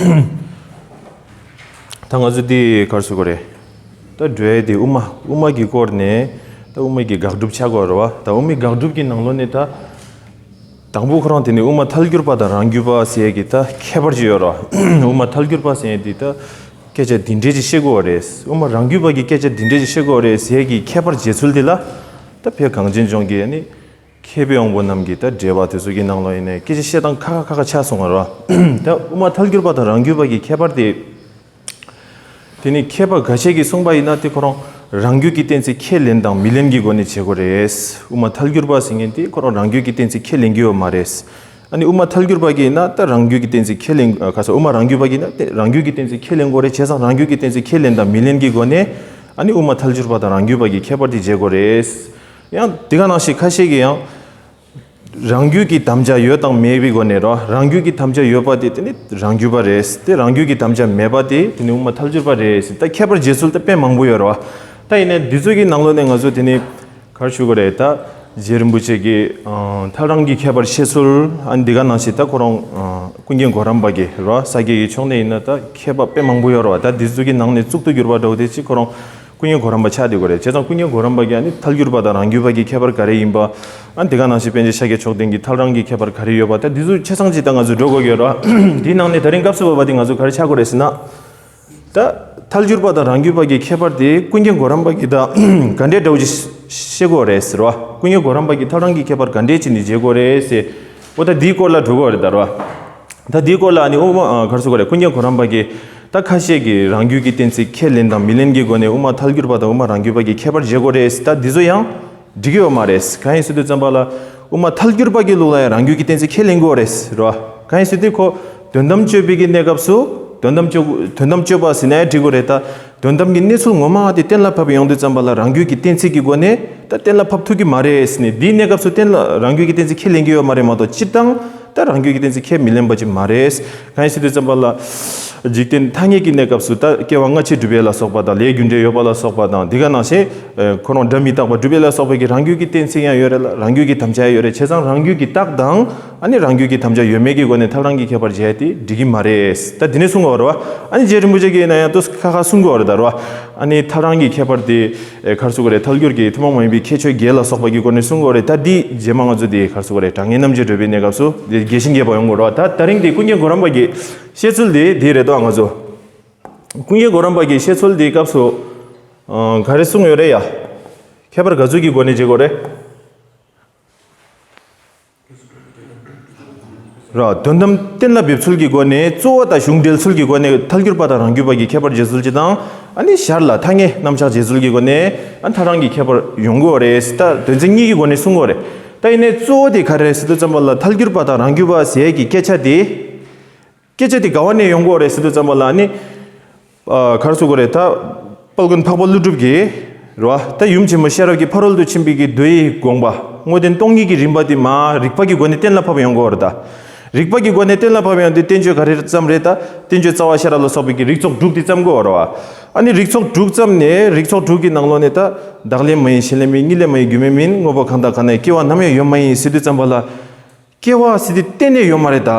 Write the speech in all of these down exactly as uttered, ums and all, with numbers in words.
ད་ང་ཚོ་འདི་ག་རེ་ཟེར་དགོས་རེད། ད་འགྲོ་ཡས་དེ་དབུ་མ་དབུ་མ་གི་སྐོར་ནས་ད་དབུ་མ་གི་དགག་སྒྲུབ་ཆགས་དགོས་རེད་བ། ད་དབུ་མའི་དགག་སྒྲུབ་ཀྱི་ནང་ལོགས་ནས་ད། དང་པོ་ཁོ་རང་དེ་ནི་དབུ་མ་ཐལ་འགྱུར་པ་དང་རང་རྒྱུད་པ་ཟེར་ཡས་ཀྱི་ད་ཁྱད་པར་ཅིག་ཡོད་རེད། དབུ་མ་ཐལ་འགྱུར་པ་ཟེར་ཡས་དེ་ད་སྐད་ཆ་འདི་འདྲས་ཅིག་བཤད་དགོས་པ་རེད། དབུ་མ་རང་རྒྱུད་པ་གི་སྐད་ཆ་འདི་འདྲས་ཅིག་བཤད་དགོས་པ་རེད་ཟེར་ཡས་ཀྱི་ཁྱད་པར་འབྱེད་ཚུལ་དེ་ལ་ད་བོད་གངས་ཅན་ལྗོངས་ཀྱི་ཨ་ནི་མཁས་པའི་དབང་པོ་རྣམས་ཀྱི་ད་འགྲེལ་པ་དེ་ཚོ་གི་ནང་ལོགས་ཡིན་ནའི་སྐད་ཆ་བཤད་སྟངས་ཁ་ཁ་ཁ་ཁ་ཆགས་སོང་བ་རེད། ད་དབུ་མ་ཐལ་འགྱུར་པ་དང་རང་རྒྱུད་པ་གི་ཁྱད་པར་དེ། དེ་ནི་མཁས་པ་འགའ་ཤས་ཀྱིས་གསུངས་པ་ཡིན་ན་དེ་ཁོ་རང་རང་རྒྱུད་ཀྱི་གཏན་ཚིགས་ཁས་ལེན་དང་མི་ལེན་གྱི་སྒོ་ནས་བྱེད་དགོས་རེད། དབུ་མ་ཐལ་འགྱུར་པ་ཟེར་མཁན་དེ་ཁོ་རང་རང་རྒྱུད་ཀྱི་གཏན་ཚིགས་ཁས་ལེན་གྱི་ཡོད་མ་རེད། ཨ་ནི་དབུ་མ་ཐལ་འགྱུར་པ་གིས་ཡིན་ན་ད་རང་རྒྱུད་ཀྱི་གཏན་ཚིགས་ཁས་ལེན་ཨ་ཁ་སོ་དབུ་མ་རང་རྒྱུད་པ་གིས་ཡིན་ན་དེ་རང་རྒྱུད་ཀྱི་གཏན་ཚིགས་ཁས་ལེན་དགོས་རེད། བྱས་ཙང་རང་རྒྱུད་ཀྱི་གཏན་ཚིགས་ཁས་ལེན་དང་མི་ལེན་གྱི་སྒོ་ནས་ཨ་ནི་དབུ་མ་ཐལ་འགྱུར་པ་དང་རང་རྒྱུད་པ་གི་ཁྱད་པར་དེ་འབྱེད་དགོས་རེད། ཡང་དེ་ག་ནང་བཞིན་ཁ་ཤས་ཀྱིས་ཡང་། རང་རྒྱུད་ཀྱི་དམ་བཅའ་ཡོད་དང་མེད་པའི་སྒོ་ནས་རོ། རང་རྒྱུད་ཀྱི་དམ་བཅའ་ཡོད་པ་དེ་དེ་ནི་རང་རྒྱུད་པ་རེད། དེ་རང་རྒྱུད་ཀྱི་དམ་བཅའ་མེད་པ་དེ་དེ་ནི་དབུ་མ་ཐལ་འགྱུར་པ་རེད། ད་ཁྱད་པར་འབྱེད་ཚུལ་དེ་དཔེ་མང་པོ་ཡོད་རོ། ད་ཡིན་ནའི་འདི་ཚོ་གི་ནང་ལོགས་ནས་ང་ཚོ་དེ་ནི་ག་རེ་ཞུ་དགོས་རེད། ད་རྗེ་རིན་པོ་ཆེ་གིས་ཐལ་རང་གི་ཁྱད་པར་བཤད་ཚུལ་ཨ་འདི་ག་ནང་བཞིན་ད་ཁོ་རང་ཀུན་མཁྱེན་གོ་རམས་པ་གི་རོ། ས་དགེ་གི་ཕྱོགས་ནས་ཡིན་ན་ད་མཁས་པ་དཔེ་མང་པོ་ཡོད་རོ། ད་འདི་ཚོ་གི་ནང་ནས་གཙུག་ཏུ་གྱུར་པ་འདྲ་བོ་དེ་ཅིག་ཁོ་རང་། ཀུན་མཁྱེན་གོ་རམས་པ་ཆགས་བསྡད་ཀྱི་རེད། བྱས་ཙང་ཀུན་མཁྱེན་གོ་རམས་པ་གིས་ཨ་ནི་ཐལ་འགྱུར་པ་དང་རང་རྒྱུད་པ་གི་ཁྱད་པར་ག་རེ་ཡིན་པ། ཨ་ནི་དེ་ག་ནང་བཞིན་པཎ་ཆེན་ཤཱཀྱ་མཆོག་ལྡན་གྱིས་ཐལ་རང་གི་ཁྱད་པར་ག་རེ་ཡོད་པ། ད་འདི་ཚོ་ཆ་ཚང་ཅིག་ད་ང་ཚོས་འགྲོ་དགོས་ཀྱི་ཡོད་རེད། དེའི་ནང་ནས་ད་རིང་སྐབས་སུ་བབ་པ་དེ་ང་ཚོ་ག་རེ་ཆགས་དགོས་རེད་ཟེར་ན། ད་ཐལ་འགྱུར་པ་དང་རང་རྒྱུད་པ་གི་ཁྱད་པར་དེ་ཀུན་མཁྱེན་གོ་རམས་པ་གིས་ད་ག་འདྲས་འདྲ་བོ་ཅིག་བཤད་དགོས་རེད་ཟེར་བ། ཀུན་མཁྱེན་གོ་རམས་པ་གིས་ཐལ་རང་གི་ཁྱད་པར་ག་འདྲས་ཅིག་ནས་འབྱེད་དགོས་རེད་ཟེར། འོ་ད་འདིའི་སྐོར་ལ་འགྲོ་དགོས་རེད་ད་རོ། ད་འདིའི་སྐོར་ལ་ཨ་ནི་དབུ་མ་ཨ་ག་རེ་ཟེར་དགོས་རེད། ཀུན་མཁྱེན་གོ་རམས་པ་གིས་ད་ཁ་ཤས་ཀྱིས་རང་རྒྱུད་ཀྱི་གཏན་ཚིགས་ཁས་ལེན་དང་མི་ལེན་གྱི་སྒོ་ནས་དབུ་མ་ཐལ་འགྱུར་པ་དང་དབུ་མ་རང་རྒྱུད་པ་གི་ཁྱད་པར་འབྱེད་དགོས་རེད། ད་འདི་ཚོ་ཡང་འགྲིག་གི་ཡོད་མ་རེད། གང་ཡིན་ཟེར་དུས་ཙམ་པ་ལ་དབུ་མ་ཐལ་འགྱུར་པ་གི་ལུགས་ལ་ཡང་རང་རྒྱུད་ཀྱི་གཏན་ཚིགས་ཁས་ལེན་དགོས་རེད་རོ། གང་ཡིན་ཟེར་དུས་ཁོ་དོན་དམ་དཔྱོད་པའི་གི་གནས་སྐབས་སུ་དོན་དམ་དཔྱོད་དོན་དམ་དཔྱོད་པ་ཟེར་ན་ཡང་འགྲིག་གི་རེད། ད་དོན་དམ་གྱི་གནས་ཚུལ་ངོ་མ་དེ་གཏན་ལ་ཕབ་ཡོང་དུས་ཙམ་པ་ལ་རང་རྒྱུད་ཀྱི་གཏན་ཚིགས་ཀྱི་སྒོ་ནས་ད་གཏན་ལ་ཕབ་ཐུབ་ཀྱི་མ་རེད་ཟེར་ནས། འདིའི་གནས་སྐབས་སུ་གཏན་ལ་རང་རྒྱུད་ཀྱི་གཏན་ཚིགས་ཁས་ལེན་གྱི་ཡོད་མ་རེད་མ་གཏོགས། སྤྱིར་བཏང་ད་རང་རྒྱུད་ཀྱི་གཏན་ཚིགས་ཁས་མི་ལེན་པ་ཅིག་མ་རེད། གང་ཡིན་ཟེར་དུས་ཙམ་པ་ལ། འཇིག་རྟེན་ཐ་སྙད་ཀྱི་གནས་སྐབས་སུ་ད་སྐྱེ་བ་སྔ་ཕྱི་སྒྲུབ་ཡས་ལ་སོགས་པ་དང་། ལས་རྒྱུ་འབྲས་ཡོད་པ་ལ་སོགས་པ་དང་། འདི་ག་ནང་བཞིན་ཁོ་རང་སྒྲ་མི་རྟག་པ་སྒྲུབ་ཡས་ལ་སོགས་པའི་གི་རང་རྒྱུད་ཀྱི་གཏན་ཚིགས་ཡང་ཡོད་རེད་ལ། རང་རྒྱུད་ཀྱི་དམ་བཅའ་ཡང་ཡོད་རེད། བྱས་ཙང་རང་རྒྱུད་ཀྱི་རྟགས་དང་ཨ་ནི་རང་རྒྱུད་ཀྱི་དམ་བཅའ་ཡོད་མེད་ཀྱི་སྒོ་ནས་ཐལ་རང་གི་ཁྱད་པར་འབྱེད་དེ་འགྲིག་གི་མ་རེད། ད་འདི་ནས་གསུང་གི་ཡོད་རེད་བ། ཨ་ནི་རྗེ་རིན་པོ་ཆེ་གིས་ཡིན་ན་ཡང་ཏོག་ཙམ་ཁ་ཁ་གསུང་གི་ཡོད་རེད་ད་རོ། ཨ་ནི་ཐལ་རང་གི་ཁྱད་པར་དེ་ཨེ་ག་རེ་ཟེར་དགོས་རེད། ཐལ་འགྱུར་གྱི་ཐུན་མོང་མ་ཡིན་པའི་ཁྱད་ཆོས་བརྒྱད་ལ་སོགས་པ་གི་སྒོ་ནས་གསུང་གི་ཡོད་རེད། ད་འདི་རྗེས་མ་ང་ཚོ་དེ་ག་རེ་ཟེར་དགོས་རེད། དྲང་ངེས་རྣམ་འབྱེད་བགྲོད་པའི་གནས་སྐབས་སུ་དེ་རྒྱས་ཤིང་རྒྱས་པ་ཡོང་གི་ཡོད་རེད་བ། ད་ད་རིང་དེ་ཀུན་མཁྱེན་གོ་རམས་པ་གི་བཤད་ཚུལ་དེ་དེ་རེད་དོ། ང་ཚོ་ཀུན་མཁྱེན་གོ་རམས་པ་གི་བཤད་ཚུལ་དེའི་སྐབས་སུ་ཨ་ག་རེ་གསུངས་ཡོད་རེད་ཡ། ཁྱད་པར་ག་ཚོད་ཀྱི་སྒོ་ནས་འབྱེད་དགོས་རེད། ར། དོན་དམ་གཏན་ལ་འབེབས་ཚུལ་གྱི་སྒོ་ནས། གཙོ་བོ་དང་གཞུང་འབྲེལ་ཚུལ་གྱི་སྒོ་ནས་ཐལ་འགྱུར་པ་དང་རང་རྒྱུད་པ་གི་ཁྱད་པར་འབྱེད་ཚུལ་གཅིག་དང་། ཨ་ནི་ཞར་ལ་ཐ་སྙད་རྣམ་གཞག་འབྱེད་ཚུལ་གྱི་སྒོ་ནས་ཨ་ཐལ་རང་གི་ཁྱད་པར་ཡོང་གི་ཡོད་རེད། ད་དོན་ཚན་གཉིས་ཀྱི་སྒོ་ནས་གསུང་གི་ཡོད་རེད། ད་ཡིན་ནའི་གཙོ་བོ་དེ་ག་རེ་རེད་ཟེར་དུས་ཙམ་པ་ལ། ཐལ་འགྱུར་པ་དང་རང་རྒྱུད་པ་ཟེར་ཡས་ཀྱི་སྐད་ཆ་དེ། སྐད་ཆ་དེ་ག་བ་ནས་ཡོང་གི་ཡོད་རེད་ཟེར་དུས་ཙམ་པ་ལ་ནི། ཨ་ག་རེ་ཟེར་དགོས་རེད། ད་དཔལ་མགོན་འཕགས་པ་ཀླུ་སྒྲུབ་ཀྱིས་རེད་བ། ད་ཡུམ་ཆེན་མོ་ཤེས་རབ་ཀྱི་ཕ་རོལ་ཏུ་ཕྱིན་པའི་གི་མདོའི་དགོངས་པ་དངོས་བསྟན་སྟོང་ཉིད་ཀྱི་རིམ་པ་དེ་མར་རིགས་པ་གི་སྒོ་ནས་གཏན་ལ་ཕབ་ཡོང་གི་ཡོད་རེད། ད་རིགས་པ་གི་སྒོ་ནས་གཏན་ལ་ཕབ་ཡོང་དུས་བསྟན་བཅོས་ག་རེ་ཙམ་རེད། ད་བསྟན་བཅོས་རྩ་བ་ཤེས་རབ་ལ་སོགས་པའི་གི་རིགས་ཚོགས་དྲུག་དེ་བརྩམས་ཀྱི་ཡོད་རེད་བ། ཨ་ནི་རིགས་ཚོགས་དྲུག་བརྩམས་ནས་རིགས་ཚོགས་དྲུག་གི་ནང་ལོགས་ནས་ད་བདག་ལས་མ་ཡིན་གཞན་ལས་མིན། གཉིས་ལས་མ་ཡིན་རྒྱུ་མས་མིན། དངོས་པོ་གང་དང་གང་ན་ཡང་སྐྱེ་བ་ནམ་ཡང་ཡོད་མ་ཡིན་ཟེར་དུས་ཙམ་པ་ལ། སྐྱེ་བ་ཟེར་དེ་གཏན་ནས་ཡོད་མ་རེད་ད།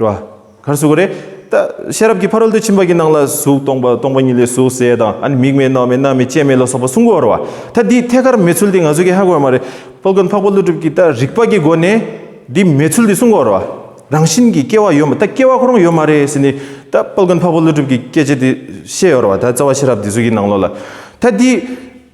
རེད་བ། ག་རེ་ཟེར་དགོས་རེད། ད་ཤེས་རབ་ཀྱི་ཕ་རོལ་ཏུ་ཕྱིན་པ་གི་ནང་ལ་གཟུགས་སྟོང་པ། སྟོང་པ་ཉིད་ལས་གཟུགས་ཟེར་དང་། ཨ་ནི་མིག་མེད་རྣ་བ་མེད་སྣ་མེད་ལྕེ་མེད་ལ་སོགས་པ་གསུང་གི་ཡོད་རེད་བ། ད་འདི་ཐད་ཀར་མེད་ཚུལ་དེ་ང་ཚོ་གིས་ཧ་གོ་ཡོད་མ་རེད། དཔལ་མགོན་འཕགས་པ་ཀླུ་སྒྲུབ་ཀྱིས་ད་རིགས་པ་གི་སྒོ་ནས་འདི་མེད་ཚུལ་དེ་གསུང་གི་ཡོད་རེད་བ། རང་བཞིན་གྱིས་སྐྱེ་བ་ཡོད་མ། ད་སྐྱེ་བ་ཁོ་རང་ཡོད་མ་རེད་ཟེར་ནས་ད་དཔལ་མགོན་འཕགས་པ་ཀླུ་སྒྲུབ་ཀྱིས་སྐད་ཆ་དེ་བཤད་ཡོད་རེད་བ། ད་རྩ་བ་ཤེས་རབ་འདི་ཚོ་གི་ནང་ལོགས་ལ། ད་འདི།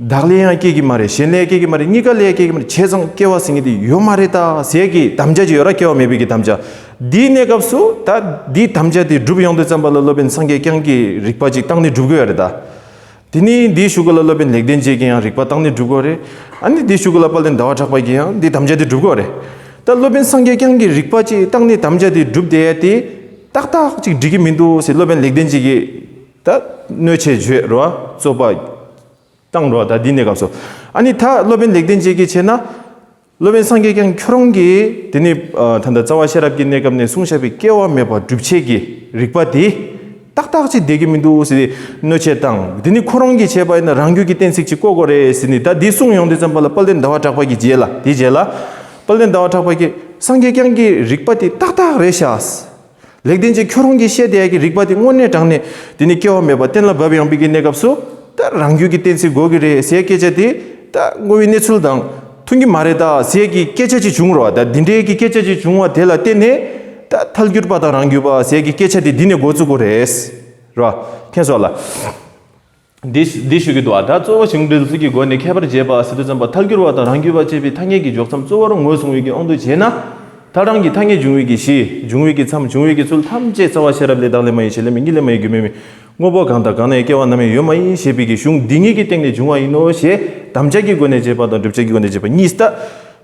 བདག་ལས་ཡང་སྐྱེ་གི་མ་རེད། གཞན་ལས་སྐྱེ་གི་མ་རེད། གཉིས་ཀ་ལས་སྐྱེ་གི་མ་རེད། བྱས་ཙང་སྐྱེ་བ་ཟེར་མཁན་དེ་ཡོད་མ་རེད་ད་ཟེར་གི་དམ་བཅའ་ཅིག་ཡོད་ར། སྐྱེ་བ་མེད་པའི་གི་དམ་བཅའ། འདིའི་གནས་སྐབས་སུ་ད་འདིའི་དམ་བཅའ་དེ་སྒྲུབ་ཡོང་དུས་ཙམ་པ་ལ་སློབ་དཔོན་སངས་རྒྱས་བསྐྱངས་ཀྱིས་རིགས་པ་ཅིག་བཏང་ནས་སྒྲུབ་དགོས་ཡོད་རེད་ད། དེ་ནས་འདིའི་གཞུག་གུ་ལ་སློབ་དཔོན་ལེགས་ལྡན་འབྱེད་ཀྱིས་ཡང་རིགས་པ་བཏང་ནས་སྒྲུབ་དགོས་རེད། ཨ་ནི་འདིའི་གཞུག་གུ་ལ་དཔལ་ལྡན་ཟླ་བ་གྲགས་པ་གིས་ཡང་འདིའི་དམ་བཅའ་དེ་སྒྲུབ་དགོས་རེད། ད་སློབ་དཔོན་སངས་རྒྱས་བསྐྱངས་ཀྱིས་རིགས་པ་ཅིག་བཏང་ནས་དམ་བཅའ་དེ་སྒྲུབ་བསྡད་ཡ་དེ་ཏག་ཏག་ཅིག་འགྲིག་གི་མི་འདུག་ཟེར་སློབ་དཔོན་ལེགས་ལྡན་འབྱེད་ཀྱིས་ད་གནོད་བྱེད་བརྗོད་རེད་བ། རྩོད་པ། བཏང་འགྲོ་བ། ད་འདི་གནས་སྐབས་སུ། ཨ་ནི་ད་སློབ་དཔོན་ལེགས་ལྡན་འབྱེད་ཀྱིས་བྱས་ན། སློབ་དཔོན་སངས་རྒྱས་བསྐྱངས་ཁྱོད་རང་གིས་དེ་ནི་ཨ་ད་ལྟ་རྩ་བ་ཤེས་རབ་ཀྱི་གནས་སྐབས་ནས་གསུངས་བཞག་པའི་སྐྱེ་བ་མེད་པ་སྒྲུབ་བྱེད་ཀྱི་རིགས་པ་དེ་ཏག་ཏག་ཅིག་བསྡད་ཀྱི་མི་འདུག་ཟེར་ཏེ་གནོད་བྱེད་བཏང་། དེ་ནི་ཁོ་རང་གིས་བྱས་པ་ཡིན་ན་རང་རྒྱུད་ཀྱི་གཏན་ཚིགས་ཅིག་བཀོད་དགོས་རེད་ཟེར་ནས། ད་འདི་གསུངས་ཡོང་དུས་ཙམ་པ་ལ་དཔལ་ལྡན་ཟླ་བ་གྲགས་པ་གི་རྗེས་ལ། དེའི་རྗེས་ལ་དཔལ་ལྡན་ཟླ་བ་གྲགས་པ་གིས་སངས་རྒྱས་བསྐྱངས་ཀྱི་རིགས་པ་དེ་ཏག་ཏག་རེད་ཤག་ལེགས་ལྡན་འབྱེད་ཁྱོད་རང་གིས་བཤད་བསྡད་ཡ་གི་རིགས་པ་དེ་དངོས་གནས་དྲང་གནས་དེ་ནི་སྐྱེ་བ་མེད་པ་གཏན་ལ་ཕབ་ཡོང་བའི་གི་གནས་སྐབས་སུ། ད་རང་རྒྱུད་ཀྱི་གཏན་ཚིགས་དགོས་ཀྱི་རེད་ཟེར་སྐད་ཆ་དེ། ད་དངོས་ཡོད་གནས་ཚུལ་དང་མཐུན་གྱི་མ་རེད་ད་ཟེར་གྱི་སྐད་ཆ་ཅིག་བྱུང་རོགས། ད་འདི་འདྲའི་གི་སྐད་ཆ་ཅིག་བྱུང་བ་དེ་ལ་བརྟེན་ནས། ད་ཐལ་འགྱུར་པ་དང་རང་རྒྱུད་པ་ཟེར་གྱི་སྐད་ཆ་དེ་འདི་ནས་འགོ་བཙུགས་དགོས་རེད། རོགས། མཁྱེན་སོང་ལ། འདི་འདི་ཞུ་གི་འདུག་ད་གཙོ་བོ་གཞུང་འགྲེལ་ཚུལ་གྱི་སྒོ་ནས་ཁྱད་པར་འབྱེད་པ་ཟེར་དུས་ཙམ་པ་ཐལ་འགྱུར་བ་དང་རང་རྒྱུད་པ་ཅེས་པའི་ཐ་སྙད་ཀྱི་འཇོག་མཚམས་གཙོ་བོར་ངོས་བཟུང་བའི་གི་དབང་དུ་བྱས་ན། ཐལ་རང་གི་ཐ་སྙད་འབྱུང་བའི་གི་གཞི། འབྱུང་བའི་གི་མཚམས། འབྱུང་བའི་གི་ཚུལ་ཐམས་ཅད་རྩ་བ་ཤེས་རབ་ལས། བདག་ལས་མ་ཡིན། གཞན་ལས་མིན། ཉིད་ལས་མ་ཡིན། རྒྱུ་མེད་མིན། དངོས་པོ་གང་དག་གང་ན་ཡང་། སྐྱེ་བ་ནམ་ཡང་ཡོད་མ་ཡིན་ཞེས་པའི་གི་གཞུང་འདི་ཉིད་ཀྱི་སྟེང་ནས་འབྱུང་བ་ཡིན་ནོ་ཞེས་དམ་བཅའ་གི་སྒོ་ནས་བྱས་པ་དང་བསྒྲུབ་བྱ་གི་སྒོ་ནས་བྱས་པ་གཉིས་ལྟ།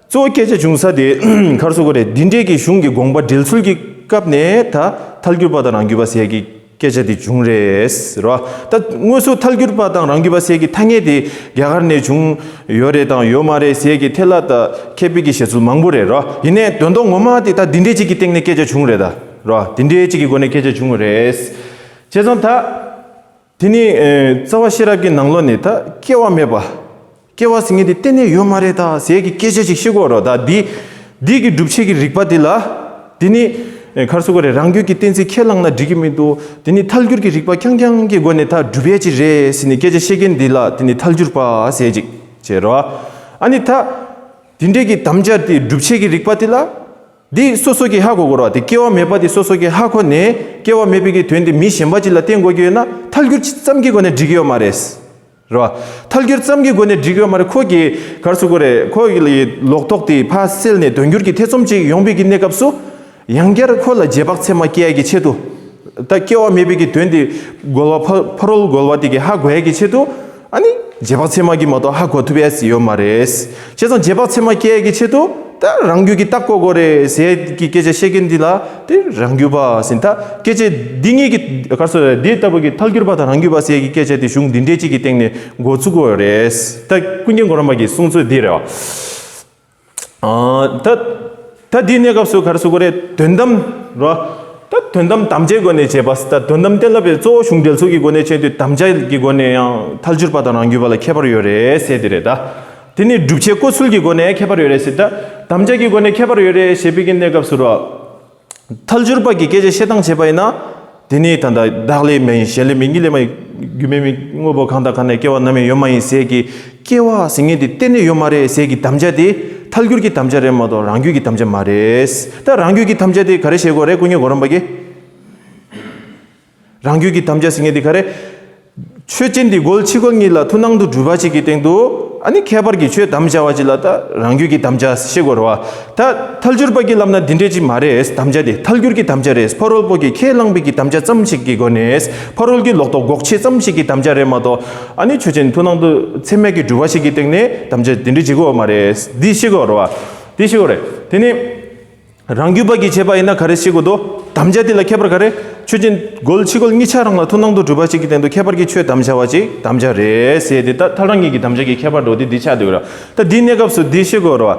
གཙོ་བོ་སྐད་ཆ་བྱུང་ས་དེ་ག་རེ་ཟེར་དགོས་རེད། འདི་འདྲའི་གི་གཞུང་གི་དགོངས་པ་འགྲེལ་ཚུལ་གྱི་སྐབས་ནས་ད་ཐལ་འགྱུར་པ་དང་རང་རྒྱུད་པ་ཟེར་གྱི་སྐད་ཆ་དེ་བྱུང་རེད་རོ། ད་དངོས་སུ་ཐལ་འགྱུར་པ་དང་རང་རྒྱུད་པ་ཟེར་གྱི་ཐ་སྙད་དེ་རྒྱ་གར་ནས་བྱུང་ཡོད་རེད་དང་ཡོད་མ་རེད་ཟེར་གྱི་ཐད་ལ་ད་མཁས་པའི་གི་བཤད་ཚུལ་མང་པོ་རེད་རོ། ཡིན་ནའི་དོན་དག་ངོ་མ་དེ་ད་འདི་འདྲའི་ཅིག་གི་སྟེང་ནས་སྐད་ཆ་བྱུང་རེད་ད་རོ། འདི་འདྲའི་ཅིག་གི་སྒོ་ནས་སྐད་ཆ་བྱུང་རེད། བྱས་ཙང་ད། དེ་ནི་ཨེ་རྩ་བ་ཤེས་རབ་ཀྱི་ནང་ལོགས་ནས་ད་སྐྱེ་བ་མེད་པ། སྐྱེ་བ་ཟེར་མཁན་དེ་གཏན་ནས་ཡོད་མ་རེད་ད་ཟེར་གྱི་སྐད་ཆ་ཅིག་བཤད་དགོས་རོ། ད་འདི་འདི་གི་སྒྲུབ་བྱེད་ཀྱི་རིགས་པ་དེ་ལ། དེ་ནི་ཨེ་ག་རེ་ཟེར་དགོས་རེད། རང་རྒྱུད་ཀྱི་གཏན་ཚིགས་ཁས་བླངས་ན་འགྲིག་གི་མི་འདུག་དེ་ནི་ཐལ་འགྱུར་གྱི་རིགས་པ་རྐྱང་རྐྱང་གི་སྒོ་ནས་ད་སྒྲུབ་ཡས་ཅིག་རེད་ཟེར་ནས་སྐད་ཆ་བཤད་མཁན་འདི་ལ་དེ་ནི་ཐལ་འགྱུར་པ་ཟེར་ཅིག་བྱེད་རོ། ཨ་ནི་ད་དེ་འདྲའི་གི་དམ་བཅའ་དེ་སྒྲུབ་བྱེད་ཀྱི་རིགས་པ་དེ་ལ། འདི་སོ་སོ་གིས་ཧ་གོ་དགོས་རེད་བ། དེ་སྐྱེ་བ་མེད་པ་དེ་སོ་སོ་གིས་ཧ་གོ་ནས་སྐྱེ་བ་མེད་པའི་གི་དོན་དེ་མི་གཞན་པ་ཅིག་ལ་བསྟན་དགོས་ཀྱི་ཡོད་ན་ཐལ་འགྱུར་ཙམ་གྱི་སྒོ་ནས་འགྲིག་གི་ཡོད་མ་རེད། རེད་བ། ཐལ་འགྱུར་ཙམ་གྱི་སྒོ་ནས་འགྲིག་གི་ཡོད་མ་རེད། ཁོ་གིས་ག་རེ་ཟེར་དགོས་རེད། ཁོ་གི་ལོག་རྟོག་དེ་ཕར་སེལ་ནས་དོན་འགྱུར་གྱི་ཐེ་ཚོམ་ཅིག་ཡོང་བའི་གི་གནས་སྐབས་སུ། ཡང་བསྐྱར་ཁོ་ལ་རྗེས་དཔག་ཚད་མ་སྐྱེ་ཡ་གི་ཆེད་དུ། ད་སྐྱེ་བ་མེད་པའི་གི་དོན་དེ་རྒོལ་བ་ཕ་ཕ་རོལ་རྒོལ་བ་དེ་གིས་ཧ་གོ་ཡ་གི་ཆེད་དུ། ཨ་ནི་རྗེས་དཔག་ཚད་མ་གིས་མ་གཏོགས་ཧ་གོ་ཐུབ་ཡ་ཡོད་མ་རེད། བྱས་ཙང་རྗེས་དཔག་ཚད་མ་སྐྱེ་ཡ་གི་ཆེད་དུ་ད་རང་རྒྱུད་ཀྱིས་བརྟག་དགོས་དགོས་རེད་ཟེར་གྱི་སྐད་ཆ་བཤད་མཁན་འདི་ལ་དེ་རང་རྒྱུད་པ་ཟེར། ད་སྐད་ཆ་འདི་གཉིས་ཀྱི་ག་རེ་ཟེར་དགོས་རེད། འདི་ལྟ་བུ་གི་ཐལ་འགྱུར་པ་དང་རང་རྒྱུད་པ་ཟེར་གྱི་སྐད་ཆ་དེ་གཞུང་འདི་འདྲའི་ཅིག་གི་སྟེང་ནས་འགོ་བཙུགས་དགོས་རེད། ད་ཀུན་མཁྱེན་གོ་རམས་པ་གི་གསུང་ཚུལ་འདི་རེད་བ། ཨ། ད་ད་འདི་གནས་སྐབས་སུ་ག་རེ་ཟེར་དགོས་རེད། དོན་དམ་རོ། ད་དོན་དམ་དམ་བཅའི་སྒོ་ནས་བྱས་པ། ད་དོན་དམ་གཏན་ལ་ཕབ་གཙོ་བོ་གཞུང་འགྲེལ་ཚུལ་གྱི་སྒོ་ནས་བྱས་དུས་དམ་བཅའ་གི་སྒོ་ནས་ཡང་ཐལ་འགྱུར་པ་དང་རང་རྒྱུད་པ་ལ་ཁྱད་པར་ཡོད་རེད་ཟེར་དེ་རེད་ད། དེ་ནི་སྒྲུབ་བྱེད་བཀོད་ཚུལ་གྱི་སྒོ་ནས་ཁྱད་པར་ཡོད་རེད་ཟེར། ད་དམ་བཅའ་གི་སྒོ་ནས་ཁྱད་པར་ཡོད་རེད་ཞེས་པའི་གི་གནས་སྐབས་སུ་རོ། ཐལ་འགྱུར་པ་གི་སྐད་ཆ་བཤད་སྟངས་བྱས་པ་ཡིན་ན། དེ་ནི་ད་ལྟ་བདག་ལས་མ་ཡིན། གཞན་ལས་མིན། ཉིད་ལས་མ་ཡིན། རྒྱུ་མེད་མིན། དངོས་པོ་གང་དང་གང་ན་ཡང་། སྐྱེ་བ་ནམ་ཡང་ཡོད་མ་ཡིན་ཟེར་གྱི། སྐྱེ་བ་ཟེར་མཁན་དེ་གཏན་ནས་ཡོད་མ་རེད་ཟེར་གྱི་དམ་བཅའ་དེ་ཐལ་འགྱུར་གྱི་དམ་བཅའ་རེད་མ་གཏོགས་རང་རྒྱུད་ཀྱི་དམ་བཅའ་མ་རེད། ད་རང་རྒྱུད་ཀྱི་དམ་བཅའ་དེ་ག་རེ་བྱེད་དགོས་རེད། ཀུན་མཁྱེན་གོ་རམས་པ་གིས། རང་རྒྱུད་ཀྱི་དམ་བཅའ་ཟེར་མཁན་དེ་ག་རེ། ཆོས་ཅན་དེ་རྒོལ་ཕྱི་རྒོལ་གཉིས་ལ་ཐུགས་སྣང་དུ་གྲུབ་པ་ཞིག་གི་སྟེང་དུ། ཨ་ནི་ཁྱད་པར་གྱི་ཆོས་དམ་བཅའ་བ་ཅིག་ལ་ད་རང་རྒྱུད་ཀྱི་དམ་བཅའ་ཞེས་གོ་རེད་བ། ད་ཐལ་འགྱུར་པ་གིས་ལབ་ན་འདི་འདྲའི་ཅིག་མ་རེད། དམ་བཅའ་དེ་ཐལ་འགྱུར་གྱི་དམ་བཅའ་རེད། ཕ་རོལ་པོ་གིས་ཁས་བླངས་པའི་གི་དམ་བཅའ་ཙམ་ཞིག་གི་སྒོ་ནས། ཕ་རོལ་གྱི་ལོག་རྟོག་འགོག་ཆེད་ཙམ་ཞིག་གི་དམ་བཅའ་རེད་མ་གཏོགས། ཨ་ནི་ཆོས་ཅན་ཐུགས་སྣང་དུ་ཚད་མེད་ཀྱིས་གྲུབ་པ་ཞིག་གི་སྟེང་ནས་དམ་བཅའ་འདི་འདྲའི་བྱེད་དགོས་པ་མ་རེད། འདི་ཤེས་དགོས་རེད་བ། འདི་ཤེས་དགོས་རེད། དེ་ནི། རང་རྒྱུད་པ་གིས་བྱས་པ་ཡིན་ན་ག་རེ་ཤེས་དགོས་འདུག་དམ་བཅའ་འདི་ལ་ཁྱད་པར་ག་རེ། ཆོས་ཅན་རྒོལ་ཕྱི་རྒོལ་གཉིས་ཆ་རང་ལ་ཐུགས་སྣང་དུ་གྲུབ་པ་ཞིག་གི་སྟེང་དུ་ཁྱད་པར་གྱི་ཆོས་དམ་བཅའ་བ་ཅིག་དམ་བཅའ་རེད་ཟེར་དེ། ད་ཐལ་རང་གཉིས་ཀྱི་དམ་བཅའ་གི་ཁྱད་པར་འགྲོ་དེ་འདི་ཆགས་འདུག་ར། ད་འདི་གནས་སྐབས་སུ་འདི་ཤེས་དགོས་ར་བ།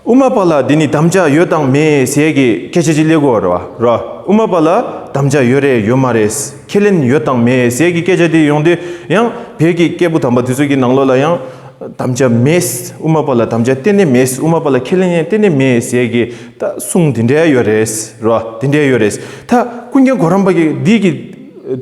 དབུ་མ་པ་ལ་འདི་ནི་དམ་བཅའ་ཡོད་དང་མེད་ཟེར་གྱི་སྐད་ཆ་ཅིག་སླེབས་དགོས་ར་བ། ར། དབུ་མ་པ་ལ་དམ་བཅའ་ཡོད་རེད་ཡོད་མ་རེད། ཁས་ལེན་ཡོད་དང་མེད་ཟེར་གྱི་སྐད་ཆ་དེ་ཡོང་དུས་ཡང་བོད་ཀྱི་སྐད་འབོད་དམ་པ་དེ་ཚོ་གི་ནང་ལོགས་ལ་ཡང་། དམ་བཅའ་མེད། དབུ་མ་པ་ལ་དམ་བཅའ་གཏན་ནས་མེད། དབུ་མ་པ་ལ་ཁས་ལེན་ཡང་གཏན་ནས་མེད་ཟེར་གྱི་ད་གསུང་དེ་འདྲ་ཡོད་རེད་ར། དེ་འདྲ་ཡོད་རེད། ད་ཀུན་མཁྱེན་གོ་རམས་པ་གིས་འདི་གི་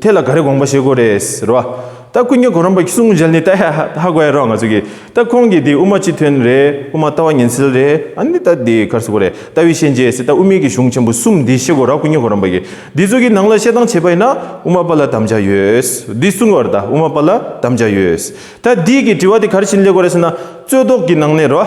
ཐད་ལ་ག་རེ་དགོངས་པ་བཞེས་དགོས་རེད་ར། ད་ཀུན་མཁྱེན་གོ་རམས་པ་གིས་གསུང་མཇལ་ནས་ད་ཧ་ཧ་ཧ་གོ་ཡ་ར། ང་ཚོ་གིས་ད་ཁོང་གིས་འདི་དབུ་མ་སྤྱི་དོན་རེད། དབུ་མ་ལྟ་བ་ཉི་ཚེ་རེད། ཨ་ནི་ད་འདི་ག་རེ་ཟེར་དགོས་རེད། ལྟ་བའི་གཤིན་རྗེ་ཟེར། ད་དབུ་མའི་གི་གཞུང་ཆེན་པོ་གསུམ་འདི་ཤེས་དགོས་ར། ཀུན་མཁྱེན་གོ་རམས་པ་གིས། འདི་ཚོ་གི་ནང་ལ་བཤད་སྟངས་བྱས་པ་ཡིན་ན་དབུ་མ་པ་ལ་དམ་བཅའ་ཡོད། འདི་གསུང་དགོས་ར། ད་དབུ་མ་པ་ལ་དམ་བཅའ་ཡོད། ད་འདི་གི་དྲི་བ་དེ་ག་རེ་བྱས་ནས་སླེབས་དགོས་རེད་ཟེར་ན། རྩོད་ཟློག་གི་ནང་ནས་རོ།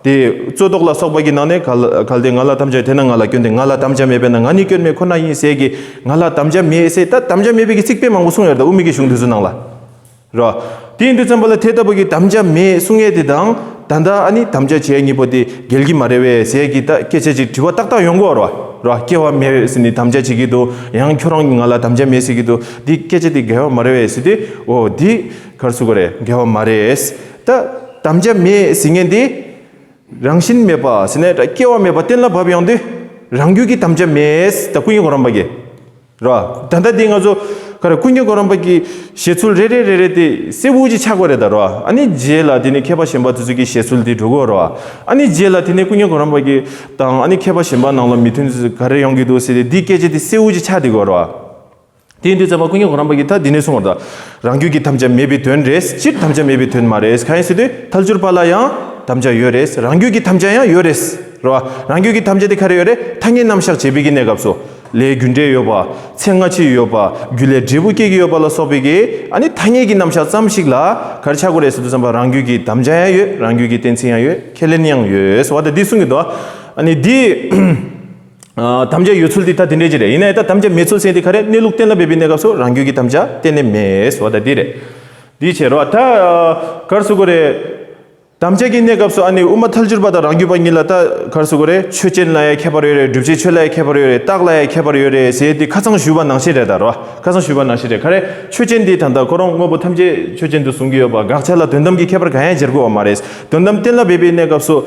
དེ་རྩོད་ཟློག་ལ་སོགས་པ་གི་ནང་ནས་གལ་གལ་ཏེ་ང་ལ་དམ་བཅའ་ཡོད། དེས་ན་ང་ལ་སྐྱོན་ཏེ། ང་ལ་དམ་བཅའ་མེད་པས་ན་ང་ནི་སྐྱོན་མེད་ཁོ་ན་ཡིན་ཟེར་གི། ང་ལ་དམ་བཅའ་མེད་ཟེར། ད་དམ་བཅའ་མེད་པའི་གི་ཚིག་དཔེ་མང་པོ་གསུངས་ཡོད་རེད། ད་དབུ་མའི་གི་གཞུང་དེ་ཚོ་ནང་ལ་རོ། དེ་ཡིན་དུས་ཙམ་པ་ལ་དེ་ལྟ་བུ་གི་དམ་བཅའ་མེད་གསུང་ཡས་དེ་དང་། ད་ལྟ་ཨ་ནི་དམ་བཅའ་བྱེད་ཡས་གཉིས་པོ་དེ་འགལ་གྱི་མ་རེད་པས་ཟེར་གི་ད་སྐད་ཆ་ཅིག་དྲི་བ་ཏག་ཏག་ཡོང་གི་ཡོད་རེད་བ། རོ། སྐྱེ་བ་མེད་ཟེར་ནས་དམ་བཅའ་བྱེད་ཀྱི་འདུག་ཡང་ཁྱོད་རང་གིས་ང་ལ་དམ་བཅའ་མེད་ཟེར་གྱི་འདུག་འདི་སྐད་ཆ་དེ་འགལ་བ་མ་རེད་པས་ཟེར་དུས། འོ་འདི། ག་རེ་ཟེར་དགོས་རེད། འགལ་བ་མ་རེད། ད་དམ་བཅའ་མེད་ཟེར་མཁན་དེ། རང་བཞིན་མེད་པ་ཟེར་ནས་སྐྱེ་བ་མེད་པ་གཏན་ལ་ཕབ་ཡོང་དུས། རང་རྒྱུད་ཀྱི་དམ་བཅའ་མེད། ད་ཀུན་མཁྱེན་གོ་རམས་པ་གིས། ར། ད་ལྟ་འདི་ང་ཚོ་ ག་རེ་ཀུན་མཁྱེན་གོ་རམས་པ་གི་བཞེད་ཚུལ་རེ་རེ་རེ་རེ་དེ་གསལ་པོ་ཅིག་ཆགས་དགོས་རེད་ད་རོ། ཨ་ནི་རྗེས་ལ་དེ་ནས་མཁས་པ་གཞན་པ་དེ་ཚོ་གི་བཞེད་ཚུལ་དེ་འགྲོ་གི་ཡོད་རོ། ཨ་ནི་རྗེས་ལ་དེ་ནས་ཀུན་མཁྱེན་གོ་རམས་པ་གི་དང་ཨ་ནི་མཁས་པ་གཞན་པ་ནང་ལ་མི་མཐུན་ཚུལ་ག་རེ་ཡོང་གི་འདུག་ཟེར་ཏེ་འདི་སྐད་ཆ་དེ་གསལ་པོ་ཅིག་ཆགས་བསྡད་ཀྱི་ཡོད་རོ། དེ་ཡིན་དུས་ཙམ་པ་ཀུན་མཁྱེན་གོ་རམས་པ་གིས་ད་འདི་ནས་གསུངས་པ་རེད་ད། རང་རྒྱུད་ཀྱི་དམ་བཅའ་མེད་པའི་དོན་རེད། སྤྱིར་དམ་བཅའ་མེད་པའི་དོན་མ་རེད། གང་ཡིན་ཟེར་དུས་ཐལ་འགྱུར་པ་ལ་ཡང་དམ་བཅའ་ཡོད་རེད། རང་རྒྱུད་ཀྱི་དམ་བཅའ་ཡང་ཡོད་རེད། རེད་བ། རང་རྒྱུད་ཀྱི་དམ་བཅའ་དེ་ག་རེ་ཡོད་རེད། ཐ་སྙད་རྣམ་གཞག་བྱེད་པའི་གི་གནས་སྐབས་སུ། ལས་རྒྱུ་འབྲས་ཡོད་པ། མཚན་སྔ་ཕྱི་ཡོད་པ། རྒྱུ་ལས་འབྲས་བུ་སྐྱེ་གི་ཡོད་པ་ལ་སོགས་པའི་གི་ཨ་ནི་ཐ་སྙད་ཀྱི་རྣམ་གཞག་ཙམ་ཞིག་ལ་ག་རེ་ཆགས་དགོས་རེད་ཟེར་དུས་ཙམ་པ་རང་རྒྱུད་ཀྱི་དམ་བཅའ་ཡང་ཡོད། རང་རྒྱུད་ཀྱི་གཏན་ཚིགས་ཡང་ཡོད། ཁས་ལེན་ཡང་ཡོད་ཟེར་བ་དང་འདི་གསུང་གི་འདུག་ཨ་ནི་འདི། ཨ། དམ་བཅའ་ཡོད་ཚུལ་འདི་ད་དེ་འདྲས་ཅིག་རེད། ཡིན་ན་ཡང་ད་དམ་བཅའ་མེད་ཚུལ་ཟེར་འདི་ག་རེ། གནས་ལུགས་གཏན་ལ་འབེབས་པའི་གནས་སྐབས་སུ་རང་རྒྱུད་ཀྱི་དམ་བཅའ་གཏན་ནས་མེད་ཟེར་བ་ད་འདི་རེད། འདི་བྱས་རོགས་ད། ཨ། ག་རེ་ཟེར་དགོས་རེད། དམ་བཅའ་གི་གནས་སྐབས་སུ་ཨ་ནི་དབུ་མ་ཐལ་འགྱུར་པ་དང་རང་རྒྱུད་པ་གཉིས་ལ་ད་ག་རེ་ཟེར་དགོས་རེད། ཆོས་ཅན་ལ་ཡང་ཁྱད་པར་ཡོད་རེད། སྒྲུབ་བྱེད་ཆོས་ལ་ཡང་ཁྱད་པར་ཡོད་རེད། རྟགས་ལ་ཡང་ཁྱད་པར་ཡོད་རེད་ཟེར་འདི་ཁ་སང་ཞུས་པ་ནང་བཞིན་རེད་ད་རོ། ཁ་སང་ཞུས་པ་ནང་བཞིན་རེད། ག་རེ། ཆོས་ཅན་འདི་ད་ལྟ་ཁོ་རང་དངོས་པོ་ཐམས་ཅད་ཆོས་ཅན་དུ་གསུང་གི་ཡོད་པ་དགག་བྱ་ལ་དོན་དམ་གྱི་ཁྱད་པར་གང་ཡང་སྦྱར་དགོས་པ་མ་རེད། དོན་དམ་གཏན་ལ་འབེབས་པའི་གནས་སྐབས་སུ།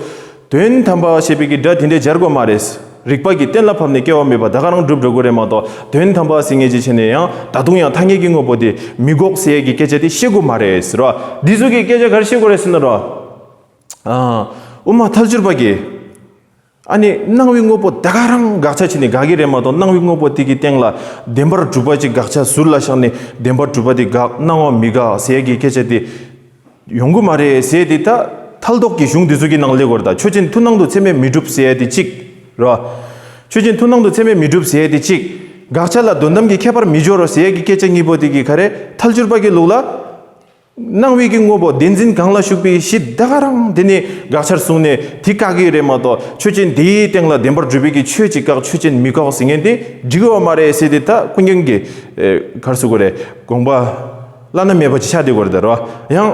དོན་དམ་པ་ཞེས་པའི་གི་སྒྲ་དེ་འདྲའི་སྦྱར་དགོས་མ་རེད། རིགས་པ་གིས་གཏན་ལ་ཕབ་ནས་སྐྱེ་བ་མེད་པ་ད་ག་རང་སྒྲུབ་འགྲོ་དགོས་རེད་མ་གཏོགས་དོན་དམ་པ་ཟེར་མཁན་ཅིག་བྱས་ནས་ཡང་ད་དུང་ཡང་ཐ་སྙད་ཀྱི་དངོས་པོ་དེ་མི་འགོག་ཟེར་ཡས་ཀྱི་སྐད་ཆ་དེ་བཤད་དགོས་མ་རེད་ཟེར་བ། འདི་ཚོ་གི་སྐད་ཆ་ག་རེ་བཤད་དགོས་རེད་ཟེར་ན་རོ། ཨ། དབུ་མ་ཐལ་འགྱུར་པ་གིས། ཨ་ནི་སྣང་བའི་དངོས་པོ་ད་ག་རང་དགག་བྱ་བྱས་ནས་དགག་གི་རེད་མ་གཏོགས་སྣང་བའི་དངོས་པོ་དེ་གི་སྟེང་ལ་བདེན་པར་གྲུབ་པ་ཅིག་དགག་བྱ་ཟུར་ལ་བཞག་ནས་བདེན་པར་གྲུབ་པ་དེ་དགག་སྣང་བ་མི་དགག་ཟེར་ཡས་ཀྱི་སྐད་ཆ་དེ། ཡོང་གི་མ་རེད་ཟེར་ཏེ་ད་ཐལ་ལྡོག་གི་གཞུང་འདི་ཚོ་གི་ནང་སླེབས་དགོས་རེད་ད། ཆོས་ཅན་མཐུན་སྣང་དུ་ཚད་མས་མི་འགྲུབ་ཟེར་ཡ་དེ་གཅིག་རེད་བ། ཆོས་ཅན་མཐུན་སྣང་དུ་ཚད་མས་མི་འགྲུབ་ཟེར་ཡ་དེ་གཅིག་དགག་བྱ་ལ་དོན་དམ་གྱི་ཁྱད་པར་མི་སྦྱོར་རོ་ཟེར་ཡ་གི་སྐད་ཆ་གཉིས་པོ་དེ་གི་ག་རེ་ཐལ་འགྱུར་པ་གི་ལུགས་ལ། སྣང་བའི་གི་དངོས་པོ་བདེན་འཛིན་གང་ལ་ཞུགས་པའི་གཞི་ད་ག་རང་དེ་ནི་དགག་བྱར་བཟུང་ནས་དེ་བཀག་གི་རེད་མ་གཏོགས་ཆོས་ཅན་དེའི་སྟེང་ལ་བདེན་པར་གྲུབ་པའི་གི་ཆོས་ཅིག་བཀག་ཆོས་ཅན་མི་བཀག་ཟེར་མཁན་དེ་འགྲིག་གི་ཡོད་མ་རེད་ཟེར་ཏེ་ད་ཀུན་མཁྱེན་གྱི་ག་རེ་ཟེར་དགོས་རེད། དགོངས་པ་བླ་ན་མེད་པ་ཅིག་ཆགས་བསྡད་ཡོད་རེད་ད་རོ། ཡང་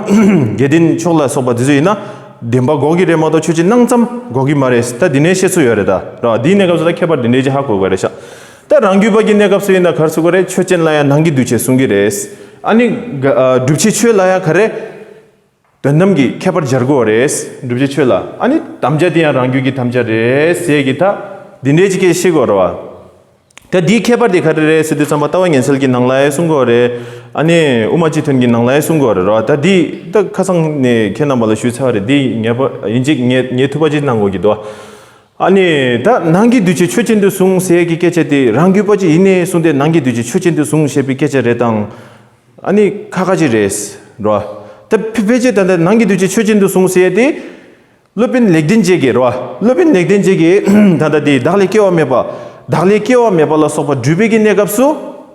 དགེ་ལྡན་ཕྱོགས་ལ་སོགས་པ་དེ་ཚོ་ཡིན་ན་བདེན་པ་འགོག་གི་རེད་མ་གཏོགས་ཆོས་ཅན་སྣང་ཙམ་འགོག་གི་མ་རེད། ད་འདི་ནས་བཤད་སྲོལ་ཡོད་རེད་ད་རོ། འདིའི་གནས་སྐབས་སུ་ད་ཁྱད་པར་འདི་འདྲའི་ཅིག་ཧ་གོ་དགོས་རེད་ཤག་ད་རང་རྒྱུད་པ་གི་གནས་སྐབས་སུ་ཡིན་ན་ག་རེ་ཟེར་དགོས་རེད། ཆོས་ཅན་ལ་ཡང་ནང་གི་འདུས་བྱས་གསུང་གི་རེད། ཨ་ནི་ག་ཨ་སྒྲུབ་བྱེད་ཆོས་ལ་ཡང་ག་རེ། དོན་དམ་གྱི་ཁྱད་པར་སྦྱར་དགོས་རེད། སྒྲུབ་བྱེད་ཆོས་ལ་ཨ་ནི་དམ་བཅའ་དེ་ཡང་རང་རྒྱུད་ཀྱི་དམ་བཅའ་རེད་ཟེར་གི་ད་འདི་འདྲའི་ཅིག་སྐད་ཤེས་དགོས་རེད་བ། ད་འདིའི་ཁྱད་པར་དེ་ག་རེ་རེད་ཟེར་དུས་ཙམ་པ་ལྟ་བ་ངན་སེལ་གྱི་ནང་ལ་ཡང་གསུང་གི་ཡོད་རེད། ཨ་ནི་དབུ་མ་སྤྱི་དོན་གྱི་ནང་ལ་ཡང་གསུང་གི་ཡོད་རེད་རོ། ད་འདི་ད་ཁ་སང་ནས་ཁྱེད་རྣམ་པ་ལ་ཞུས་ཚར་བ་རེད། འདི་ངེས་པ་ཡིན་གཅིག་ངས་ངས་ཐུགས་པ་གཅིག་གནང་དགོས་ཀྱི་འདུག་ཨ་ནི་ད་ནང་གི་འདུས་བྱས་ཆོས་ཅན་དུ་བཟུང་ཟེར་གྱི་སྐད་ཆ་དེ་རང་རྒྱུད་པ་ཅིག་ཡིན་ནས་གསུངས་ཏེ་ནང་གི་འདུས་བྱས་ཆོས་ཅན་དུ་བཟུང་ཞེས་པའི་སྐད་ཆ་རེད་དང་། ཨ་ནི་ཁ་ཁ་ཅིག་རེད་རོ། ད་ཕ་ཕལ་ཆེར་ད་ལྟ་ནང་གི་འདུས་བྱས་ཆོས་ཅན་དུ་བཟུང་ཟེར་ཡ་དེ། སློབ་དཔོན་ལེགས་ལྡན་འབྱེད་ཀྱིས་རོ། སློབ་དཔོན་ལེགས་ལྡན་འབྱེད་ཀྱིས་ད་ལྟ་དེ་བདག་ལས་སྐྱེ་བ་མེད་པ། བདག་ལས་སྐྱེ་བ་མེད་པ་ལ་སོགས་པ་སྒྲུབ་པའི་གི་གནས་སྐབས་སུ།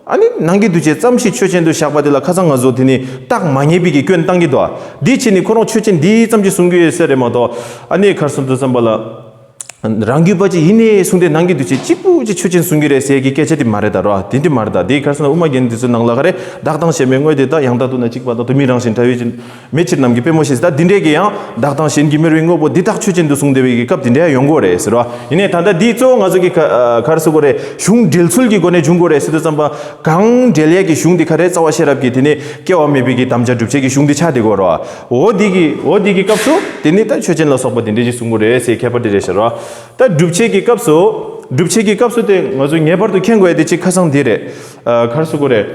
ཨ་ནི་ནང་གི་འདུས་བྱས་ཙམ་ཞིག་ཆོས་ཅན་དུ་བཞག་པ་དེ་ལ་ཁ་སང་ང་ཚོ་དེ་ནི་རྟགས་མ་ངེས་པའི་གི་སྐྱོན་བཏང་གི་འདུག་འདི་བྱས་ནས་ཁོ་རང་ཆོས་ཅན་འདི་ཙམ་ཞིག་གསུང་གི་ཡོད་ས་རེད་མ་གཏོགས། ཨ་ནི་ག་རེ་ཟེར་དུས་ཙམ་པ་ལ། རང་རྒྱུད་པ་ཅིག་ཡིན་ནས་གསུངས་ཏེ་ནང་གི་འདུས་བྱས་གཅིག་པུ་ཅིག་ཆོས་ཅན་གསུང་གི་རེད་ཟེར་གྱི་སྐད་ཆ་དེ་མ་རེད་ད་རོ། དེ་འདྲ་མ་རེད་ད། དེ་ག་རེ་ཟེར་ན་དབུ་མ་རྒྱན་འདི་ཚོའི་ནང་ལ་ག་རེ་བདག་དང་གཞན་མའི་དངོས་དེ་དག་ཡང་དག་ཏུ་ན་གཅིག་པ་དང་དུ་མའི་རང་བཞིན་ཕྲ་བའི་ཕྱིར་མེད་ཕྱིར་ནམ་མཁའི་པདྨོ་ཞེས་ཟེར། ད་འདི་འདྲས་ཀྱི་ཡང་བདག་དང་གཞན་གྱི་དམིར་བའི་དངོས་པོ་འདི་དག་ཆོས་ཅན་དུ་གསུངས་བསྡད་པའི་གི་སྐབས་འདི་འདྲས་ཡོང་གི་རེད་ཟེར་རོ། ཡིན་ནའི་ད་ལྟ་འདི་གཙོ་བོ་ང་ཚོ་གི་ག་ག་རེ་ཟེར་དགོས་རེད། གཞུང་འགྲེལ་ཚུལ་གྱི་སྒོ་ནས་འབྱུང་དགོས་རེད་ཟེར་དུས་ཙམ་པ། གང་འགྲེལ་ཡས་ཀྱི་གཞུང་འདི་ག་རེ་རྩ་བ་ཤེས་རབ་ཀྱི་དེ་ནི་སྐྱེ་བ་མེད་པའི་གི་དམ་བཅའ་སྒྲུབ་བྱེད་ཀྱི་གཞུང་འདི་ཆགས་བསྡད་ཀྱི་ཡོད་རེད་བ། འོ་འདི་གི་འོ་འདི་གི་སྐབས་སུ་དེ་ནི་ད་ཆོས་ཅན་ལ་སོགས་པ་དེ་འདྲས་ཅིག་གསུང་གི་རེད་ཟེར་ཁྱད་པར་དེ་རེད་ཤག་རོ། ད་སྒྲུབ་བྱེད་ཀྱི་སྐབས་སུ། སྒྲུབ་བྱེད་ཀྱི་སྐབས་སུ་དེ་ང་ཚོས་ངེས་པར་དུ་མཁྱེན་དགོས་ཡ་དེ་གཅིག་ཁ་སང་འདི་རེད། ཨ། ག་རེ་ཟེར་དགོས་རེད།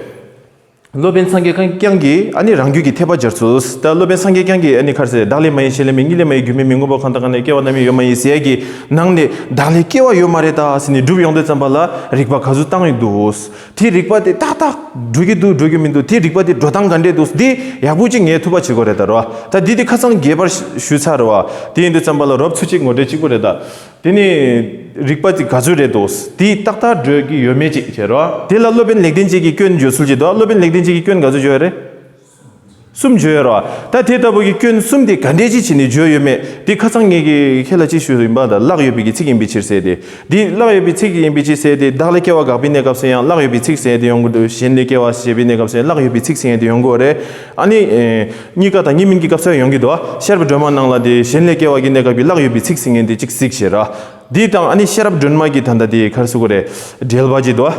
སློབ་དཔོན་སངས་རྒྱས་བསྐྱངས་ཀྱིས་ཨ་ནི་རང་རྒྱུད་ཀྱི་འཐད་པ་སྦྱར་ཚུལ། ད་སློབ་དཔོན་སངས་རྒྱས་བསྐྱངས་ཀྱིས་ཨ་ནི་ག་རེ་ཟེར། བདག་ལས་མ་ཡིན་གཞན་ལས་མིན། གཉིས་ལས་མ་ཡིན་རྒྱུ་མེད་མིན། མངོན་པར་གང་དང་གང་ལས་སྐྱེ་བ་རྣམ་གཡེང་ཡོད་མ་ཡིན་ཟེར་ཡས་ཀྱི་ནང་ནས་བདག་ལས་སྐྱེ་བ་ཡོད་མ་རེད་ད་ཟེར་ནས་སྒྲུབ་ཡོང་དུས་ཙམ་པ་ལ་རིགས་པ་ག་ཚོད་བཏང་ཡོད་འདུག་དེ་རིགས་པ་དེ་ཏག་ཏག་འགྲོ་གི་འདུག་འགྲོ་གི་མི་འདུག་དེ་རིགས་པ་དེ་འགྲོ་སྟངས་ག་འདྲས་འདུག་འདི་ཡག་པོ་ཅིག་ངས་ཐུགས་པ་བྱེད་དགོས་རེད་ད་རོ། ད་འདི་དེ་ཁ་སང་རྒྱས་པར་ཞུས་ཚར་རེད་བ། དེ་ཡིན་དུས་ཙམ་པ་ལ་རོབ་ཚུལ་གཅིག་ངོ་སྤྲོད་གཅིག་པོ་རེད་ད། དེ་ནི་རིགས་པ་དེ་ག་ཚོད་རེད་འདུག་དེ་ཏག་ཏག་འགྲོ་གི་ཡོད་མེད་ཅིག་བྱས་རོ། དེ་ལ་སློབ་དཔོན་ལེགས་ལྡན་འབྱེད་ཀྱི་སྐྱོན་བརྗོད་ཚུལ་གཅིག་འདུག་སློབ་དཔོན་ལེགས་ལྡན་འབྱེད་ཀྱི་སྐྱོན་ག་ཚོད་བརྗོད་ཡོད་རེད། གསུམ་བརྗོད་ཡོད་རོ། ད་དེ་ལྟ་བུ་གི་སྐྱོན་གསུམ་དེ་ག་འདྲས་ཅིག་བྱས་ནས་བརྗོད་ཡོད་མེད་དེ་ཁ་སང་ངས་ཀྱི་ཁྱེད་ལ་ཅིག་ཞུས་ཡིན་པ་དང་། ལྷག་ཡོད་པའི་གི་ཚིག་ཡིན་པའི་ཕྱིར་ཟེར་ཏེ། འདི་ལྷག་ཡོད་པའི་ཚིག་ཡིན་པའི་ཕྱིར་ཟེར་ཏེ། བདག་ལས་སྐྱེ་བ་དགག་པའི་གནས་སྐབས་སུ་ཡང་ལྷག་ཡོད་པའི་ཚིག་ཟེར་ཏེ་ཡོང་གི་འདུག་གཞན་ལས་སྐྱེ་བ་ཞེས་པའི་གནས་སྐབས་སུ་ཡང་ལྷག་ཡོད་པའི་ཚིག་ཟེར་ཏེ་ཡོང་གི་ཡོད་རེད། ཨ་ནི། ཨེ། གཉིས་ཀ་དང་གཉིས་མིན་གྱི་སྐབས་སུ་ཡང་ཡོང་གི་འདུག་ཤེས་རབ་སྒྲོན་མ་ནང་ལ་དེ་གཞན་ལས་སྐྱེ་བ་གི་གནས་སྐབས་ཀྱི་ལྷག་ཡོད་པའི་ཚིག་ཟེར་མཁན་དེ་གཅིག་གཟིགས་ཤེས་ར། འདི་དང་ཨ་ནི་ཤེས་རབ་སྒྲོན་མ་གི་ད་ལྟ་དེ་ག་རེ་ཟེར་དགོས་རེད། འགྲེལ་པ་ཅིག་འདུག་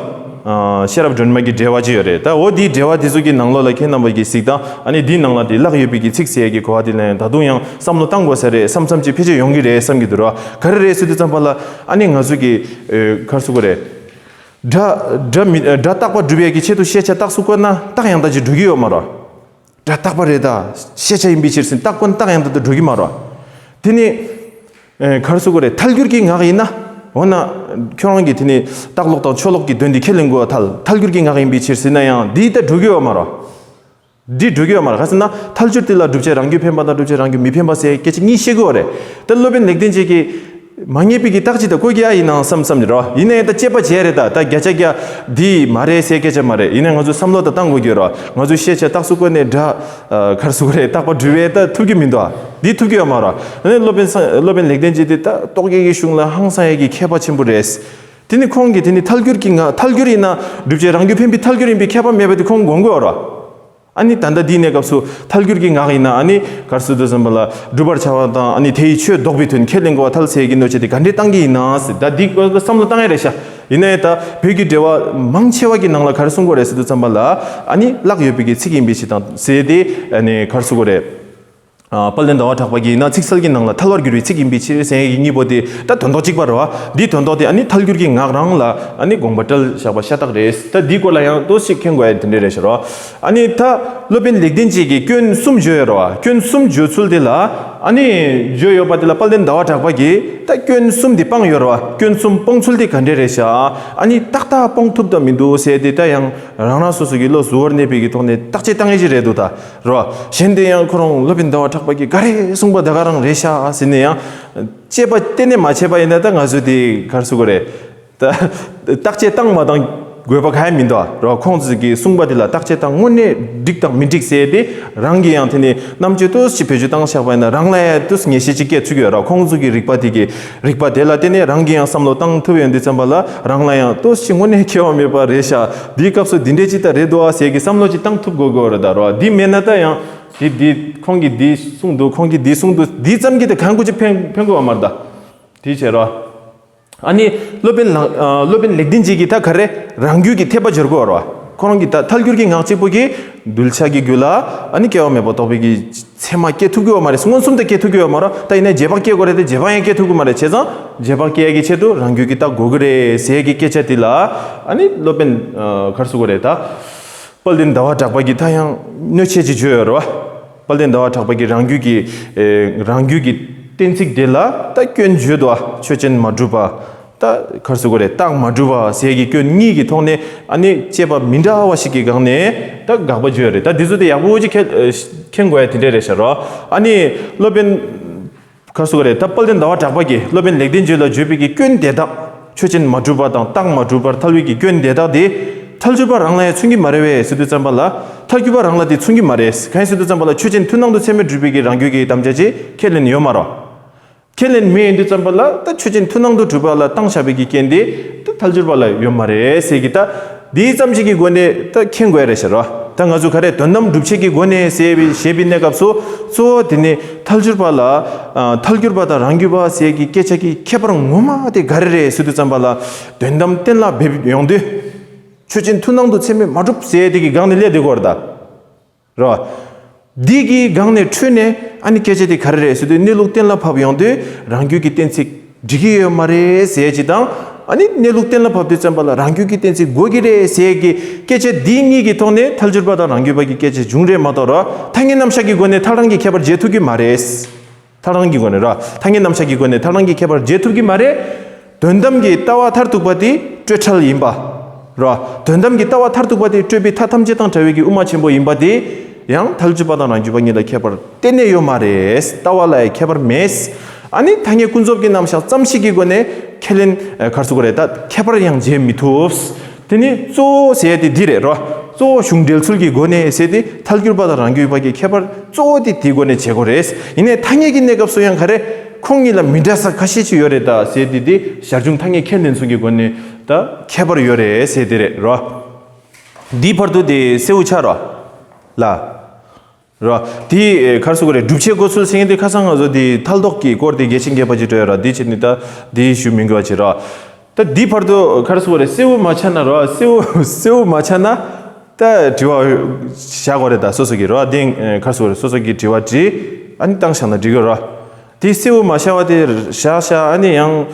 ཨ། ཤེས་རབ་སྒྲོན་མ་གི་འགྲེལ་པ་ཅིག་ཡོད་རེད། ད་འོ་དེའི་འགྲེལ་པ་དེ་ཚོ་གི་ནང་ལོགས་ལ་ཁྱེད་རྣམ་པ་གིས་གཟིགས་དང་། ཨ་ནི་འདིའི་ནང་ལ་དེ་ལྷག་ཡོད་པའི་གི་ཚིག་ཟེར་ཡ་གི་གོ་བ་དེ་ལ་ཡང་ད་དུང་ཡང་བསམ་བློ་བཏང་དགོས་ས་རེད་བསམ་བསམ་ཅིག་ཕལ་ཆེར་ཡོང་གི་རེད་བསམ་གྱི་འདུག་ར། ག་རེ་རེད་ཟེར་དུས་ཙམ་པ་ལ་ཨ་ནི་ང་ཚོ་གི། ཨེ། ག་རེ་ཟེར་དགོས་རེད། སྒྲ་སྒྲ་མི་སྒྲ་རྟག་པ་སྒྲུབ་ཡས་ཀྱི་ཆེད་དུ་ཤེས་བྱ་རྟགས་སུ་བཀོད་ན་རྟགས་ཡང་དག་ཅིག་འགྲོ་གི་ཡོད་མ་རེད། སྒྲ་རྟག་པ་རེད་ད། ཤེས་བྱ་ཡིན་པའི་ཕྱིར་ཟེར་རྟགས་བཀོད་ན་རྟགས་ཡང་དག་ཏུ་འགྲོ་གི་མ་རེད། དེ་ནི། ཨེ། ག་རེ་ཟེར་དགོས་རེད། ཐལ་འགྱུར་གྱི་ངག་ཡིན་ན། འོ་ན། ཁྱོད་རང་གིས་དེ་ནི་རྟགས་ལོག་དང་ཆོས་ལོག་གི་དོན་དེ་ཁས་ལེན་དགོས་པ་ཐལ། ཐལ་འགྱུར་གྱི་ངག་ཡིན་པའི་ཕྱིར་ཟེར་ན་ཡང་འདི་ལྟར་འགྲོ་གི་ཡོད་མ་རེད། འདི་འགྲོ་གི་ཡོད་མ་རེད། ག་རེ་ཟེར་ན་ཐལ་འགྱུར་དེ་ལ་བསྒྲུབ་བྱ་རང་རྒྱུད་འཕེན་པ་དང་བསྒྲུབ་བྱ་རང་རྒྱུད་མི་འཕེན་པ་ཟེར་སྐད་ཆ་གཉིས་བཤད་དགོས་པ་རེད། ད་སློབ་དཔོན་ལེགས་ལྡན་འབྱེད་ཀྱིས། མ་ངེས་པའི་གི་རྟགས་ཅིག་ད་བཀོད་ཀྱི་ཨ་ཡིན་ནའང་བསམ་བསམ་རེད་རོ། ཡིན་ན་ཡང་ད་དཔྱད་པ་བྱས་རེད་ད། ད་བརྒྱ་ཆ་བརྒྱ་འདི་མ་རེད་ཟེར་སྐད་ཆ་མ་རེད། ཡིན་ན་ང་ཚོས་བསམ་བློ་ད་བཏང་དགོས་ཀྱི་རོ། ང་ཚོས་ཤེས་བྱ་རྟགས་སུ་བཀོད་ནས་སྒྲ། ཨ། ག་རེ་ཟེར་དགོས་རེད། རྟག་པར་སྒྲུབ་པའི་ད་ཐུབ་ཀྱི་མི་འདུག་ཨ། འདི་ཐུབ་ཀྱི་ཡོད་མ་རེད། ཨ་ནི་སློབ་དཔོན་སངས་སློབ་དཔོན་ལེགས་ལྡན་འབྱེད་དེ་ད་རྟོག་གེ་གི་གཞུང་ལ་ཧང་སང་ཡས་ཀྱི་མཁས་པ་ཆེན་པོ་རེད། དེ་ནི་ཁོང་གིས་དེ་ནི་ཐལ་འགྱུར་གྱི་ངག་ཐལ་འགྱུར་ཡིན་ན་བསྒྲུབ་བྱ་རང་རྒྱུད་འཕེན་པའི་ཐལ་འགྱུར་ཡིན་པའི་ཁྱད་པར་མེད་པ་དེ་ཁོང་དགོངས་དགོས་རོ། ཨ་ནི་ད་ལྟ་འདིའི་གནས་སྐབས་སུ་ཐལ་འགྱུར་གྱི་ངག་ཡིན་ན་ཨ་ནི་ག་རེ་ཟེར་དུས་ཙམ་པ་ལ་བསྒྲུབ་པར་བྱ་བ་དང་ཨ་ནི་དེ་ཡི་ཆོས་ལྡོག་པའི་དོན་ཁས་ལེན་དགོས་པ་ཐལ་ཟེར་གྱི་གནོད་བྱེད་དེ་ག་འདྲས་བཏང་གི་ཡིན་ན་ཟེར། ད་འདི་བསམ་བློ་བཏང་ཡ་རེད་ཤག་ཡིན་ནའི་ད་བོད་ཀྱི་འགྲེལ་བ་མང་ཆེ་བ་གི་ནང་ལ་ག་རེ་གསུང་གི་ཡོད་རེད་ཟེར་དུས་ཙམ་པ་ལ་ཨ་ནི་ཀླག་ཡོད་པའི་གི་ཚིག་ཡིན་པའི་ཕྱིར་དང་ཟེར་ཏེ་ཨ་ནི་ག་རེ་ཟེར་དགོས་རེད། ཨ། དཔལ་ལྡན་ཟླ་བ་གྲགས་པ་གིས་ཡིན་ན་ཚིག་གསལ་གྱི་ནང་ལ་ཐལ་བར་འགྱུར་བའི་ཚིག་ཡིན་པའི་ཕྱིར་ཟེར་ཡས་ཀྱི་གཉིས་པོ་དེ་ད་དོན་དག་གཅིག་པ་རེད་བ། འདིའི་དོན་དག་དེ་ཨ་ནི་ཐལ་འགྱུར་གྱི་ངག་རང་ལ་ཨ་ནི་དགོངས་པ་བཀྲལ་བཞག་པ་ཤ་སྟག་རེད། ད་འདིའི་སྐོར་ལ་ཡང་ཏོག་ཙམ་མཁྱེན་དགོས་ཡ་དེ་འདྲས་རེད་ཤག་རོ། ཨ་ནི་ད་སློབ་དཔོན་ལེགས་ལྡན་འབྱེད་ཀྱིས་སྐྱོན་གསུམ་བརྗོད་ཡོད་རེད་བ། སྐྱོན་གསུམ་བརྗོད་ཚུལ་དེ་ལ་ཨ་ནི་བརྗོད་ཡོད་པ་དེ་ལ་དཔལ་ལྡན་ཟླ་བ་གྲགས་པ་གིས་ད་སྐྱོན་གསུམ་དེ་སྤངས་ཡོད་རེད་བ། སྐྱོན་གསུམ་སྤོང་ཚུལ་དེ་ག་འདྲས་རེད་ཤག་ཨ་ནི་ཏག་ཏག་སྤོང་ཐུབ་དང་མི་འདུག་ཟེར་དེ་ད་ཡང་རང་རང་སོ་སོ་གི་བློ་གཟུ་བོར་གནས་པའི་གི་ཐོག་ནས་བརྟག་དཔྱད་བཏང་ཡས་ཅིག་རེད་འདུག་ད། རོ། གཞན་དེ་ཡང་ཁོ་རང་སློབ་དཔོན་ཟླ་བ་གྲགས་པ་གིས་ག་རེ་གསུངས་པ་ད་ག་རང་རེད་ཤག་ཟེར་ནས་ཡང་དཔྱད་པ་གཏན་ནས་མ་བྱས་པ་ཡིན་ན་ད་ང་ཚོས་དེ་ག་རེ་ཟེར་དགོས་རེད། ད་བརྟག་དཔྱད་བཏང་མ་བཏང་དགོས་པ་གང་ཡང་མི་འདུག་རོ། ཁོང་ཚོས་ཀྱིས་གསུངས་པ་དེ་ལ་བརྟག་དཔྱད་བཏང་དངོས་གནས་འགྲིག་དང་མི་འགྲིག་ཟེར་དེ་རང་གིས་ཡང་དེ་ནས་རྣམ་དཔྱོད་ཏོག་ཙམ་བེད་སྤྱོད་བཏང་བཞག་པ་ཡིན་ན་རང་ལ་ཡང་ཏོག་ཙམ་ངེས་ཤེས་ཅིག་སྐྱེ་ཐུབ་ཀྱི་ཡོད་རོ། ཁོང་ཚོ་གི་རིག་པ་དེ་གི་རིག་པ་དེ་ལ་བརྟེན་ནས་རང་གིས་ཡང་བསམ་བློ་བཏང་ཐུབ་ཡོང་དུས་ཙམ་པ་ལ་རང་ལ་ཡང་ཏོག་ཙམ་དངོས་གནས་ཁྱད་པར་མེད་པ་རེད་ཤག་འདིའི་སྐབས་སུ་འདི་འདྲས་ཅིག་ད་རེད་འདུག་ཨ་ཟེར་གྱི་བསམ་བློ་ཅིག་བཏང་ཐུབ་དགོས་དགོས་རེད་ད་རོ། འདི་མེད་ན་ད་ཡང་འདི་འདི་ཁོང་གིས་འདི་གསུངས་འདུག་ཁོང་གིས་འདི་གསུངས་འདུག་འདི་ཙམ་གྱིས་ད་གང་དགོས་ཅིག་ཕན་ཕན་དགོས་པ་མ་རེད་ད། དེ་བྱས་རོ། ཨ་ནི་སློབ་དཔོན་ལགས་ཨ། སློབ་དཔོན་ལེགས་ལྡན་འབྱེད་ཀྱིས་ད་ག་རེ་རང་རྒྱུད་ཀྱི་འཐད་པ་སྦྱོར་དགོས་རོ། ཁོ་རང་གིས་ད་ཐལ་འགྱུར་གྱི་ངག་གཅིག་པོ་གིས་གདུལ་བྱ་གི་རྒྱུད་ལ་ཨ་ནི་སྐྱེ་བ་མེད་པ་རྟོགས་པའི་གི་ཚད་མ་སྐྱེ་ཐུབ་ཀྱི་ཡོད་མ་རེད། མངོན་སུམ་དུ་སྐྱེ་ཐུབ་ཀྱི་ཡོད་མ་རེད། ད་ཡིན་ན་རྗེས་དཔག་སྐྱེ་དགོས་རེད་དེ་རྗེས་དཔག་ཡང་སྐྱེ་ཐུབ་ཀྱི་མ་རེད། བྱས་ཙང་རྗེས་དཔག་སྐྱེ་ཡ་གི་ཆེད་དུ་རང་རྒྱུད་ཀྱི་རྟགས་དགོས་ཀྱི་རེད་ཟེར་གྱི་སྐད་ཆ་དེ་ལ་ཨ་ནི་སློབ་དཔོན་ཨ། ག་རེ་ཟེར་དགོས་རེད་ད། དཔལ་ལྡན་ཟླ་བ་གྲགས་པ་གིས་ད་ཡང་གནོད་བྱེད་ཅིག་བརྗོད་ཡོད་རེད་བ། དཔལ་ལྡན་ཟླ་བ་གྲགས་པ་གིས་རང་རྒྱུད་ཀྱི་ཨེ། རང་རྒྱུད་ཀྱི་གཏན་ཚིགས་དེ་ལ་ད་སྐྱོན་བརྗོད་དོ། ཆོས་ཅན་མ་གྲུབ་པ། ད་ག་རེ་ཟེར་དགོས་རེད། རྟགས་མ་གྲུབ་པ་ཟེར་གྱི་སྐྱོན་གཉིས་ཀྱི་ཐོག་ནས་ཨ་ནི་དཔྱད་པ་མི་འདྲ་བ་ཞིག་གི་སྒང་ནས་ད་དགག་པ་བརྗོད་ཡོད་རེད། ད་འདི་ཚོ་དེ་ཡག་པོ་ཅིག་མཁྱེན་མཁྱེན་དགོས་ཡ་དེ་འདྲས་རེད་ཤག་རོ། ཨ་ནི་སློབ་དཔོན་ག་རེ་ཟེར་དགོས་རེད། ད་དཔལ་ལྡན་ཟླ་བ་གྲགས་པ་གིས་སློབ་དཔོན་ལེགས་ལྡན་འབྱེད་ལ་བརྗོད་པའི་གི་སྐྱོན་དེ་དག་ཆོས་ཅན་མ་གྲུབ་པ་དང་རྟགས་མ་གྲུབ་པར་ཐལ་བའི་གི་སྐྱོན་དེ་དག་དེ་ཐལ་འགྱུར་བ་རང་ལ་ཡང་མཚུངས་ཀྱི་མ་རེད་པས་ཟེར་དུས་ཙམ་པ་ལ་ཐལ་འགྱུར་བ་རང་ལ་དེ་མཚུངས་ཀྱི་མ་རེད། གང་ཡིན་ཟེར་དུས་ཙམ་པ་ལ་ཆོས་ཅན་མཐུན་སྣང་དུ་ཚད་མས་གྲུབ་པའི་གི་རང་རྒྱུད་ཀྱི་དམ་བཅའ་ཅིག་ཁས་ལེན་ཡོད་མ་རེད། ཁས་ལེན་མེད་ཡིན་དུས་ཙམ་པ་ལ་ད་ཆོས་ཅན་མཐུན་སྣང་དུ་གྲུབ་པ་ལ་བཏང་བཞག་པའི་གི་རྐྱེན་དེ་ད་ཐལ་འགྱུར་བ་ལ་ཡོད་མ་རེད་ཟེར་གི་ད། འདིའི་ཙམ་ཞིག་གི་སྒོ་ནས་ད་མཁྱེན་དགོས་ཡ་རེད་ཤག་རོ། ད་ང་ཚོ་ག་རེ་དོན་དམ་སྒྲུབ་བྱེད་ཀྱི་སྒོ་ནས་ཟེར་བའི་ཞེས་པའི་གནས་སྐབས་སུ་གཙོ་བོ་དེ་ནི་ཐལ་འགྱུར་བ་ལ་ཨ། ཐལ་འགྱུར་བ་དང་རང་རྒྱུད་པ་ཟེར་གྱི་སྐད་ཆ་གི་ཁྱད་པར་ངོ་མ་དེ་ག་རེ་རེད་ཟེར་དུས་ཙམ་པ་ལ་དོན་དམ་གཏན་ལ་འབེབས་ཡོང་དུས་ཆོས་ཅན་མཐུན་སྣང་དུ་ཚད་མས་མ་གྲུབ་ཟེར་དེ་གི་སྒང་ནས་སླེབས་བསྡད་ཀྱི་ཡོད་རེད་ད། རོ། འདི་གི་སྒང་ནས་འཕྲོས་ནས་ཨ་ནི་སྐད་ཆ་དེ་ག་རེ་རེད་ཟེར་དུས་གནས་ལུགས་གཏན་ལ་ཕབ་ཡོང་དུས་རང་རྒྱུད་ཀྱི་གཏན་ཚིགས་འགྲིག་གི་ཡོད་མ་རེད་ཟེར་ཅིག་དང་། ཨ་ནི་གནས་ལུགས་གཏན་ལ་ཕབ་དུས་ཙམ་པ་ལ་རང་རྒྱུད་ཀྱི་གཏན་ཚིགས་དགོས་ཀྱི་རེད་ཟེར་གྱི་སྐད་ཆ་འདི་གཉིས་ཀྱི་ཐོག་ནས་ཐལ་འགྱུར་བ་དང་རང་རྒྱུད་པ་གི་སྐད་ཆ་བྱུང་རེད་མ་གཏོགས་རོ། ཐ་སྙད་རྣམ་གཞག་གི་སྒོ་ནས་ཐལ་རང་གི་ཁྱད་པར་འབྱེད་ཐུབ་ཀྱི་མ་རེད། ཐལ་རང་གི་སྒོ་ནས་ར། ཐ་སྙད་རྣམ་གཞག་གི་སྒོ་ནས་ཐལ་རང་གི་ཁྱད་པར་འབྱེད་ཐུབ་ཀྱི་མ་རེད། དོན་དམ་གྱི་ལྟ་བ་མཐར་ཐུག་པ་དེ་སྤྲོས་བྲལ་ཡིན་པ། ར། དོན་དམ་གྱི་ལྟ་བ་མཐར་ཐུག་པ་དེ་སྤྲོས་པའི་མཐའ་ཐམས་ཅད་དང་བྲལ་བའི་གི་དབུ་མ་ཆེན་པོ་ཡིན་པ་དེ། ཡང་ཐལ་འགྱུར་བ་དང་རང་རྒྱུད་པ་གཉིས་ལ་ཁྱད་པར་གཏན་ནས་ཡོད་མ་རེད། ལྟ་བ་ལ་ཡང་ཁྱད་པར་མེད། ཨ་ནི་ཐ་སྙད་ཀུན་རྫོབ་ཀྱི་རྣམ་གཞག་ཙམ་ཞིག་གི་སྒོ་ནས་ཁས་ལེན་ཨ། ག་རེ་ཟེར་དགོས་རེད། ད་ཁྱད་པར་ཡང་འབྱེད་མི་ཐུབ། དེ་ནི་གཙོ་བོ་ཟེར་ཡ་དེ་འདི་རེད་རོ། གཙོ་བོ་གཞུང་འབྲེལ་ཚུལ་གྱི་སྒོ་ནས་ཟེར་ཏེ་ཐལ་འགྱུར་བ་དང་རང་རྒྱུད་པ་གི་ཁྱད་པར་གཙོ་བོ་དེ་དེའི་སྒོ་ནས་འབྱེད་དགོས་རེད། ཡིན་ནའི་ཐ་སྙད་ཀྱི་གནས་སྐབས་སུ་ཡང་ག་རེ། ཁོང་གཉིས་ལ་མི་འདྲ་ས་ཁ་ཤས་ཅིག་ཡོད་རེད་ད་ཟེར་ཏེ་དེ་ཞར་བྱུང་ཐ་སྙད་ཁས་ལེན་ཚུལ་གྱི་སྒོ་ནས་ད་ཁྱད་པར་ཡོད་རེད་ཟེར་དེ་རེད་རོ། འདིའི་བར་དུ་དེ་གསལ་བོ་ཆགས་རོ། ལ། ར། དེ་ག་རེ་ཟེར་དགོས་རེད། སྒྲུབ་བྱེད་དགོས་ཚུལ་ཟེར་མཁན་དེ་ཁ་སང་ང་ཚོ་དེ་ཐལ་ལྡོག་གི་སྐོར་དེ་རྒྱས་ཤིང་རྒྱས་པ་ཅིག་སྤྲོད་ཡོད་ར། དེ་བྱས་ནས་ད་དེ་ཞུ་མི་དགོས་པ་བྱེད་ར། ད་འདིའི་བར་དུ་ག་རེ་ཟེར་དགོས་རེད། གསལ་བོ་མ་ཆགས་ན་ར། གསལ་བོ་གསལ་བོ་མ་ཆགས་ན་ད་དྲི་བ་བཞག་དགོས་རེད། ད་སོ་སོ་གི་ར། དེ་ག་རེ་ཟེར་དགོས་རེད། སོ་སོ་གི་དྲི་བ་དྲིས་ཨ་ནི་བཏང་བཞག་ན་འགྲིག་གི་ར། དེ་གསལ་བོ་མ་ཤར་བ་དེ་བཞག་བཞག་ཨ་ནི་ཡང་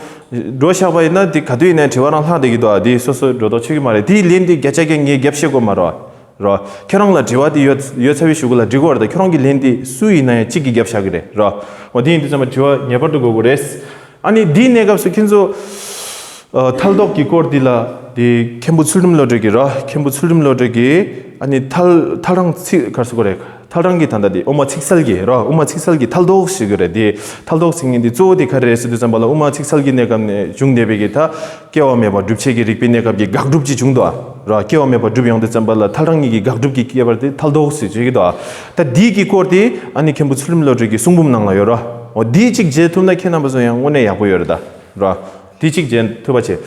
འགྲོ་བཞག་པ་ཡིན་ན་དེ་ག་དུས་ཡིན་ན་དྲི་བ་རང་ལྷག་བསྡད་ཀྱི་འདུག་ཨ་དེ་སོ་སོ་འགྲོ་ལྡོག་ཆོད་ཀྱི་མ་རེད། དེའི་ལན་དེ་བརྒྱ་ཆ་བརྒྱ་ངས་རྒྱབ་བཤད་དགོས་མ་རེད། རོ། ཁྱེད་རང་ལ་དྲི་བ་དེ་ཡོད་ཡོད་ཚར་བའི་གཞུག་གུ་ལ་འདྲི་དགོས་རེད། ད་ཁྱེད་རང་གི་ལན་དེ་སུ་ཡིན་ན་ཡང་གཅིག་གིས་རྒྱབ་བཞག་གི་རེད། རོ། འོ་དེ་ཡིན་དུས་ཙམ་པ་དྲི་བ་ངེས་པར་དུ་དགོས་དགོས་རེད། ཨ་ནི་འདིའི་གནས་སྐབས་སུ་ཁྱེད་ཚོ། ཨ། ཐལ་ལྡོག་གི་སྐོར་འདི་ལ་དེ་མཁན་པོ་ཚུལ་ཁྲིམས་བློ་གྲོས་ཀྱིས་རོ། མཁན་པོ་ཚུལ་ཁྲིམས་བློ་གྲོས་ཀྱིས་ཨ་ནི་ཐལ་ཐལ་རང་ཚིག་གར་སུ་གོ་རེད། ཐལ་རང་གི་ད་ལྟ་དེ་དབུ་མ་ཚིག་གསལ་གྱི་རོ། དབུ་མ་ཚིག་གསལ་གྱི་ཐལ་ལྡོག་ཞིག་གི་རེད། དེ་ཐལ་ལྡོག་ཟེར་མཁན་དེ་གཙོ་བོ་དེ་ག་རེ་རེད་ཟེར་དུས་ཙམ་པ་ལ་དབུ་མ་ཚིག་གསལ་གྱི་གནས་སྐབས་ནས་བྱུང་བསྡད་པའི་གི་ད་སྐྱེ་བ་མེད་པ་སྒྲུབ་བྱེད་ཀྱི་རིགས་པའི་གནས་སྐབས་ཀྱི་དགག་སྒྲུབ་ཅིག་བྱུང་འདུག་ཨ། རོ། སྐྱེ་བ་མེད་པ་སྒྲུབ་ཡོང་དུས་ཙམ་པ་ལ་ཐལ་རང་གཉིས་ཀྱི་དགག་སྒྲུབ་ཀྱི་ཁྱད་པར་དེ་ཐལ་ལྡོག་ཟེར་བྱེད་ཀྱི་འདུག་ཨ། ད་འདི་གི་སྐོར་དེ་ཨ་ནི་མཁན་པོ་ཚུལ་ཁྲིམས་བློ་གྲོས་ཀྱི་གསུང་འབུམ་ནང་ལ་ཡོད་རོ། འོ་འདི་གཅིག་མཇལ་ཐུབ་ན་ཁྱེད་རྣམ་པ་ཚོ་ཡང་དངོས་གནས་ཡག་པོ་ཡོད་རེད་ད། རོ། དེ་གཅིག་མཇལ་ཐུབ་པ་བྱེད།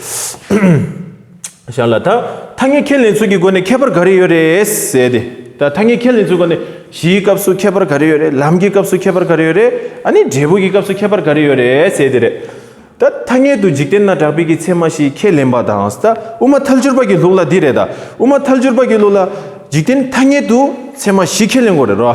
ཞར་ལ་ད་ཐ་སྙད་ཁས་ལེན་ཚུལ་གྱི་སྒོ་ནས་ཁྱད་པར་ག་རེ་ཡོད་རེད་ཟེར་ཏེ། ད་ཐ་སྙད་ཁས་ལེན་ཚུལ་སྒོ་ནས་གཞིའི་སྐབས་སུ་ཁྱད་པར་ག་རེ་ཡོད་རེད། ལམ་གྱི་སྐབས་སུ་ཁྱད་པར་ག་རེ་ཡོད་རེད། ཨ་ནི་འབྲས་བུ་གི་སྐབས་སུ་ཁྱད་པར་ག་རེ་ཡོད་རེད་ཟེར་དེ་རེད། ད་ཐ་སྙད་དུ་འཇིག་རྟེན་ན་གྲགས་པའི་གི་ཚད་མ་བཞི་ཁས་ལེན་པ་དང་། ད་དབུ་མ་ཐལ་འགྱུར་བ་གི་ལུགས་ལ་འདི་རེད་ད། དབུ་མ་ཐལ་འགྱུར་བ་གི་ལུགས་ལ་འཇིག་རྟེན་ཐ་སྙད་དུ་ཚད་མ་བཞི་ཁས་ལེན་དགོས་རེད་རོ།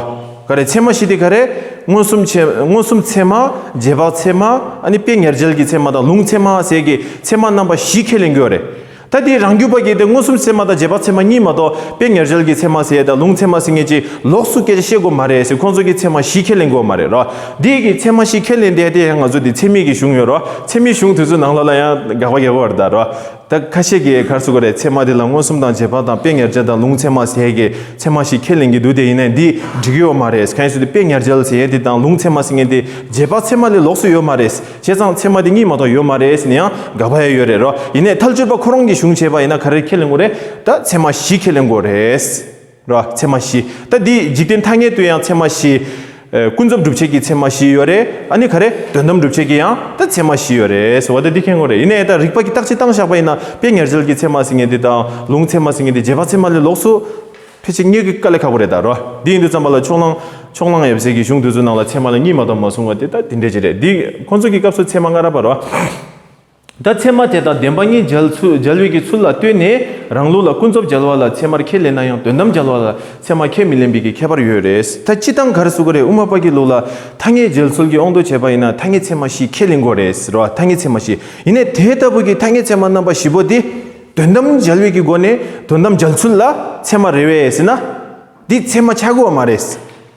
ག་རེ་ཚད་མ་བཞི་དེ་ག་རེ། མངོན་སུམ་ཚད་མངོན་སུམ་ཚད་མ། རྗེས་དཔག་ཚད་མ། ཨ་ནི་དཔེ་ཉེར་འཇལ་གྱི་ཚད་མ་དང་ལུང་ཚད་མ་ཟེར་གྱི་ཚད་མ་རྣམ་པ་བཞི་ཁས་ལེན་དགོས་རེད། ད་དེ་རང་རྒྱུད་པ་གིས་དེ་མངོན་སུམ་ཚད་མ་དང་རྗེས་དཔག་ཚད་མ་གཉིས་མ་གཏོགས་དཔེ་ཉེར་འཇལ་གྱི་ཚད་མ་ཟེར་ཡས་དང་ལུང་ཚད་མ་ཟེར་མཁན་ཅིག་ལོགས་སུ་སྐད་ཆ་བཤད་དགོས་མ་རེད་ཟེར། ཁོང་ཚོ་གིས་ཚད་མ་བཞི་ཁས་ལེན་དགོས་མ་རེད་རོ། དེ་གི་ཚད་མ་བཞི་ཁས་ལེན་དེ་དེ་ཡང་ང་ཚོ་དེ་ཚད་མའི་གི་གཞུང་ཡོད་རོ། ཚད་མའི་གཞུང་དེ་ཚོའི་ནང་ལོགས་ལ་ཡང་དགག་པ་རྒྱག་དགོས་རེད་ད་རོ། ད་ཁ་ཤས་ཀྱིས་ག་རེ་ཟེར་དགོས་རེད། ཚད་མ་དེ་ལ་མངོན་སུམ་དང་རྗེས་དཔག་དང་དཔེ་ཉེར་འཇལ་དང་ལུང་ཚད་མ་ཟེར་གྱི་ཚད་མ་བཞི་ཁས་ལེན་གྱི་འདུག་དེ་ཡིན་ནའི་འདི་འགྲིག་གི་ཡོད་མ་རེད། གང་ཡིན་ཟེར་དུས་དཔེ་ཉེར་འཇལ་ཟེར་ཡས་དེ་དང་ལུང་ཚད་མ་ཟེར་མཁན་དེ་རྗེས་དཔག་ཚད་མ་ལས་ལོགས་སུ་ཡོད་མ་རེད། བྱས་ཙང་ཚད་མ་དེ་གཉིས་མ་གཏོགས་ཡོད་མ་རེད་ཟེར་ནས་ཡང་དགག་པ་ཡང་ཡོད་རེད་རོ། ཡིན་ནའི་ཐལ་འགྱུར་བ་ཁོ་རང་གི་གཞུང་བྱས་པ་ཡིན་ན་ག་རེ་ཁས་ལེན་དགོས་རེད། ད་ཚད་མ་བཞི་ཁས་ལེན་དགོས་རེད་རོ། ཚད་མ་བཞི། ད་འདི་འཇིག་རྟེན་ཐ་སྙད་དུ་ཡང་ཚད་མ་བཞི། ཨ། ཀུན་རྫོབ་སྒྲུབ་བྱེད་ཀྱི་ཚད་མ་བཞི་ཡོད་རེད། ཨ་ནི་ག་རེ་དོན་དམ་སྒྲུབ་བྱེད་ཀྱི་ཡང་ད་ཚད་མ་བཞི་ཡོད་རེད་ཟེར་བ་ད་འདི་མཁྱེན་དགོས་རེད། ཡིན་ནའི་ད་རིགས་པ་གི་བརྟག་དཔྱད་བཏང་བཞག་པ་ཡིན་ན་དཔེ་ཉེར་འཇལ་གྱི་ཚད་མ་ཟེར་མཁན་འདི་དང་ལུང་ཚད་མ་ཟེར་མཁན་འདི་རྗེས་དཔག་ཚད་མ་ལས་ལོགས་སུ་ཕལ་ཆེར་རྙེད་ཀྱི་དཀའ་ལས་ཁག་པོ་རེད་ད་རོ། འདི་ཡིན་དུས་ཙམ་པ་ལ་ཕྱོགས་གླང་ཕྱོགས་གླང་ཡབ་སྲས་ཀྱི་གཞུང་དེ་ཚོའི་ནང་ལ་ཚད་མ་ལ་གཉིས་མ་གཏོགས་མ་གསུངས་པ་དེ་ད་དེ་འདྲས་ཅིག་རེད། འདི་ཁོང་ཚོ་གི་སྐབས་སུ་ཚད་མ་སྔ་རབས་པ་རོ། ད་ཚད་མ་དེ་དང་བདེན་པ་གཉིས་འཇལ་ཚུལ་འཇལ་བའི་གི་ཚུལ་ལ་ལྟོས་ནས་རང་ལུགས་ལ་ཀུན་རྫོབ་འཇལ་བ་ལ་ཚད་མར་ཁས་ལེན་ན་ཡང་དོན་དམ་འཇལ་བ་ལ་ཚད་མ་ཁས་མི་ལེན་པའི་གི་ཁྱད་པར་ཡོད་རེད། ད་སྤྱིར་བཏང་ག་རེ་ཟེར་དགོས་རེད། དབུ་མ་པ་གི་ལུགས་ལ་ཐ་སྙད་འཇལ་ཚུལ་གྱི་དབང་དུ་བྱས་པ་ཡིན་ན་ཐ་སྙད་ཚད་མ་བཞི་ཁས་ལེན་དགོས་རེད་ཟེར་བ། ཐ་སྙད་ཚད་མ་བཞི། ཡིན་ནའི་དེ་ལྟ་བུ་གི་ཐ་སྙད་ཚད་མ་རྣམ་པ་བཞི་པོ་དེ་དོན་དམ་འཇལ་བའི་གི་སྒོ་ནས་དོན་དམ་འཇལ་ཚུལ་ལ་ཚད་མ་རེད་པས་ཟེར་ན། འདི་ཚད་མ་ཆགས་ཀྱི་ཡོད་མ་རེད།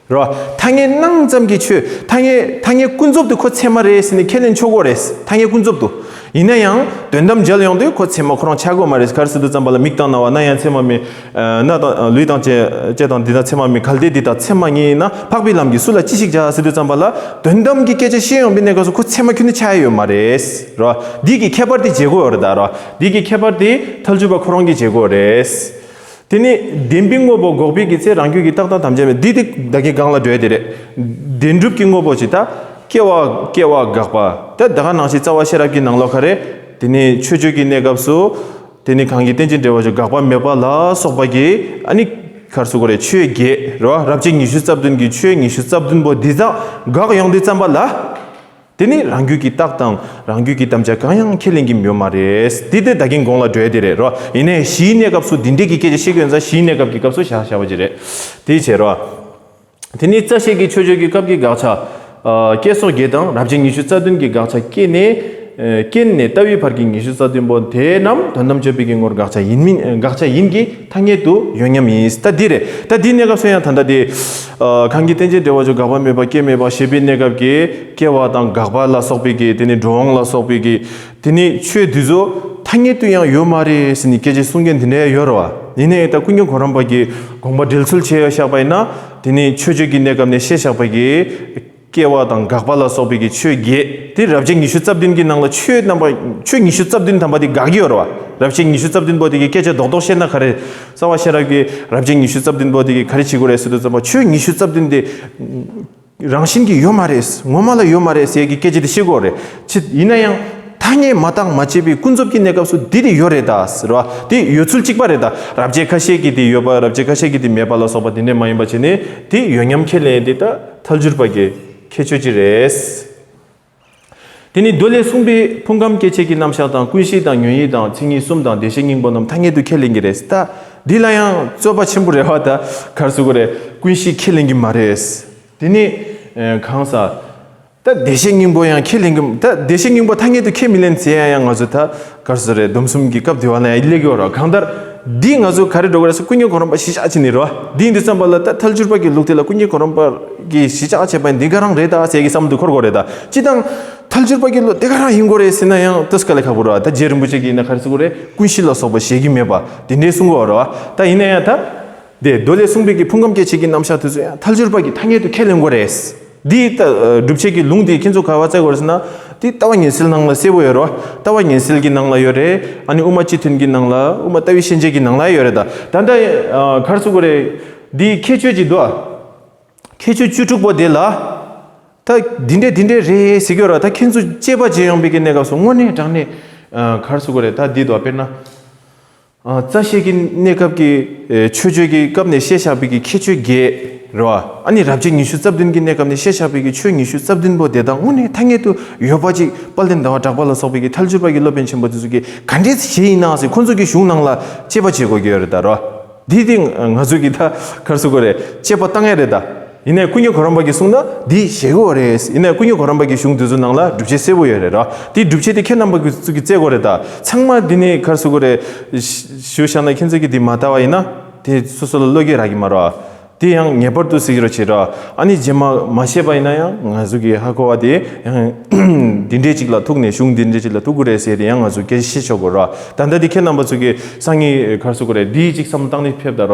རོ། ཐ་སྙད་སྣང་ཙམ་གྱི་ཆོས། ཐ་སྙད་ཐ་སྙད་ཀུན་རྫོབ་ཏུ་ཁོ་ཚད་མ་རེད་ཟེར་ནས་ཁས་ལེན་ཆོག་གི་རེད། ཐ་སྙད་ཀུན་རྫོབ་ཏུ། ཡིན་ན་ཡང་དོན་དམ་འཇལ་ཡོང་དུས་ཁོ་ཚད་མ་ཁོ་རང་ཆགས་ཀྱི་ཡོད་མ་རེད། ག་རེ་ཟེར་དུས་ཙམ་པ་ལ་མིག་དང་རྣ་བ་སྣ་ཡང་ཚད་མ་མིན། ཨ། སྣ་དང་ལུས་དང་ལྕེ་ལྕེ་དང་འདི་དག་ཚད་མ་མིན། གལ་ཏེ་འདི་དག་ཚད་མ་ཉིད་ཡིན་ན་འཕགས་པའི་ལམ་གྱིས་སུ་ལ་ཅི་ཞིག་བྱ་ཟེར་དུས་ཙམ་པ་ལ་དོན་དམ་གྱི་སྐད་ཆ་བཤད་ཡོང་པའི་གནས་སྐབས་སུ་ཁོ་ཚད་མ་ཁྱོན་ནས་ཆགས་ཡོད་མ་རེད། རོ། འདི་གི་ཁྱད་པར་དེ་འབྱེད་དགོས་ཡོད་རེད་ད་རོ། འདི་གི་ཁྱད་པར་དེ་ཐལ་འགྱུར་བ་ཁོ་རང་གིས་འབྱེད་དགོས་རེད། དེ་ནི་བདེན་པའི་དངོས་པོ་འགོག་པའི་གི་ཚེ་རང་རྒྱུད་ཀྱི་རྟགས་དང་དམ་བཅའ་མེད། འདི་དེ་ད་གིན་སྒང་ལ་འགྲོ་ཡ་དེ་རེད། བདེན་གྲུབ་ཀྱི་དངོས་པོ་ཅིག་ད་སྐྱེ་བ་སྐྱེ་བ་དགག་པ། ད་ད་ག་ནང་བཞིན་རྩ་བ་ཤེས་རབ་ཀྱི་ནང་ལོགས་ག་རེ། དེ་ནི་མཆོད་བརྗོད་ཀྱི་གནས་སྐབས་སུ། དེ་ནི་གང་གིས་རྟེན་ཅིང་འབྲེལ་བར་འབྱུང་དགག་པ་མེད་པ་ལ་སོགས་པ་གི་ཨ་ནི་ག་རེ་ཟེར་དགོས་རེད། ཆོས་བརྒྱད་རེད་བ། རབ་བྱེད་ཉི་ཤུ་རྩ་བདུན་གྱི་ཆོས་ཉི་ཤུ་རྩ་བདུན་པོ་འདི་དག་དགག་ཡོང་དུས་ཙམ་པ་ལ། དེ་ནི་རང་རྒྱུད་ཀྱི་རྟགས་དང་རང་རྒྱུད་ཀྱི་དམ་བཅའ་གང་ཡང་ཁས་ལེན་གྱི་ཡོད་མ་རེད། འདི་དེ་ད་གིན་གོང་ལ་འགྲོ་ཡ་དེ་རེད་རོ། ཡིན་ནའི་གཞིའི་གནས་སྐབས་སུ་འདི་འདྲས་ཀྱི་སྐད་ཆ་བཤད་ཀྱི་ཡོད་ཙང་གཞིའི་གནས་སྐབས་ཀྱི་སྐབས་སུ་བཞག་བཞག་པ་ཅིག་རེད། དེ་བྱས་རོ། དེ་ནི་རྩ་ཤེས་ཀྱི་མཆོད་བརྗོད་ཀྱི་སྐབས་ཀྱི་དགག་བྱ། ཨ། བསྐྱེད་རྫོགས་བརྒྱད་དང་རབ་བྱེད་ཉི་ཤུ་རྩ་བདུན་གྱི་དགག་བྱ་བསྐྱེད་ནས། ཨ། རྐྱེན་ནས་ལྟ་བའི་བར་གྱི་ཉི་ཤུ་རྩ་བདུན་པོ་དེ་རྣམས་དོན་དམ་དཔྱོད་པའི་གི་ངོར་དགག་བྱ་ཡིན་མིན། དགག་བྱ་ཡིན་གྱི་ཐ་སྙད་དུ་ཡོད་མཉམ་ཡིན། ད་འདི་རེད། ད་འདིའི་གནས་སྐབས་སུ་ཡང་ད་ལྟ་དེ། ཨ། གང་གིས་རྟེན་ཅིང་འབྲེལ་བར་འབྱུང་དགག་པ་མེད་པ་སྐྱེ་མེད་པ་ཞེས་པའི་གནས་སྐབས་ཀྱི་སྐྱེ་བ་དང་འགག་པ་ལ་སོགས་པའི་གི། དེ་ནི་འགྲོ་འོང་ལ་སོགས་པའི་གི། དེ་ནི་ཆོས་འདི་ཚོ་ཐ་སྙད་དུ་ཡང་ཡོད་མ་རེད་ཟེར་ནས་སྐད་ཆ་གསུང་མཁན་འདི་འདྲ་ཡོད་རེད་བ། ཡིན་ནའི་ད་ཀུན་མཁྱེན་གོ་རམས་པ་གིས་དགོངས་པ་འགྲེལ་ཚུལ་བྱས་བཞག་པ་ཡིན་ན། དེ་ནི་མཆོད་བརྗོད་ཀྱི་གནས་སྐབས་ནས་བཤད་བཞག་པ་གི། སྐྱེ་བ་དང་འགག་པ་ལ་སོགས་པའི་གི་ཆོས་བརྒྱད་དེ་རབ་བྱེད་ཉི་ཤུ་རྩ་བདུན་གྱི་ནང་ལ་ཆོས་རྣམ་པ་ཆོས་ཉི་ཤུ་རྩ་བདུན་ཐམ་པ་དེ་དགག་གི་ཡོད་རེད་བ། རབ་བྱེད་ཉི་ཤུ་རྩ་བདུན་པོ་དེ་གི་སྐད་ཆ་རྡོག་རྡོག་བཤད་ན་ག་རེ། རྩ་བ་ཤེས་རབ་ཀྱི་རབ་བྱེད་ཉི་ཤུ་རྩ་བདུན་པོ་དེ་གི་ག་རེ་བྱེད་དགོས་རེད་ཟེར་དུས་ཙམ་པ་ཆོས་ཉི་ཤུ་རྩ་བདུན་དེ་རང་བཞིན་གྱིས་ཡོད་མ་རེད། ངོ་མ་ལ་ཡོད་མ་རེད་ཟེར་གྱི་སྐད་ཆ་དེ་བཤད་དགོས་རེད། ཅི་ཡིན་ན་ཡང་ཐ་སྙད་མ་བརྟགས་མ་དཔྱད་པའི་ཀུན་རྫོབ་ཀྱི་གནས་སྐབས་སུ་དེ་དེ་ཡོད་རེད་ད་ཟེར་བ། དེ་ཡོད་ཚུལ་གཅིག་པ་རེད་ད། རབ་བྱེད་ཁ་ཤས་ཀྱིས་དེ་ཡོད་པ། རབ་བྱེད་ཁ་ཤས་ཀྱིས་དེ་མེད་པ་ལ་སོགས་པ་དེ་འདྲས་མ་ཡིན་པ་བྱས་ནས་དེ་ཡོད་མཉམ་ཁས་ལེན་དེ་ད་ཐལ་འགྱུར་བ་གི་ཁྱད་ཆོས་ཅིག་རེད། དེ་ནི་མདོ་ལས་གསུངས་པའི་ཕུང་ཁམས་སྐྱེ་མཆེད་ཀྱི་རྣམ་གཞག་དང་། ཀུན་གཞི་དང་ཉོན་ཡིད་དང་མཚན་ཉིད་གསུམ་དང་། བདེ་གཤེགས་སྙིང་པོ་རྣམས་ཐ་སྙད་དུ་ཁས་ལེན་གྱི་རེད། ད་འདི་ལ་ཡང་རྩོད་པ་ཆེན་པོ་རེད་བ། ད་ག་རེ་ཟེར་དགོས་རེད། ཀུན་གཞི་ཁས་ལེན་གྱི་མ་རེད། དེ་ནི་གང་ཟག་ད་བདེ་གཤེགས་སྙིང་པོ་ཡང་ཁས་ལེན་གི། ད་བདེ་གཤེགས་སྙིང་པོ་ཐ་སྙད་དུ་ཁས་མི་ལེན་ཟེར་ཡ་ཡང་ང་ཚོ་ད་ག་རེ་ཟེར་རེད། སྡོམ་གསུམ་གྱི་སྐབས་དེ་བ་ན་ཡང་སླེབས་ཀྱི་ཡོད་རེད། གང་ལྟར་འདི་ང་ཚོ་ག་རེ་འགྲོ་གི་རེད་ཟེར། ཀུན་མཁྱེན་གོ་རམས་པ་གཞི་བཞག་བྱས་ནས་རེད་བ། འདི་ཡིན་དུས་ཙམ་པ་ལ་ད་ཐལ་འགྱུར་པ་གི་ལུགས་དེ་ལ་ཀུན་མཁྱེན་གོ་རམས་པ་གིས་གཞི་བཞག་བྱས་པ་འདི་ག་རང་རེད་ད་ཟེར་གི་བསམ་བློ་འཁོར་གི་རེད་ད། སྤྱིར་བཏང་ཐལ་འགྱུར་པ་གི་བློ་དེ་ག་རང་ཡིན་དགོས་རེད་ཟེར་ན་ཡང་ཏོག་ཙམ་དཀའ་ལས་ཁག་པོ་རེད་བ། ད་རྗེ་རིན་པོ་ཆེ་གིས་ཡིན་ན་ག་རེ་ཟེར་གི་རེད། ཀུན་གཞི་ལ་སོགས་པ་བཞེད་ཀྱི་མེད་པ་དེ་འདྲའི་གསུང་གི་ཡོད་རེད་བ། ད་ཡིན་ན་ཡང་ད། དེ་མདོ་ལས་གསུངས་པའི་གི་ཕུང་ཁམས་སྐྱེ་མཆེད་ཀྱི་རྣམ་གཞག་དེ་ཚོ་ཡང་ཐལ་འགྱུར་པ་གིས་ཐ་སྙད་དུ་ཁས་ལེན་དགོས་རེད། འདི་ལྟ་སྒྲུབ་བྱེད་ཀྱི་ལུང་འདི་ཁྱེད་ཚོ་ག་བ་བཙལ་དགོས་རེད་ཟེར་ན། འདི་ལྟ་བ་ཉན་སེལ་ནང་ལ་གསལ་པོ་ཡོད་རེད། ལྟ་བ་ཉན་སེལ་གྱི་ནང་ལ་ཡོད་རེད། ཨ་ནི་དབུ་མ་སྤྱི་མཐུན་གྱི་ནང་ལ། དབུ་མ་ལྟ་བའི་ཤན་འབྱེད་ཀྱི་ནང་ལ་ཡོད་རེད། ད་ད་ལྟ་ག་རེ་ཟེར་དགོས་རེད། འདི་ཁྱད་ཆོས་ཀྱི་འདུག་ཁྱད་ཆོས་བཅུ་དྲུག་པོ་དེ་ལ། ད་འདི་འདྲས་འདི་འདྲས་རེད་ཟེར་གྱི་ཡོད་རེད། ད་ཁྱེད་ཚོ་དཔྱད་པ་བྱེད་ཡོང་པའི་གི་གནས་སྐབས་སུ་དངོས་གནས་དྲང་གནས་ག་རེ་ཟེར་དགོས་རེད། ད་འདི་འདུག་དཔེར་ན། རྩ་ཤེ་གི་གནས་སྐབས་ཀྱི་ཆོས་སྤྱོད་ཀྱི་སྐབས་ནས་བཤད་བཞག་པའི་གི་ཁྱད་ཆོས་བརྒྱད་རེད་བ། ཨ་ནི་རབ་བྱེད་ཉི་ཤུ་རྩ་བདུན་གྱི་གནས་སྐབས་ནས་བཤད་བཞག་པའི་གི་ཆོས་ཉི་ཤུ་རྩ་བདུན་པོ་དེ་དག་དངོས་གནས་ཐ་སྙད་དུ་ཡོད་པ་ཅིག་དཔལ་ལྡན་ཟླ་བ་གྲགས་པ་ལ་སོགས་པའི་གི་ཐལ་འགྱུར་པ་གི་སློབ་དཔོན་ཆེན་པོ་དེ་ཚོ་གིས་ག་འདྲས་བྱས་ཡིན་ན་ཟེར་ཁོང་ཚོ་གི་གཞུང་ནང་ལ་དཔྱད་པ་བྱེད་དགོས་ཀྱི་ཡོད་རེད་ད་རོ། འདི་དེ་ང་ཚོ་གི་ད་ག་རེ་ཟེར་དགོས་རེད། དཔྱད་པ་བཏང་ཡ་རེད་ད། ཡིན་ནའི་ཀུན་མཁྱེན་གོ་རམས་པ་གིས་གསུངས་ན་འདི་བཞེས་དགོས་རེད། ཡིན་ནའི་ཀུན་མཁྱེན་གོ་རམས་པ་གི་གཞུང་དེ་ཚོ་ནང་ལ་སྒྲུབ་བྱེད་གསལ་པོ་ཡོད་རེད་ར། དེ་སྒྲུབ་བྱེད་དེ་ཁྱེད་རྣམ་པ་གི་ཚོ་གིས་བཙལ་དགོས་རེད་ད། ཚང་མ་འདི་ནི་ག་རེ་ཟེར་དགོས་རེད། ཞུ་བཞག་ན་ཁྱེད་ཚོ་གིས་འདི་མ་ལྟ་བ་ཡིན་ན་དེ་སོ་སོ་ལ་བློ་སྐྱེད་རག་གི་མ་རེད། དེ་ཡང་ངེས་པར་དུ་གཟིགས་རོགས་བྱེད་ར། ཨ་ནི་རྗེས་མ་མ་ཤེས་པ་ཡིན་ན་ཡང་ང་ཚོ་གི་ཧ་གོ་བ་དེ་ཡང་འདི་འདྲས་ཅིག་ལ་ཐུག་ནས་གཞུང་འདི་འདྲས་ཅིག་ལ་ཐུག་གི་རེད་ཟེར་དེ་ཡང་ང་ཚོ་སྐད་ཆ་བཤད་ཆོག་གི་ར། ད་ལྟ་འདི་ཁྱེད་རྣམ་པ་ཚོ་གི་སང་ཉིན་ག་རེ་ཟེར་དགོས་རེད། འདི་ཅིག་བསམ་བློ་བཏང་ནས་ཕེབས་ད་ར།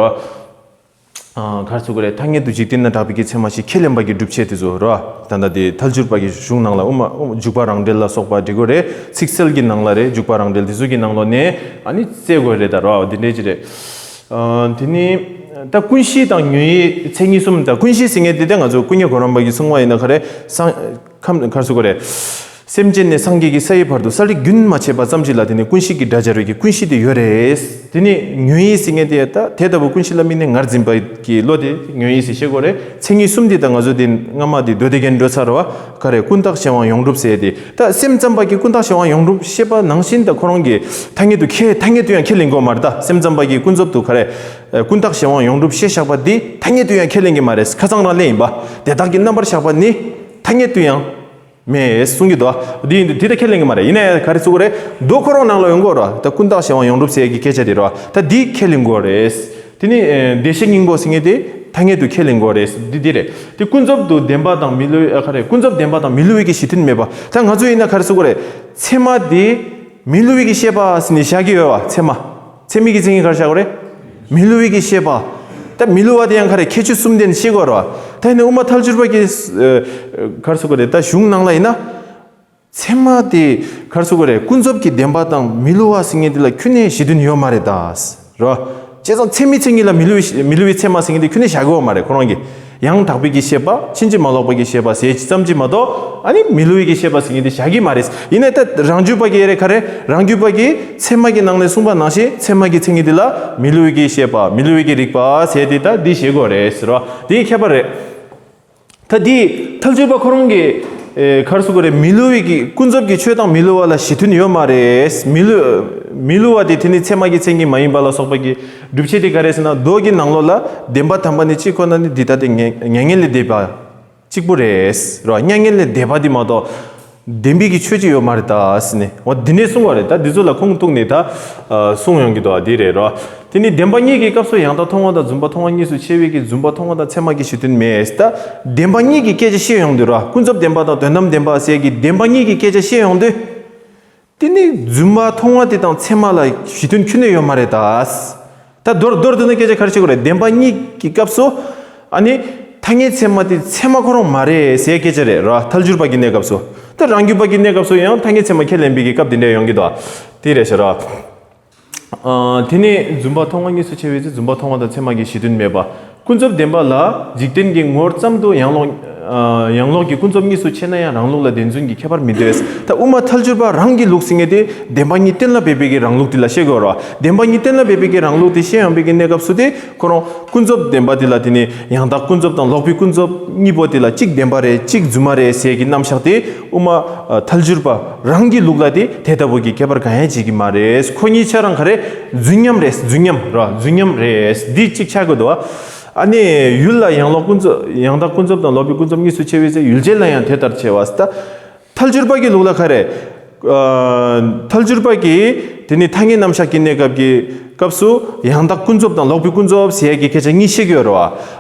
ག་རེ་ཟེར་དགོས་རེད། ཐ་སྙད་དུ་འཇིག་རྟེན་ན་དག་པའི་གི་ཚད་མ་ཞེས་ཁས་ལེན་པ་གི་སྒྲུབ་བྱེད་དེ་ཚོ་ར། ད་ལྟ་དེ་ཐལ་འགྱུར་པ་གི་གཞུང་ནང་ལ་དབུ་མ་དབུ་མ་འཇུག་པ་རང་འགྲེལ་ལ་སོགས་པ་འབྲི་དགོས་རེད། ཚིག་གསལ་གྱི་ནང་ལ་རེད། འཇུག་པ་རང་འགྲེལ་དེ་ཚོ་གི་ནང་ལོགས་ནས་ཨ་ནི་བཙལ་དགོས་རེད་ད་ར། འདི་འདྲས་ཅིག་རེད། དེ་ནི་ད་ཀུན་གཞི་དང་ཉོན་ཡིད་མཚན་ཉིད་གསུམ། ད་ཀུན་གཞི་ཟེར་མཁན་དེ་ད་ང་ཚོ་ཀུན་མཁྱེན་གོ་རམས་པ་གིས་གསུངས་པ་ཡིན་ན་ག་རེ་སང་། ཁམས་ག་རེ་ཟེར་དགོས་རེད། སེམས་ཅན་ནས་སངས་རྒྱས་ཀྱི་ས་ཡི་བར་དུ་ས་རིགས་རྒྱུན་མ་ཆད་པ་ཙམ་ཞིག་ལ་དེ་ནི་ཀུན་གཞི་གི་སྒྲ་སྦྱར་བའི་གི་ཀུན་གཞི་དེ་ཡོད་རེད། དེ་ནི་ཉོན་ཡིད་ཟེར་མཁན་དེ་ད་དེ་ལྟ་བུ་ཀུན་གཞི་ལ་དམིགས་ནས་ངར་འཛིན་པ་གི་བློ་དེ་ཉོན་ཡིད་ཟེར་བཤད་དགོས་རེད། མཚན་ཉིད་གསུམ་དེ་ད་ང་ཚོ་དེ་སྔ་མ་དེ་མདོ་སྡེ་རྒྱན་འགྲོ་ཚར་བ་ག་རེ། ཀུན་བརྟགས་གཞན་དབང་ཡོངས་གྲུབ་ཟེར་དེ། ད་སེམས་ཙམ་པ་གི་ཀུན་བརྟགས་གཞན་དབང་ཡོངས་གྲུབ་བཤད་པ་ནང་བཞིན་ད་ཁོ་རང་གི་ཐ་སྙད་དུ་ཁས་ཐ་སྙད་དུ་ཡང་ཁས་ལེན་དགོས་མ་རེད། ད་སེམས་ཙམ་པ་གི་ཀུན་རྫོབ་ཏུ་ག་རེ། ཀུན་བརྟགས་གཞན་དབང་ཡོངས་གྲུབ་བཤད་བཞག་པ་འདི་ཐ་སྙད་དུ་ཡང་ཁས་ལེན་གྱི་མ་རེད། ཁ་སང་རང་ལེན་ཡིན་པ། དེ་དག་གི་རྣམ་པར་བཞག་པ་ནི་ཐ་སྙད་དུ་ཡང་མེད་གསུང་གི་འདུག་འདི་ཡིན་དུས་འདི་ད་ཁས་ལེན་གྱི་མ་རེད། ཡིན་ན་ཡང་ག་རེ་ཟེར་དགོས་རེད། མདོ་ཁོ་རང་ནང་ལ་ཡོང་གི་ཡོད་རེད། ད་ཀུན་བརྟགས་གཞན་དབང་ཡོངས་གྲུབ་ཟེར་གྱི་སྐད་ཆ་དེ་རེད། ད་འདི་ཁས་ལེན་དགོས་རེད། དེ་ནི་བདེ་གཤེགས་སྙིང་པོ་ཟེར་མཁན་དེ་ཐ་སྙད་དུ་ཁས་ལེན་དགོས་རེད། འདི་འདི་རེད། དེ་ཀུན་རྫོབ་ཏུ་བདེན་པ་དང་མི་བསླུ་བའི་ཨ་ག་རེ། ཀུན་རྫོབ་བདེན་པ་དང་མི་བསླུ་བའི་གི་གཞི་མཐུན་མེད་པ། ད་ང་ཚོ་ཡིན་ན་ག་རེ་ཟེར་དགོས་རེད། ཚད་མ་དེ་མི་བསླུ་བའི་གི་ཤེས་པ་ཟེར་ནས་བཞག་གི་ཡོད་པ། ཚད་མ། ཚད་མའི་གི་མཚན་ཉིད་ག་རེ་བཞག་དགོས་རེད། མི་བསླུ་བའི་གི་ཤེས་པ། ད་མི་བསླུ་བ་དེ་ཡང་ག་རེ། ཁྱད་ཆོས་གསུམ་ལྡན་ཤེས་དགོས་རེད་བ། ད་ཡིན་ན་དབུ་མ་ཐལ་འགྱུར་པ་གི་ག་རེ་ཟེར་དགོས་རེད། ད་གཞུང་ནང་ལ་ཡིན་ན། ཚད་མ་དེ་ག་རེ་ཟེར་དགོས་རེད། ཀུན་རྫོབ་ཀྱི་བདེན་པ་དང་མི་བསླུ་བ་ཟེར་མཁན་དེ་ལ་ཁྱོན་ནས་གཞི་མཐུན་ཡོད་མ་རེད་ད། རེད་བ། བྱས་ཙང་ཚད་མའི་མཚན་ཉིད་ལ་མི་བསླུ་བའི་མི་བསླུ་བའི་ཚད་མ་ཟེར་མཁན་དེ་ཁྱོན་ནས་བཞག་གི་ཡོད་མ་རེད། ཁོ་རང་གིས་ཡང་དག་པའི་གི་ཤེས་པ། ཕྱིན་ཅི་མ་ལོག་པའི་གི་ཤེས་པ་ཟེར་ཙམ་གྱིས་མ་གཏོགས། ཨ་ནི་མི་བསླུ་བའི་གི་ཤེས་པ་ཟེར་མཁན་དེ་བཞག་གི་མ་རེད། ཡིན་ནའི་ད་རང་རྒྱུད་པ་གི་རེད། ག་རེ། རང་རྒྱུད་པ་གི་ཚད་མ་གི་ནང་ནས་གསུངས་པ་ནང་བཞིན་ཚད་མ་གི་མཚན་ཉིད་དེ་ལ་མི་བསླུ་བའི་གི་ཤེས་པ། མི་བསླུ་བའི་གི་རིག་པ་ཟེར་དེ་ད་འདི་བཞེད་དགོས་རེད་ཟེར་བ། དེའི་ཁྱད་པར་རེད། ད་འདི་ཐལ་འགྱུར་པ་ཁོ་རང་གིས་ཨེ་ག་རེ་ཟེར་དགོས་རེད། མི་བསླུ་བའི་གི་ཀུན་རྫོབ་ཀྱི་ཆོས་དང་མི་བསླུ་བ་ལ་གཞི་མཐུན་ཡོད་མ་རེད། མི་བསླུ་མི་བསླུ་བ་དེ་དེ་ནི་ཚད་མ་གི་མཚན་ཉིད་མ་ཡིན་པ་ལ་སོགས་པ་གི་སྒྲུབ་བྱེད་དེ་ག་རེ་ཟེར་ན། མདོ་གི་ནང་ལོགས་ལ་བདེན་པ་དམ་པ་ནི་གཅིག་ཁོ་ན་ནི་འདི་ལྟ་སྟེ། མྱ་མྱ་ངན་ལས་འདས་པ་གཅིག་པུ་རེད་རོ། མྱ་ངན་ལས་འདས་པ་འདི་མ་གཏོགས་བདེན་པའི་གི་ཆོས་ཅིག་ཡོད་མ་རེད་ད་ཟེར་ནས། འོ་འདི་ནས་གསུང་བ་རེད། ད་འདི་ཚོ་ལ་ཁུངས་གཏུགས་ནས་ད་གསུང་ཡོང་གི་འདུག་འདི་རེད་རོ། དེ་ནི་བདེན་པ་གཉིས་ཀྱི་སྐབས་སུ་ཡང་དག་མཐོང་བ་དང་རྫུན་པ་མཐོང་བ་གཉིས་སུ་ཕྱེ་བའི་གི་རྫུན་པ་མཐོང་བ་དང་ཚད་མ་གི་གཞི་མཐུན་མེད། ད་བདེན་པ་གཉིས་ཀྱི་སྐད་ཆ་བཤད་ཡོང་དུས་རོ། ཀུན་རྫོབ་བདེན་པ་དང་དོན་དམ་བདེན་པ་ཟེར་གི་བདེན་པ་གཉིས་ཀྱི་སྐད་ཆ་བཤད་ཡོང་དུས། དེ་ནི་རྫུན་པ་མཐོང་བ་དེ་དང་ཚད་མ་ལ་གཞི་མཐུན་ཁྱོན་ནས་ཡོད་མ་རེད་ད། ད་མདོར་མདོར་བསྡུ་ན་སྐད་ཆ་ག་རེ་བཤད་དགོས་རེད། བདེན་པ་གཉིས་ཀྱི་སྐབས་སུ་ཨ་ནི་ཐ་སྙད་ཚད་མ་དེ་ཚད་མ་ཁོ་རང་མ་རེད་ཟེར་སྐད་ཆ་རེད་ར། ཐལ་འགྱུར་པ་གི་གནས་སྐབས་སུ། ད་རང་རྒྱུད་པ་གི་གནས་སྐབས་སུ་ཡང་ཐ་སྙད་ཚད་མ་ཁས་ལེན་པའི་གི་སྐབས་དེ་འདྲ་ཡོང་གི་འདུག་དེ་རེད་ཤག་ར། ཨ། དེ་ནས་རྫུན་པ་མཐོང་བ་གཉིས་སུ་ཕྱེ་བའི་ཚེ། རྫུན་པ་མཐོང་བ་དང་ཚད་མ་གི་གཞི་མཐུན་མེད་པ། ཀུན་རྫོབ་བདེན་པ་ལ་འཇིག་རྟེན་གྱི་ངོར་ཙམ་དུ་ཡང་ལོག་ཨ། ཡང་ལོག་གི་ཀུན་རྫོབ་གཉིས་སུ་ཕྱེ་ན་ཡང་རང་ལུགས་ལ་བདེན་རྫུན་གྱི་ཁྱད་པར་མི་འདོད། ད་དབུ་མ་ཐལ་འགྱུར་པ་རང་གི་ལུགས་ཟེར་མཁན་དེ་བདེན་པ་གཉིས་གཏན་ལ་འབེབས་པའི་གི་རང་ལུགས་དེ་ལ་བཤད་དགོས་རེད་བ། བདེན་པ་གཉིས་གཏན་ལ་འབེབས་པའི་གི་རང་ལུགས་དེ་བཤད་ཡོང་པའི་གི་གནས་སྐབས་སུ་དེ་ཁོ་རང་ཀུན་རྫོབ་བདེན་པ་དེ་ལ་དེ་ནི་ཡང་དག་ཀུན་རྫོབ་དང་ལོག་པའི་ཀུན་རྫོབ་གཉིས་པོ་དེ་ལ་གཅིག་བདེན་པ་རེད། གཅིག་རྫུན་མ་རེད་ཟེར་གི་རྣམ་གཞག་དེ། དབུ་མ་ཨ། ཐལ་འགྱུར་པ་རང་གི་ལུགས་ལ་དེ་དེ་ལྟ་བུ་གི་ཁྱད་པར་གང་ཡང་བྱེད་ཀྱི་མ་རེད། ཁོ་གཉིས་ཆ་རང་ག་རེ། རྫུན་མཉམ་རེད། རྫུན་མཉམ་ར། རྫུན་མཉམ་རེད། འདི་གཅིག་ཆགས་དགོས་འདུག་བ། ཨ་ནི་ཡུལ་ལ་ཡང་ལོག་ཀུན་རྫོབ། ཡང་དག་ཀུན་རྫོབ་དང་ལོག་པའི་ཀུན་རྫོབ་གཉིས་སུ་ཕྱེ་བའི་ཚེ་ཡུལ་ཅན་ལ་ཡང་དེ་ལྟར་ཕྱེ་བ། ད་ཐལ་འགྱུར་པ་གི་ལུགས་ལ་ག་རེ། ཨ། ཐལ་འགྱུར་པ་གིས་དེ་ནི་ཐ་སྙད་རྣམ་གཞག་གི་གནས་སྐབས་ཀྱི་སྐབས་སུ་ཡང་དག་ཀུན་རྫོབ་དང་ལོག་པའི་ཀུན་རྫོབ་ཟེར་ཡས་ཀྱི་སྐད་ཆ་གཉིས་བཤད་ཀྱི་ཡོད་རེད་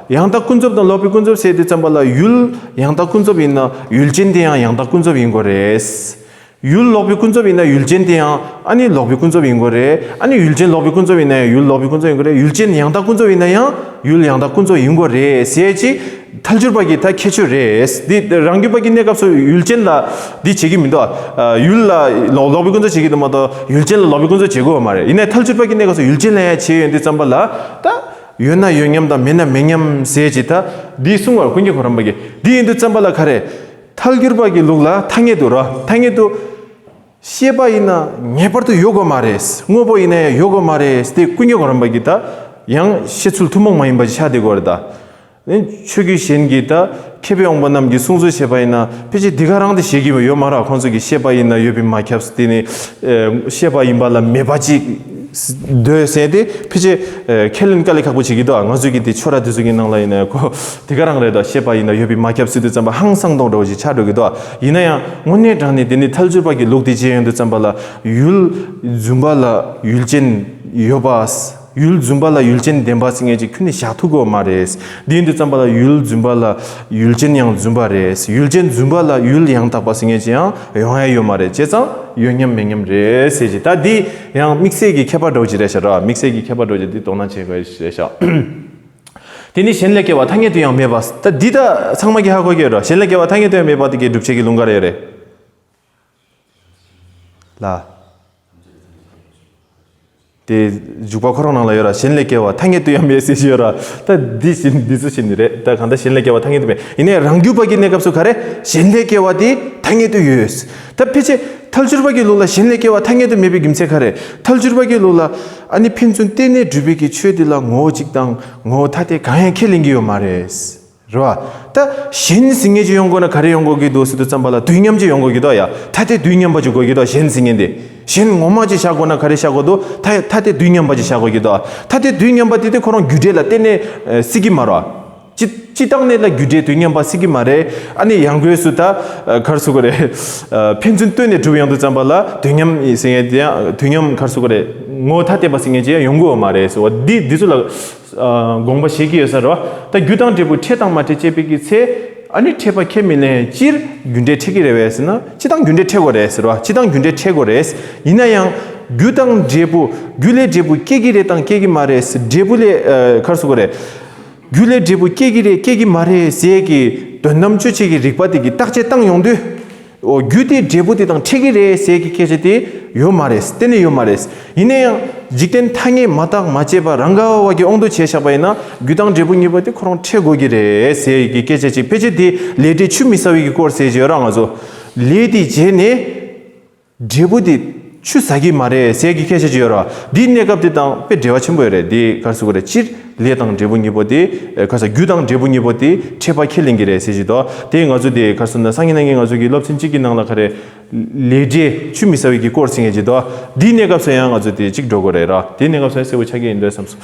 བ། ཡང་དག་ཀུན་རྫོབ་དང་ལོག་པའི་ཀུན་རྫོབ་ཟེར་དུས་ཙམ་པ་ལ་ཡུལ་ཡང་དག་ཀུན་རྫོབ་ཡིན་ན་ཡུལ་ཅན་དེ་ཡང་ཡང་དག་ཀུན་རྫོབ་ཡིན་དགོས་རེད། ཡུལ་ལོག་པའི་ཀུན་རྫོབ་ཡིན་ན་ཡུལ་ཅན་དེ་ཡང་ཨ་ནི་ལོག་པའི་ཀུན་རྫོབ་ཡིན་དགོས་རེད། ཨ་ནི་ཡུལ་ཅན་ལོག་པའི་ཀུན་རྫོབ་ཡིན་ན་ཡང་ཡུལ་ལོག་པའི་ཀུན་རྫོབ་ཡིན་དགོས་རེད། ཡུལ་ཅན་ཡང་དག་ཀུན་རྫོབ་ཡིན་ན་ཡང་ཡུལ་ཡང་དག་ཀུན་རྫོབ་ཡིན་དགོས་རེད་ཟེར་ཅིག་ཐལ་འགྱུར་པ་གི་ད་ཁྱད་ཆོས་རེད། འདི་རང་རྒྱུད་པ་གི་གནས་སྐབས་སུ་ཡུལ་ཅན་ལ་འདི་བྱེད་ཀྱི་མི་འདུག་ཨ། ཡུལ་ལ་ལོག་ལོག་པའི་ཀུན་རྫོབ་བྱེད་ཀྱི་འདུག་མ་གཏོགས་ཡུལ་ཅན་ལ་ལོག་པའི་ཀུན་རྫོབ་བྱེད་དགོས་པ་མ་རེད། ཡིན་ནའི་ཐལ་འགྱུར་པ་གི་གནས་སྐབས་སུ་ཡུལ་ཅན་ལ་ཡང་བྱེད་ཡོང་དུས་ཙམ་པ་ལ་ད་ཡོད་ན་ཡོད་མཉམ་དང་མེད་ན་མེད་མཉམ་ཟེར་ཅིག་ད་འདི་གསུང་བར་ཀུན་མཁྱེན་གོ་རམས་པ་གིས། འདི་ཡིན་དུས་ཙམ་པ་ལ་ག་རེ། ཐལ་འགྱུར་པ་གི་ལུགས་ལ་ཐ་སྙད་དུ་རོ། ཐ་སྙད་དུ་ཤེས་པ་ཡིན་ན་ངེས་པར་དུ་ཡོད་དགོས་མ་རེད། དངོས་པོ་ཡིན་ན་ཡང་ཡོད་དགོས་མ་རེད། དེ་ཀུན་མཁྱེན་གོ་རམས་པ་གི་ད་ཡང་བཤད་ཚུལ་ཐུན་མོང་མ་ཡིན་པ་ཅིག་ཆགས་བསྡད་ཀྱི་ཡོད་རེད་ད། ནི་ཆོས་བརྒྱུད་གཞན་གྱི་ད་མཁས་པའི་དབང་པོ་རྣམས་ཀྱིས་གསུང་ཚུལ་བྱས་པ་ཡིན་ན་ཕལ་ཆེར་འདི་ག་རང་དེ་བཤད་ཀྱི་ཡོད་མ་རེད། ཁོང་ཚོ་གིས་ཤེས་པ་ཡིན་ན་ཡོད་པས་མ་ཁྱབ་ཟེར། དེ་ནི་ཤེས་པ་ཡིན་པ་ལ་མེད་པ་ཅིག་འདོད་ཟེར་ཏེ་ཕལ་ཆེར་ཁས་ལེན་དཀའ་ལས་ཁག་པོ་བྱེད་ཀྱི་འདུག་ང་ཚོས་ཀྱི་དེ་ཆོས་ར་དེ་ཚོ་གི་ནང་ལ་ཡིན་ན་ཁོ་དེ་ག་རང་རེད་ད། ཤེས་པ་ཡིན་ན་ཡོད་པས་མ་ཁྱབ་ཟེར་དུས་ཙམ་པ་ཧང་སང་མདོག་འདྲ་བོ་ཞིག་ཆགས་འགྲོ་གི་འདུག་ཡིན་ན་ཡང་དངོས་གནས་དྲང་གནས་དེ་ནི་ཐལ་འགྱུར་པ་གི་ལུགས་དེ་བྱས་ཡོང་དུས་ཙམ་པ་ལ་ཡུལ་རྫུན་པ་ལ་ཡུལ་ཅན་ཡོད་པ། ཡུལ་རྫུན་པ་ལ་ཡུལ་ཅན་བདེན་པ་ཟེར་མཁན་ཅིག་ཁྱོན་ནས་བཞག་ཐུབ་ཀྱི་ཡོད་མ་རེད། འདི་ཡིན་དུས་ཙམ་པ་ལ་ཡུལ་རྫུན་པ་ལ་ཡུལ་ཅན་ཡང་རྫུན་པ་རེད། ཡུལ་ཅན་རྫུན་པ་ལ་ཡུལ་ཡང་དག་པ་ཟེར་མཁན་ཅིག་ཡང་ཡོང་ཡ་ཡོད་མ་རེད། བྱས་ཙང་ཡོད་མཉམ་མེད་མཉམ་རེད་ཟེར་གྱི། ད་འདི་ཡང་དམིགས་བསལ་གྱི་ཁྱད་པར་འདྲ་བོ་ཅིག་རེད་ཤག་ར། དམིགས་བསལ་གྱི་ཁྱད་པར་འདྲ་བོ་ཅིག་འདི་དོ་སྣང་བྱེད་དགོས་རེད་ཤག་དེ་ནི་གཞན་ལས་སྐྱེ་བ་ཐ་སྙད་དུ་ཡང་མེད་པ། ད་འདི་ད་ཚང་མ་གིས་ཧ་གོ་གི་ཡོད་ར། གཞན་ལས་སྐྱེ་བ་ཐ་སྙད་དུ་ཡང་མེད་པ་དེ་གའི་སྒྲུབ་བྱེད་ཀྱི་ལུང་ག་རེ་ཡོད་རེད། ལ། དེ་འཇུག་པ་ཁོ་རང་ནང་ལ་ཡོད་ར། གཞན་ལས་སྐྱེ་བ་ཐ་སྙད་དུ་ཡང་མེད་ཟེར་གྱི་ཡོད་ར། ད་འདི་བཞིན་འདི་ཚོ་བཞིན་རེད། ད་གང་ལྟར་གཞན་ལས་སྐྱེ་བ་ཐ་སྙད་དུ་མེད། ཡིན་ནའི་རང་རྒྱུད་པ་གི་གནས་སྐབས་སུ་ག་རེ། གཞན་ལས་སྐྱེ་བ་དེ་ཐ་སྙད་དུ་ཡོད། ད་ཕལ་ཆེར་ཐལ་འགྱུར་པ་གི་ལུགས་ལ་གཞན་ལས་སྐྱེ་བ་ཐ་སྙད་དུ་མེད་པའི་རྒྱུ་མཚན་ག་རེ། ཐལ་འགྱུར་པ་གི་ལུགས་ལ་ཨ་ནི་ཕན་ཚུན་རྟེན་གནས་སྒྲུབ་པའི་གི་ཆོས་དེ་ལ་ངོ་བོ་གཅིག་དང་ངོ་བོ་ཐ་དད་གང་ཡང་ཁས་ལེན་གྱི་ཡོད་མ་རེད། རེད་བ། ད་གཞན་ཟེར་མཁན་ཅིག་ཡོང་དགོས་ན་ག་རེ་ཡོང་དགོས་ཀྱི་འདུག་ཟེར་དུས་ཙམ་པ་ལ་དུས་མཉམ་ཅིག་ཡོང་དགོས་ཀྱི་འདུག་ཡ། ཐ་དད་དུས་མཉམ་པ་ཅིག་དགོས་ཀྱི་འདུག་གཞན་ཟེར་མཁན་དེ། གཞན་ངོ་མ་ཅིག་བཞག་དགོས་ན་ག་རེ་བཞག་དགོས་འདུག་ཐ་ཐ་དད་དུས་མཉམ་པ་ཅིག་བཞག་དགོས་ཀྱི་འདུག་ཐ་དད་དུས་མཉམ་པ་དེ་དེ་ཁོ་རང་རྒྱུ་འབྲས་ལ་བརྟེན་ནས་ཨ་སྲིད་ཀྱི་མ་རེད་བ། སྤྱི་སྤྱི་བཏང་ནས་ལ་རྒྱུ་འབྲས་དུས་མཉམ་པ་སྲིད་ཀྱི་མ་རེད། ཨ་ནི་ཡང་སྒོས་སུ་ད་ཨ་ག་རེ་ཟེར་དགོས་རེད། ཨ་ཕན་ཚུན་བསྟུན་ནས་གྲུབ་ཡོང་དུས་ཙམ་པ་ལ་དུས་མཉམ་ཟེར་མཁན་དེ་ཡང་དུས་མཉམ་ག་རེ་ཟེར་དགོས་རེད། ངོ་བོ་ཐ་དད་པ་ཟེར་མཁན་ཅིག་ཡང་ཡོང་གི་ཡོད་མ་རེད་ཟེར་བ་འདི་འདི་ཚོ་ལ། ཨ་དགོངས་པ་བཞེས་ཀྱི་ཡོད་ས་རེད་བ། ད་རྒྱུ་དང་འབྲས་བུ་འཕྲད་དང་མ་འཕྲད་དཔྱད་པའི་གི་ཚེ། ཨ་ནི་འཕྲད་པ་ཁས་མི་ལེན། སྤྱིར་རྒྱུ་འབྲས་འཕྲད་ཀྱི་རེད་བས་ཟེར་ན་སྤྱི་དང་རྒྱུ་འབྲས་འཕྲད་དགོས་རེད་ཟེར་བ། སྤྱི་དང་རྒྱུ་འབྲས་འཕྲད་དགོས་རེད། ཡིན་ན་ཡང་རྒྱུ་དང་འབྲས་བུ་རྒྱུ་ལས་འབྲས་བུ་སྐྱེ་གི་རེད་དང་སྐྱེ་གི་མ་རེད། འབྲས་བུ་ལས་ཨ་ག་རེ་ཟེར་དགོས་རེད། རྒྱུ་ལས་འབྲས་བུ་སྐྱེ་གི་རེད་སྐྱེ་གི་མ་རེད་ཟེར་གི་དོན་དམ་དཔྱོད་བྱེད་ཀྱི་རིགས་པ་དེ་གི་བརྟག་དཔྱད་བཏང་ཡོང་དུས། འོ་རྒྱུ་དེ་འབྲས་བུ་དེ་དང་འཕྲད་ཀྱི་རེད་ཟེར་གྱི་སྐད་ཆ་དེ་ཡོད་མ་རེད། གཏན་ནས་ཡོད་མ་རེད། ཡིན་ན་ཡང་འཇིག་རྟེན་ཐ་སྙད་མ་བརྟགས་མ་དཔྱད་པ་རང་ག་བ་གི་དབང་དུ་བྱས་བཞག་པ་ཡིན་ན་རྒྱུ་དང་འབྲས་བུ་གཉིས་པོ་དེ་ཁོ་རང་འཕྲད་དགོས་ཀྱི་རེད་ཟེར་གྱི་སྐད་ཆ་ཅིག་ཕལ་ཆེར་དེ་ལས་འབྲས་ཆུད་མི་ཟ་བའི་གི་སྐོར་ཟེར་གྱི་ཡོད་ར། ང་ཚོ་ལས་དེ་བྱས་ནས་འབྲས་བུ་དེ་ཆུད་ཟ་གི་མ་རེད་ཟེར་གྱི་སྐད་ཆ་ཅིག་ཡོད་ར། འདིའི་གནས་སྐབས་དེ་དང་དཔེ་འབྲེལ་བ་ཆེན་པོ་ཡོད་རེད། འདི་ག་རེ་ཟེར་དགོས་རེད། སྤྱིར། ལས་དང་འབྲས་བུ་གཉིས་པོ་དེ་ཨེ་ག་རེ་ཟེར་རྒྱུ་དང་འབྲས་བུ་གཉིས་པོ་དེ་འཕྲད་པ་ཁས་ལེན་གྱི་རེད་ཟེར་གྱི་འདུག་དེ་ང་ཚོ་དེ་ག་རེ་ཟེར་ན་སང་ཉིན་གནངས་ཉིན་ང་ཚོ་གི་སློབ་ཚན་གཅིག་གི་ནང་ལ་ག་རེ་ལས་འབྲས་ཆུད་མི་ཟ་བའི་གི་སྐོར་ཟེར་མཁན་ཅིག་འདུག་འདིའི་གནས་སྐབས་སུ་ཡང་ང་ཚོ་དེ་གཅིག་འགྲོ་དགོས་རེད་ར། དེའི་གནས་སྐབས་སུ་ཡང་གསལ་པོ་ཆགས་ཀྱི་ཡིན་འདོད་བསམ་སོང་།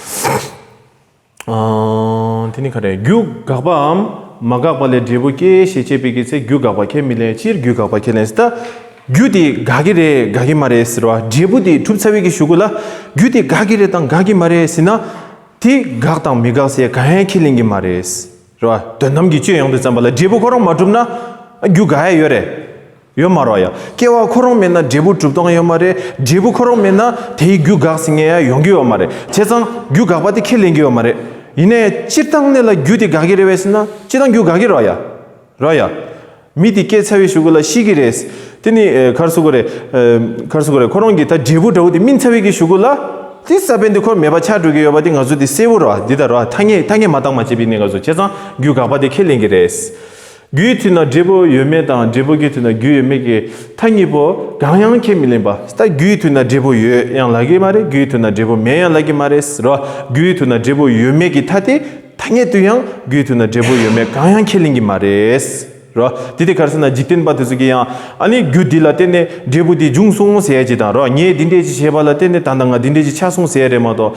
ཨ་དེ་ནི་ག་རེ། རྒྱུ་དགག་པའམ་མ་དགག་པ་ལས་འབྲས་བུ་སྐྱེ་ཞེས་དཔྱད་པའི་གི་ཚེ་རྒྱུ་དགག་པ་ཁས་མི་ལེན། སྤྱིར་རྒྱུ་དགག་པ་ཁས་ལེན་ཟེར། ད་རྒྱུ་དེ་དགག་གི་རེད་དགག་གི་མ་རེད་ཟེར་བ། འབྲས་བུ་དེ་གྲུབ་ཚར་བའི་གི་གཞུག་གུ་ལ་རྒྱུ་དེ་དགག་གི་རེད་དང་དགག་གི་མ་རེད་ཟེར་ན། དེ་དགག་དང་མི་དགག་ཟེར་གང་ཡང་ཁས་ལེན་གྱི་མ་རེད། རེད་བ། དོན་དམ་གྱི་དཔྱོད་ཡོང་དུས་ཙམ་པ་ལ་འབྲས་བུ་ཁོ་རང་མ་གྲུབ་ན་རྒྱུ་དགག་ཡ་ཡོད་རེད། ཡོད་མ་རེད་བ་ཡ། སྐྱེ་བ་ཁོ་རང་མེད་ན་འབྲས་བུ་གྲུབ་སྟངས་ཡོད་མ་རེད། འབྲས་བུ་ཁོ་རང་མེད་ན་དེའི་རྒྱུ་དགག་ཟེར་མཁན་ཡ་ཡོང་གི་ཡོད་མ་རེད། བྱས་ཙང་རྒྱུ་དགག་པ་དེ་ཁས་ལེན་གྱི་ཡོད་མ་རེད། ཡིན་ནའི་སྤྱིར་བཏང་གནས་ལ་རྒྱུ་དེ་དགག་གི་རེད་བས་ཟེར་ན་སྤྱིར་བཏང་རྒྱུ་དགག་གི་རེད་བ་ཡ། རེད་བ་ཡ། མི་དེ་སྐྱེས་ཚར་བའི་གཞུག་གུ་ལ་ཤི་གི་རེད། དེ་ནི་ཨེ་ག་རེ་ཟེར་དགོས་རེད། ཨེ་ག་རེ་ཟེར་དགོས་རེད། ཁོ་རང་གི་ད་འབྲས་བུ་འདྲ་བོ་དེ་སྨིན་ཚར་བའི་གི་གཞུག་གུ་ལ་དེ་ས་བོན་དེ་ཁོ་མེད་པ་ཆགས་འགྲོ་གི་ཡོད་པ་དེ་ང་ཚོ་དེ་གསལ་བོ་རེད་བ། འདི་ལྟར་རེད་བ། ཐ་སྙད་ཐ་སྙད་མ་བརྟགས་མ་དཔྱད་པའི་གནས་སྐབས་སུ། བྱས་ཙང་རྒྱུ་དགག་པ་དེ་ཁས་ལེན་གྱི་རེད། རྒྱུའི་དུས་ན་འབྲས་བུ་ཡོད་མེད་དང་འབྲས་བུ་གི་དུས་ན་རྒྱུ་ཡོད་མེད་ཀྱི་མཐའ་གཉིས་པོ་གང་ཡང་ཁས་མི་ལེན་པ། ད་རྒྱུའི་དུས་ན་འབྲས་བུ་ཡོད་ཡང་ལབ་ཀྱི་མ་རེད། རྒྱུའི་དུས་ན་འབྲས་བུ་མེད་ཡང་ལབ་ཀྱི་མ་རེད་རོ། རྒྱུའི་དུས་ན་འབྲས་བུ་ཡོད་མེད་ཀྱི་མཐའ་དེ་ཐ་སྙད་དུ་ཡང་རྒྱུའི་དུས་ན་འབྲས་བུ་ཡོད་མེད་གང་ཡང་ཁས་ལེན་གྱི་མ་རེད། རོ། དེ་དེ་ག་རེ་ཟེར་ན་འཇིག་རྟེན་པ་དེ་ཚོ་གི་ཡང་ཨ་ནི་རྒྱུ་འདི་ལ་བརྟེན་ནས་འབྲས་བུ་འདི་འབྱུང་སོང་ཟེར་ཡ་ཅིག་དང་རོ། ངས་འདི་འདྲས་ཅིག་བྱས་པ་ལ་བརྟེན་ནས་ད་ལྟ་ང་འདི་འདྲས་ཅིག་ཆགས་སོང་ཟེར་ཡ་རེད་མ་གཏོགས།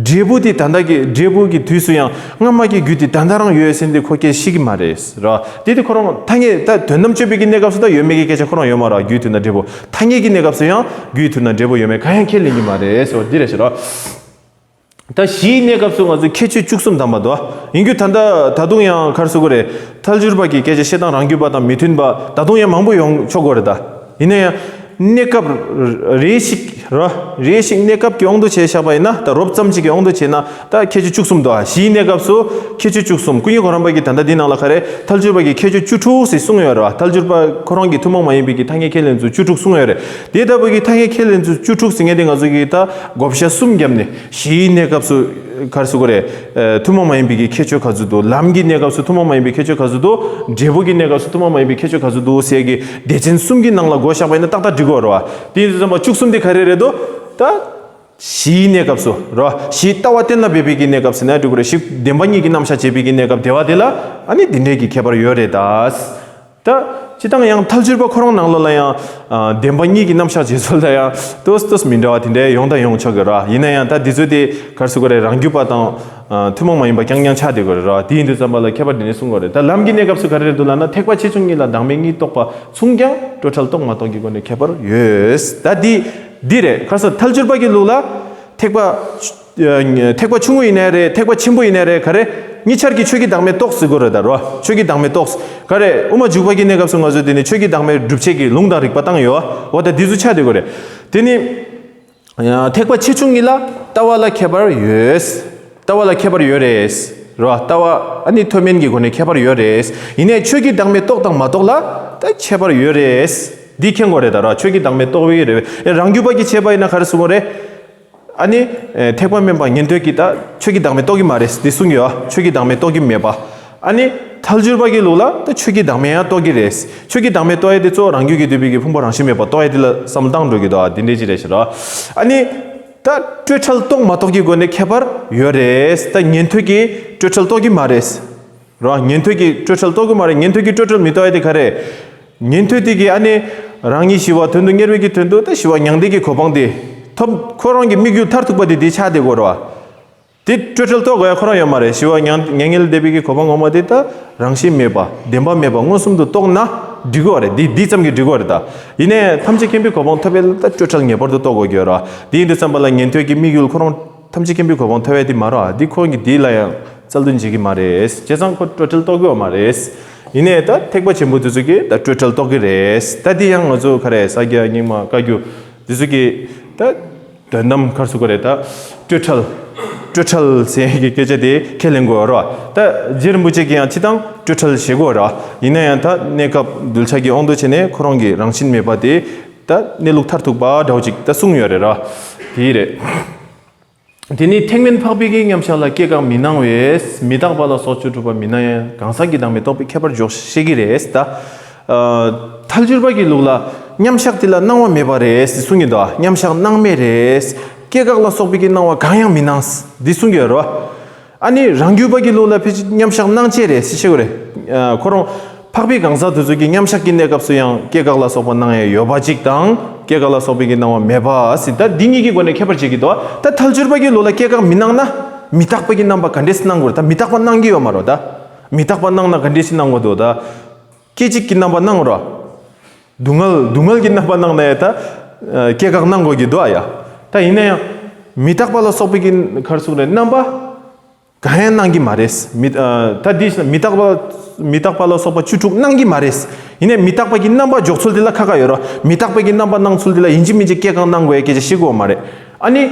འབྲས་བུ་དེ་ད་ལྟ་གི་འབྲས་བུ་གི་དུས་སུ་ཡང་སྔ་མ་གི་རྒྱུ་དེ་ད་ལྟ་རང་ཡོད་ཟེར་འདི་ཁོ་སྐད་ཤེས་ཀྱི་མ་རེད་རོ། དེ་དེ་ཁོ་རང་ཐ་སྙད་ད་དོན་དམ་དཔྱོད་པའི་གི་གནས་སྐབས་སུ་ད་ཡོད་མེད་ཀྱི་སྐད་ཆ་ཁོ་རང་ཡོད་མ་རོ། རྒྱུའི་དུས་ན་འབྲས་བུ། ཐ་སྙད་ཀྱི་གནས་སྐབས་སུ་ཡང་རྒྱུའི་དུས་ན་འབྲས་བུ་ཡོད་མེད་གང་ཡང་ཁས་ལེན་གྱི་མ་རེད་ཟེར་བ་འདི་རེད་ཤག་རོ། ད་གཞིའི་གནས་སྐབས་སུ་ང་ཚོས་ཁྱད་ཆོས་བཅུ་གསུམ་དང་མ་དོ། ཡིན་རྒྱུ་ད་ལྟ་ད་དུང་ཡང་ག་རེ་ཟེར་དགོས་རེད། ཐལ་འགྱུར་པ་གི་སྐད་ཆ་བཤད་སྟངས་རང་རྒྱུད་པ་དང་མི་མཐུན་པ་ད་དུང་ཡང་མང་པོ་ཡོང་ཆོག་གི་རེད་ད། ཡིན་ན་ཡང་གནས་སྐབས་རེ་ཞིག་ར་རེ་ཞིག་གནས་སྐབས་ཀྱི་དབང་དུ་བྱས་བཞག་པ་ཡིན་ན། ད་རོབ་ཙམ་ཅིག་གི་དབང་དུ་བྱས་ན་ད་ཁྱད་ཆོས་བཅུ་གསུམ་འདུག་ཨ། གཞིའི་གནས་སྐབས་སུ་ཁྱད་ཆོས་བཅུ་གསུམ། ཀུན་མཁྱེན་གོ་རམས་པ་གིས་ད་ལྟ་འདི་ནང་ལ་ག་རེ་ཐལ་འགྱུར་པ་གི་ཁྱད་ཆོས་བཅུ་དྲུག་ཟེར་གསུངས་ཡོད་རེད་བ། ཐལ་འགྱུར་པ་ཁོ་རང་གིས་ཐུན་མོང་མ་ཡིན་པའི་གི་ཐ་སྙད་ཁས་ལེན་ཚུལ་བཅུ་དྲུག་གསུངས་ཡོད་རེད། དེ་ལྟ་བུ་གི་ཐ་སྙད་ཁས་ལེན་ཚུལ་བཅུ་དྲུག་ཟེར་མཁན་དེ་ང་ཚོ་གིས་ད་བགོ་བཤའ་གསུམ་བརྒྱབ་ནས། གཞིའི་གནས་སྐབས་སུ་ག་རེ་ཟེར་དགོས་རེད། ཨ། ཐུན་མོང་མ་ཡིན་པའི་གི་ཁྱད་ཆོས་ག་ཚོད་འདུག་ལམ་གྱི་གནས་སྐབས་སུ་ཐུན་མོང་མ་ཡིན་པའི་ཁྱད་ཆོས་ག་ཚོད་འདུག་འབྲས་བུ་གི་གནས་སྐབས་སུ་ཐུན་མོང་མ་ཡིན་པའི་ཁྱད་ཆོས་ག་ཚོད་འདུག་ཟེར་གི་སྡེ་ཚན་གསུམ་གྱི་ནང་ལ་བགོ་བཞག་པ་ཡིན་ན་ཏག་ཏག་འགྲིག་གི་རེད་བ། དེ་ཡིན་དུས་ཙམ་པ་བཅུ་གསུམ་དེ་ག་རེ་རེད་འདུག་ད་གཞིའི་གནས་སྐབས་སུ་རོ། གཞིའི་ལྟ་བ་གཏན་ལ་འབེབས་པའི་གི་གནས་སྐབས་ཟེར་ན་འགྲིག་གི་རེད། གཞི་བདེན་པ་གཉིས་ཀྱི་རྣམ་གཞག་བྱེད་པའི་གི་གནས་སྐབས་དེ་བ་དེ་ལ་ཨ་ནི་འདི་འདྲའི་གི་ཁྱད་པར་ཡོད་རེད་ད། ད་སྤྱིར་བཏང་ཡང་ཐལ་འགྱུར་པ་ཁོ་རང་ནང་ལོགས་ལ་ཡང་། ཨ། བདེན་པ་གཉིས་ཀྱི་རྣམ་གཞག་བྱེད་ཚུལ་ལ་ཡང་ཏོག་ཙམ་མི་འདྲ་བ་དེ་འདྲའི་ཡོང་དང་ཡོང་ཆོག་གི་ར། ཡིན་ན་ཡང་ད་འདི་ཚོ་དེ་ག་རེ་ཟེར་དགོས་རེད། རང་རྒྱུད་པ་དང་། ཨ། ཐུན་མོང་མ་ཡིན་པ་རྐྱང་རྐྱང་ཆགས་བསྡད་དགོས་རེད་ར། དེ་ཡིན་དུས་ཙམ་པ་ལ་ཁྱད་པར་དེ་ནས་གསུང་དགོས་རེད། ད་ལམ་གྱི་གནས་སྐབས་སུ་ག་རེ་རེད་འདུག་ལབ་ན། ཐེག་པ་ཆེ་ཆུང་གཉིས་ལ་བདག་མེད་གཉིས་རྟོགས་པ་མཚུངས་ཀྱང་སྤྲོས་བྲལ་རྟོགས་མ་རྟོགས་ཀྱི་སྒོ་ནས་ཁྱད་པར་ཡོད། ད་འདི་འདི་རེད། ག་རེ་ཟེར། ཐལ་འགྱུར་པ་གི་ལུགས་ལ་ཐེག་པ། ཨ། ཐེག་པ་ཆུང་ངུ་ཡིན་ནའི་རེད། ཐེག་པ་ཆེན་པོ་ཡིན་ནའི་རེད། ག་རེ། གཉིས་ཆར་གྱི་ཆོས་ཀྱི་བདག་མེད་རྟོགས་ཟེར་དགོས་རེད་ད་རོ། ཆོས་ཀྱི་བདག་མེད་རྟོགས། ག་རེ། དབུ་མ་འཇུག་པ་གི་གནས་སྐབས་སུ་ང་ཚོས་དེ་ནི་ཆོས་ཀྱི་བདག་མེད་སྒྲུབ་བྱེད་ཀྱི་ལུང་དང་རིགས་པ་བཏང་ཡོད། འོ་ད་འདི་ཚོ་ཆགས་བསྡད་དགོས་རེད། དེ་ནི། ཨ། ཐེག་པ་ཆེ་ཆུང་གཉིས་ལ་ལྟ་བ་ལ་ཁྱད་པར་ཡོད། ལྟ་བ་ལ་ཁྱད་པར་ཡོད་རེད། རོ། ལྟ་བ་ཨ་ནི་མཐོ་དམན་གྱི་སྒོ་ནས་ཁྱད་པར་ཡོད་རེད། ཡིན་ནའི་ཆོས་ཀྱི་བདག་མེད་རྟོགས་དང་མ་རྟོགས་ལ་ད་ཁྱད་པར་ཡོད་རེད། འདི་མཁྱེན་དགོས་རེད་ད་རོ། ཆོས་ཀྱི་བདག་མེད་རྟོགས་པའི་རེད། ཨེ། རང་རྒྱུད་པ་གི་བྱས་པ་ཡིན་ན་ག་རེ་ཟེར་དགོས་རེད། ཨ་ནི། ཨེ། ཐེག་པ་དམན་པ་ཉན་ཐོས་ཀྱིས་ད་ཆོས་ཀྱི་བདག་མེད་རྟོགས་ཀྱི་མ་རེད་འདི་གསུང་གི་ཡོད། ཆོས་ཀྱི་བདག་མེད་རྟོགས་ཀྱི་མེད་པ། ཨ་ནི། ཐལ་འགྱུར་པ་གི་ལུགས་ལ་ད་ཆོས་ཀྱི་བདག་མེད་ཡང་རྟོགས་ཀྱི་རེད། ཆོས་ཀྱི་བདག་མེད་རྟོགས་ཡ་དེ་གཙོ་བོ་རང་རྒྱུད་ཀྱིས་བསྡུས་པའི་གི་ཕུང་པོ་རང་བཞིན་མེད་པ་རྟོགས་ཡ་དེ་ལ་བསམ་བློ་བཏང་འགྲོ་གི་འདུག་ཨ། དེ་འདྲས་ཅིག་རེད་ཤག་རོ། ཨ་ནི། ད་སྤྲོས་བྲལ་རྟོགས་མ་རྟོགས་ཀྱི་སྒོ་ནས་ཁྱད་པར་ཡོད་རེད། ད་ཉན་ཐོས་ཀྱིས་སྤྲོས་བྲལ་རྟོགས་ཀྱི་མ་རེད། རོ། ཉན་ཐོས་ཀྱིས་སྤྲོས་བྲལ་རྟོགས་ཀྱི་མ་རེད། ཉན་ཐོས་ཀྱིས་སྤྲོས་བྲལ་མི་རྟོགས་ཡ་དེ་ག་རེ། ཉན་ཐོས་དེ་གིས་ཨ་ནི། རང་ཉིད་ཞི་བ་དོན་དུ་གཉེར་བའི་གི་དོན་དུ་ད་ཞི་བ་མྱང་འདས་ཀྱི་གོ་འཕང་དེ་ཐོབ། ཁོ་རང་གི་དམིགས་ཡུལ་མཐར་ཐུག་པ་དེ་དེ་ཆགས་བསྡད་དགོས་རེད་བ། དེ་སྤྲོས་བྲལ་རྟོགས་དགོས་ཡ་ཁོ་རང་ཡོད་མ་རེད། ཞི་བ་མྱང་མྱ་ངན་ལས་འདས་པའི་གི་གོ་འཕང་ངོ་མ་དེ་ད་རང་བཞིན་མེད་པ་བདེན་པ་མེད་པ་མངོན་སུམ་དུ་རྟོགས་ན་འགྲིག་གི་རེད། དེ་དེ་ཙམ་གྱིས་འགྲིག་གི་རེད་ད། ཡིན་ནའི་ཐམས་ཅད་མཁྱེན་པའི་གོ་འཕང་ཐོབ་པའི་ལ་ད་སྤྲོས་བྲལ་ངེས་པར་དུ་རྟོགས་དགོས་ཀྱི་ཡོད་རེད། དེ་ཡིན་དུས་ཙམ་པ་ལ་ཉན་ཐོས་ཀྱི་དམིགས་ཡུལ་ཁོ་རང་ཐམས་ཅད་མཁྱེན་པའི་གོ་འཕང་ཐོབ་ཡ་དེ་མ་རེད། དེ་ཁོ་གིས་དེ་ལ་ཡང་རྩལ་འདོན་བྱེད་ཀྱི་མ་རེད། བྱས་ཙང་ཁོ་སྤྲོས་བྲལ་རྟོགས་ཀྱི་ཡོད་མ་རེད། ཡིན་ནའི་ད་ཐེག་པ་ཆེན་པོ་དེ་ཚོ་གིས་ད་སྤྲོས་བྲལ་རྟོགས་ཀྱི་རེད། ད་དེ་ཡང་ང་ཚོ་ག་རེ་ས་སྐྱ་རྙིང་མ་བཀའ་བརྒྱུད་དེ་ཚོ་གིས་ད་དོན་དམ་ག་རེ་ཟེར་དགོས་རེད། ད་སྤྲོས་བྲལ་སྤྲོས་བྲལ་ཟེར་གྱི་སྐད་ཆ་དེ་ཁས་ལེན་དགོས་རེད། ད་རྗེ་རིན་པོ་ཆེ་གིས་ཡང་སྤྱིར་བཏང་སྤྲོས་བྲལ་ཞེས་དགོས་རེད། ཡིན་ན་ཡང་ད་གནས་སྐབས་གདུལ་བྱ་གི་དབང་དུ་བྱས་ནས་ཁོ་རང་གི་རང་བཞིན་མེད་པ་དེ་ད་གནས་ལུགས་མཐར་ཐུག་པ་འདྲ་བོ་ཅིག་ད་གསུངས་ཡོད་རེད་ར། དེ་རེད། དེ་ནི་ཐེག་དམན་འཕགས་པའི་གི་མཉམ་གཞག་ལ་སྐྱེ་འགག་མི་སྣང་བས། མི་རྟག་པ་ལ་སོགས་བཅུ་དྲུག་པ་མི་སྣང་ཡང་། གང་ཟག་གི་བདག་མེད་རྟོགས་པའི་ཁྱད་པར་འཇོག་ཤེས་ཀྱི་རེད་ད། ཨ། ཐལ་འགྱུར་པ་གི་ལུགས་ལ་མཉམ་གཞག་དེ་ལ་སྣང་བ་མེད་པ་རེད་ཟེར་གསུང་གི་འདུག་མཉམ་གཞག་སྣང་མེད་རེད། སྐྱེ་འགག་ལ་སོགས་པའི་གི་སྣང་བ་གང་ཡང་མི་སྣང་འདི་གསུང་གི་ཡོད་རེད་བ། ཨ་ནི་རང་རྒྱུད་པ་གི་ལུགས་ལ་ཕལ་ཆེར་མཉམ་གཞག་སྣང་བྱེད་རེད་ཟེར་ཤེས་དགོས་རེད། ཨ། ཁོ་རང་འཕགས་པའི་གང་ཟག་དེ་ཚོ་གི་མཉམ་གཞག་གི་གནས་སྐབས་སུ་ཡང་སྐྱེ་འགག་ལ་སོགས་པ་སྣང་ཡ་ཡོད་པ་ཅིག་དང་། སྐྱེ་འགག་ལ་སོགས་པའི་གི་སྣང་བ་མེད་པ་ཟེར། ད་འདི་གཉིས་ཀྱི་སྒོ་ནས་ཁྱད་པར་འབྱེད་ཀྱི་འདུག་ད་ཐལ་འགྱུར་པ་གི་ལུགས་ལ་སྐྱེ་འགག་མི་སྣང་ན་མི་རྟག་པ་གི་རྣམ་པ་ག་འདྲས་སེ་སྣང་དགོས་རེད། ད་མི་རྟག་པ་སྣང་གི་ཡོད་མ་རེད། ད་མི་རྟག་པ་སྣང་ན་ག་འདྲས་སེ་སྣང་དགོས་འདུག་ད་སྐད་ཅིག་གི་རྣམ་པ་སྣང་རོ། སྡུག་བསྔལ་སྡུག་བསྔལ་གྱི་རྣམ་པ་སྣང་ན་ཡང་ད་སྐྱེ་འགག་སྣང་དགོས་ཀྱི་འདུག་ཨ་ཡ། ད་ཡིན་ན་ཡང་མི་རྟག་པ་ལ་སོགས་པའི་གི་ག་རེ་ཟེར་དགོས་རེད། རྣམ་པ་གང་ཡང་སྣང་གི་མ་རེད། མི། ཨ། ད་འདི་མི་རྟག་པ་མི་རྟག་པ་ལ་སོགས་པ་བཅུ་དྲུག་སྣང་གི་མ་རེད། ཡིན་ནའི་མི་རྟག་པ་གི་རྣམ་པ་འཇོག་ཚུལ་དེ་ལ་ཁ་ཁ་ཡོད་རོ། མི་རྟག་པ་གི་རྣམ་པ་སྣང་ཚུལ་དེ་ལ་ཡིན་གཅིག་མིན་གཅིག་སྐྱེ་འགག་སྣང་དགོས་ཡ་སྐད་ཆ་བཤད་དགོས་མ་རེད། ཨ་ནི།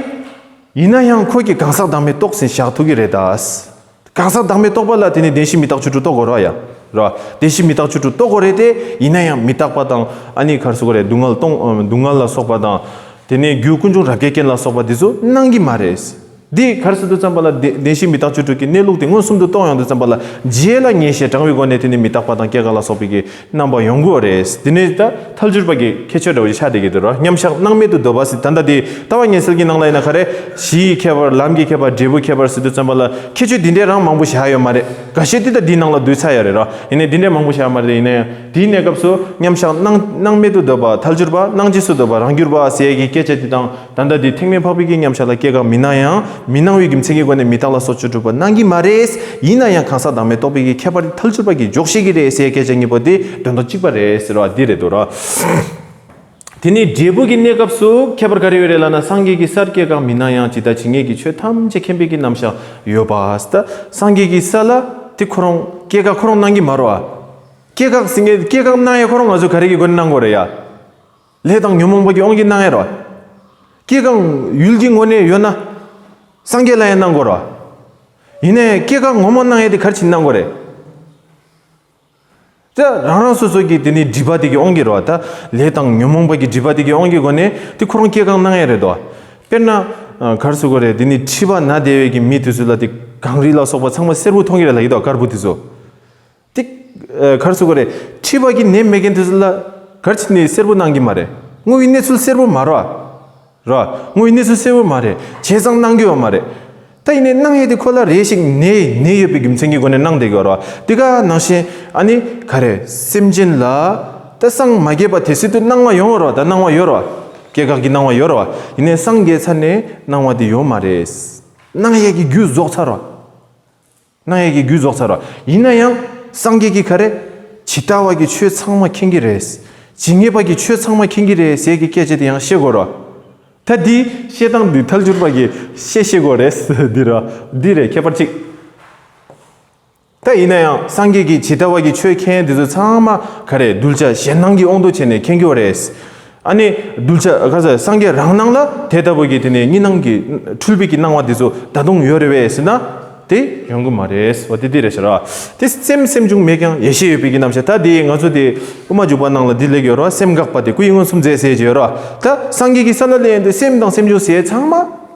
ཡིན་ན་ཡང་ཁོ་གི་གང་ཟག་བདག་མེད་རྟོགས་ཟིན་བཞག་ཐུབ་ཀྱི་རེད་ད། གང་ཟག་བདག་མེད་རྟོགས་པ་ལ་དེ་ནི་བདེན་བཞི་མི་རྟག་བཅུ་དྲུག་རྟོགས་དགོས་རོ་ཡ། རོ། བདེན་བཞི་མི་རྟག་བཅུ་དྲུག་རྟོགས་དགོས་རེད་དེ། ཡིན་ན་ཡང་མི་རྟག་པ་དང་ཨ་ནི་ག་རེ་ཟེར་དགོས་རེད། སྡུག་བསྔལ་སྟོང་། སྡུག་བསྔལ་ལ་སོགས་པ་དང་། དེ་ནས་རྒྱུ་ཀུན་འབྱུང་རབ་རྒྱས་རྐྱེན་ལ་སོགས་པ་འདི་ཚོ་སྣང་གི་མ་རེད། འདི་ག་རེ་ཟེར་དུས་ཙམ་པ་ལ་བདེ་བདེན་བཞི་མི་རྟག་བཅུ་དྲུག་གི་གནས་ལུགས་དེ་མངོན་སུམ་དུ་རྟོགས་ཡོང་དུས་ཙམ་པ་ལ་རྗེས་ལ་ངེས་ཤེས་དྲང་བའི་སྒོ་ནས་དེ་ནི་མི་རྟག་པ་དང་སྐྱེ་འགག་ལ་སོགས་པའི་གི་རྣམ་པ་ཡོང་གི་ཡོད་རེད། དེ་ནི་ད་ཐལ་འགྱུར་པ་གི་ཁྱད་ཆོས་འདྲ་བོ་ཞིག་ཆགས་བསྡད་ཀྱི་འདུག་ར། མཉམ་གཞག་སྣང་མེད་དུ་སྡོད་པ་ཟེར། ད་ལྟ་དེ་ལྟ་བ་ངེས་གསལ་གྱི་ནང་ལ་ཡིན་ན་ག་རེ། གཞི་ཡི་ཁྱད་པར། ལམ་གྱི་ཁྱད་པར། འབྲས་བུའི་ཁྱད་པར་ཟེར་དུས་ཙམ་པ་ལ་ཁྱད་ཆོས་འདི་འདྲའི་རང་མང་པོ་བཞག་ཡོད་མ་རེད། འགའ་ཤས་འདི་ད་འདིའི་ནང་ལ་འདུས་ཚར་ཡོད་རེད་ར། ཡིན་ནའི་འདི་འདྲའི་མང་པོ་བཞག་མ་རེད། ཡིན་ནའི་དེའི་གནས་སྐབས་སུ་མཉམ་གཞག་སྣང་སྣང་མེད་དུ་སྡོད་པ། ཐལ་འགྱུར་པ། སྣང་བྱེད་སུ་སྡོད་པ། རང་གྱུར་པ་ཟེར་ཡས་ཀྱི་སྐད་ཆ་འདི་དང་། ད་ལྟ་འདི་ཐེག་དམན་འཕགས་པའི་གི་མཉམ་གཞག་ལ་སྐྱེ་འགག་མི་སྣང་ཡང་། མི་སྣང་བའི་རྒྱུ་མཚན་གྱི་སྒོ་ནས་མི་རྟག་ལ་སོགས་བཅུ་དྲུག་པ་སྣང་གི་མ་རེད། ཡིན་ན་ཡང་གང་ཟག་བདག་མེད་རྟོགས་པའི་གི་ཁྱད་པར་ཐལ་འགྱུར་པ་གིས་འཇོག་ཤེས་ཀྱི་རེད་ཟེར་སྐད་ཆ་གཉིས་པོ་འདི་དོན་དག་གཅིག་པ་རེད་ཟེར་བ་འདི་རེད་འདུག་ར། དེ་ནས་འབྲས་བུ་གི་གནས་སྐབས་སུ་ཁྱད་པར་ག་རེ་ཡོད་རེད་ལབ་ན། སངས་རྒྱས་ཀྱི་སར་སྐྱེ་འགག་མི་སྣང་ཡང་། ཇི་ལྟ་ཇི་སྙེད་ཀྱི་ཆོས་ཐམས་ཅད་མཁྱེན་པའི་གི་རྣམ་གཞག་ཡོད་པ། ད་སངས་རྒྱས་ཀྱི་ས་ལ་དེ་ཁོ་རང་སྐྱེ་འགག་ཁོ་རང་སྣང་གི་མ་རེད་བ། སྐྱེ་འགག་ཟེར་མཁན་སྐྱེ་འགག་སྣང་ཡས་ཁོ་རང་ང་ཚོས་ག་རེ་གི་སྒོ་ནས་སྣང་དགོས་རེད་ཡ། ལས་དང་ཉོན་མོངས་པ་གི་དབང་གིས་སྣང་ཡས་རེད་བ། སྐྱེ་འགག་ཡུལ་གྱི་ངོ་ནས་ཡོད་ན། སངས་རྒྱས་ལ་ཡང་སྣང་དགོས་རེད་བ། ཡིན་ནའི་སྐྱེ་འགག་ངོ་མ་སྣང་ཡས་དེ་ག་རེ་བྱས་ནས་སྣང་དགོས་རེད། ད་རང་རང་སོ་སོ་གི་དེ་ནི་སྒྲིབ་པ་དེ་གི་དབང་གིས་རེད་བ། ད་ལས་དང་ཉོན་མོངས་པ་གི་སྒྲིབ་པ་དེ་གི་དབང་གི་སྒོ་ནས་དེ་ཁོ་རང་སྐྱེ་འགག་སྣང་ཡས་རེད་དོ། དཔེར་ན། ཨ། ག་རེ་ཟེར་དགོས་རེད། དེ་ནི་མཁྲིས་པ་ན་བསྡད་པའི་གི་མི་དེ་ཚོ་ལ་དེ་གངས་རི་ལ་སོགས་པ་ཚང་མ་སེར་པོ་མཐོང་གི་རེད་ལབ་ཀྱི་འདུག་དཀར་པོ་དེ་ཚོ། དེ། ཨ། ག་རེ་ཟེར་དགོས་རེད། མཁྲིས་པ་གི་ནད་མེད་མཁན་དེ་ཚོ་ལ་ག་རེ་བྱས་ནས་སེར་པོ་སྣང་གི་མ་རེད། དངོས་ཡོད་གནས་ཚུལ་སེར་པོ་མ་རེད་བ། ར། དངོས་ཡོད་གནས་ཚུལ་གསལ་པོ་མ་རེད། བྱས་ཙང་སྣང་གི་ཡོད་མ་རེད། ད་ཡིན་ནའི་སྣང་ཡས་དེ་ཁོ་ལ་རེ་ཞིག་ནད་ནད་ཡོད་པའི་རྒྱུ་མཚན་གྱི་སྒོ་ནས་སྣང་བསྡད་ཀྱི་ཡོད་རེད་བ། དེ་ག་ནང་བཞིན་ཨ་ནི་ག་རེ་སེམས་ཅན་ལ་ད་སངས་མ་རྒྱས་པ་དེ་སྲིད་དུ་སྣང་བ་ཡོང་བ་རེད་བ། ད་སྣང་བ་ཡོད་རེད་བ། སྐྱེ་འགག་གི་སྣང་བ་ཡོད་རེད་བ། ཡིན་ནའི་སངས་རྒྱས་ཚར་ནས་སྣང་བ་དེ་ཡོད་མ་རེད། སྣང་ཡས་ཀྱི་རྒྱུ་རྫོགས་ཚར་རེད་བ། སྣང་ཡས་ཀྱི་རྒྱུ་རྫོགས་ཚར་བ། ཡིན་ན་ཡང་སངས་རྒྱས་ཀྱིས་ག་རེ། ཇི་ལྟ་བ་གི་ཆོས་ཚང་མ་མཁྱེན་གྱི་རེད། ཇི་སྙེད་པ་གི་ཆོས་ཚང་མ་མཁྱེན་གྱི་རེད་ཟེར་གྱི་སྐད་ཆ་དེ་ཡང་བཤད་དགོས་རེད། ད་འདི་བཤད་སྟངས་འདི་ཐལ་འགྱུར་པ་གིས་བཤད་ཤེས་དགོས་རེད། འདི་ར། འདི་རེད་ཁྱད་པར་གཅིག་ད་ཡིན་ན་ཡང་སངས་རྒྱས་ཀྱིས་ཇི་ལྟ་བ་གི་ཆོས་མཁྱེན་འདི་ཚོ་ཚང་མ་ག་རེ། གདུལ་བྱ་གཞན་སྣང་གི་དབང་དུ་བྱས་ནས་མཁྱེན་གྱི་ཡོད་རེད། ཨ་ནི་གདུལ་བྱ་ག་ཟེར། སངས་རྒྱས་རང་སྣང་ལ་དེ་ལྟ་བུ་གི་དེ་ནས་གཉིས་སྣང་གི་འཁྲུལ་པའི་གི་སྣང་བ་དེ་ཚོ་ད་དུང་ཡོད་རེད་པས་ཟེར་ན། དེ་ཡོང་གི་མ་རེད་བ། དེ་དེ་རེད་ཤག་ར། དེ་སེམས་སེམས་བྱུང་མེད་ཀྱང་ཡེ་ཤེས་ཡོད་པའི་གི་རྣམ་གཞག་ད་དེ་ང་ཚོ་དེ་དབུ་མ་འཇུག་པ་ནང་ལ་འདི་ལེགས་ཡོད་ར། སེམས་འགག་པ་དེ་སྐུ་ཡི་མངོན་སུམ་མཛད་ཟེར་གྱི་ཡོད་ར། ད་སངས་རྒྱས་ཀྱི་ས་ལ་སླེབས་ཡོང་དུས་སེམས་དང་སེམས་བྱུང་ཟེར་ཚང་མ་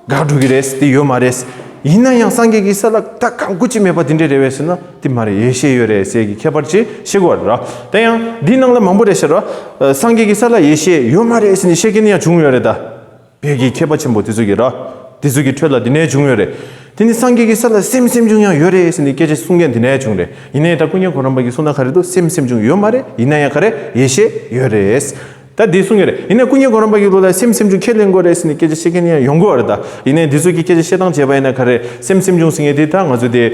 འགག་འགྲོ་གི་རེད། དེ་ཡོད་མ་རེད། ཡིན་ན་ཡང་སངས་རྒྱས་ཀྱི་ས་ལ་ད་གང་སྐུ་ཅི་མེད་པ་དེ་འདྲས་རེད་པས་ཟེར་ན། དེ་མ་རེད། ཡེ་ཤེས་ཡོད་རེད་ཟེར་གྱི་ཁྱད་པར་ཅིག་ཤེས་དགོས་རེད་ར། དེ་ཡང་འདི་ནང་ལ་མང་པོ་རེད་ཤག་ར། སངས་རྒྱས་ཀྱི་ས་ལ་ཡེ་ཤེས་ཡོད་མ་རེད་ཟེར་ནས་བཤད་མཁན་ཡང་བྱུང་ཡོད་རེད་ད། བོད་ཀྱི་མཁས་པ་ཆེན་པོ་དེ་ཚོ་གིས་ར། དེ་ཚོ་གི་ཁྲོད་ལ་དེ་ནས་བྱུང་ཡོད་རེད། དེ་ནི་སངས་རྒྱས་ཀྱི་ས་ལ་སེམས་སེམས་བྱུང་ཡང་ཡོད་རེད་ཟེར་ནས་སྐད་ཆ་གསུང་མཁན་དེ་ནས་བྱུང་རེད། ཡིན་ནའི་ད་ཀུན་མཁྱེན་གོ་རམས་པ་གིས་གསུངས་ན་ག་རེ་འདུག་སེམས་སེམས་བྱུང་ཡོད་མ་རེད། ཡིན་ན་ཡང་ག་རེ། ཡེ་ཤེས་ཡོད་རེད། ད་འདི་གསུང་ཡོད་རེད། ཡིན་ནའི་ཀུན་མཁྱེན་གོ་རམས་པ་གི་ལུགས་ལ་སེམས་སེམས་བྱུང་ཁས་ལེན་དགོས་རེད་ཟེར་ནས་སྐད་ཆ་བཤད་མཁན་ཡང་ཡོང་གི་ཡོད་རེད་ད། ཡིན་ནའི་འདི་ཚོ་གི་སྐད་ཆ་བཤད་སྟངས་བྱས་པ་ཡིན་ན་ག་རེ། སེམས་སེམས་བྱུང་ཟེར་མཁན་དེ་ད་ང་ཚོ་དེ།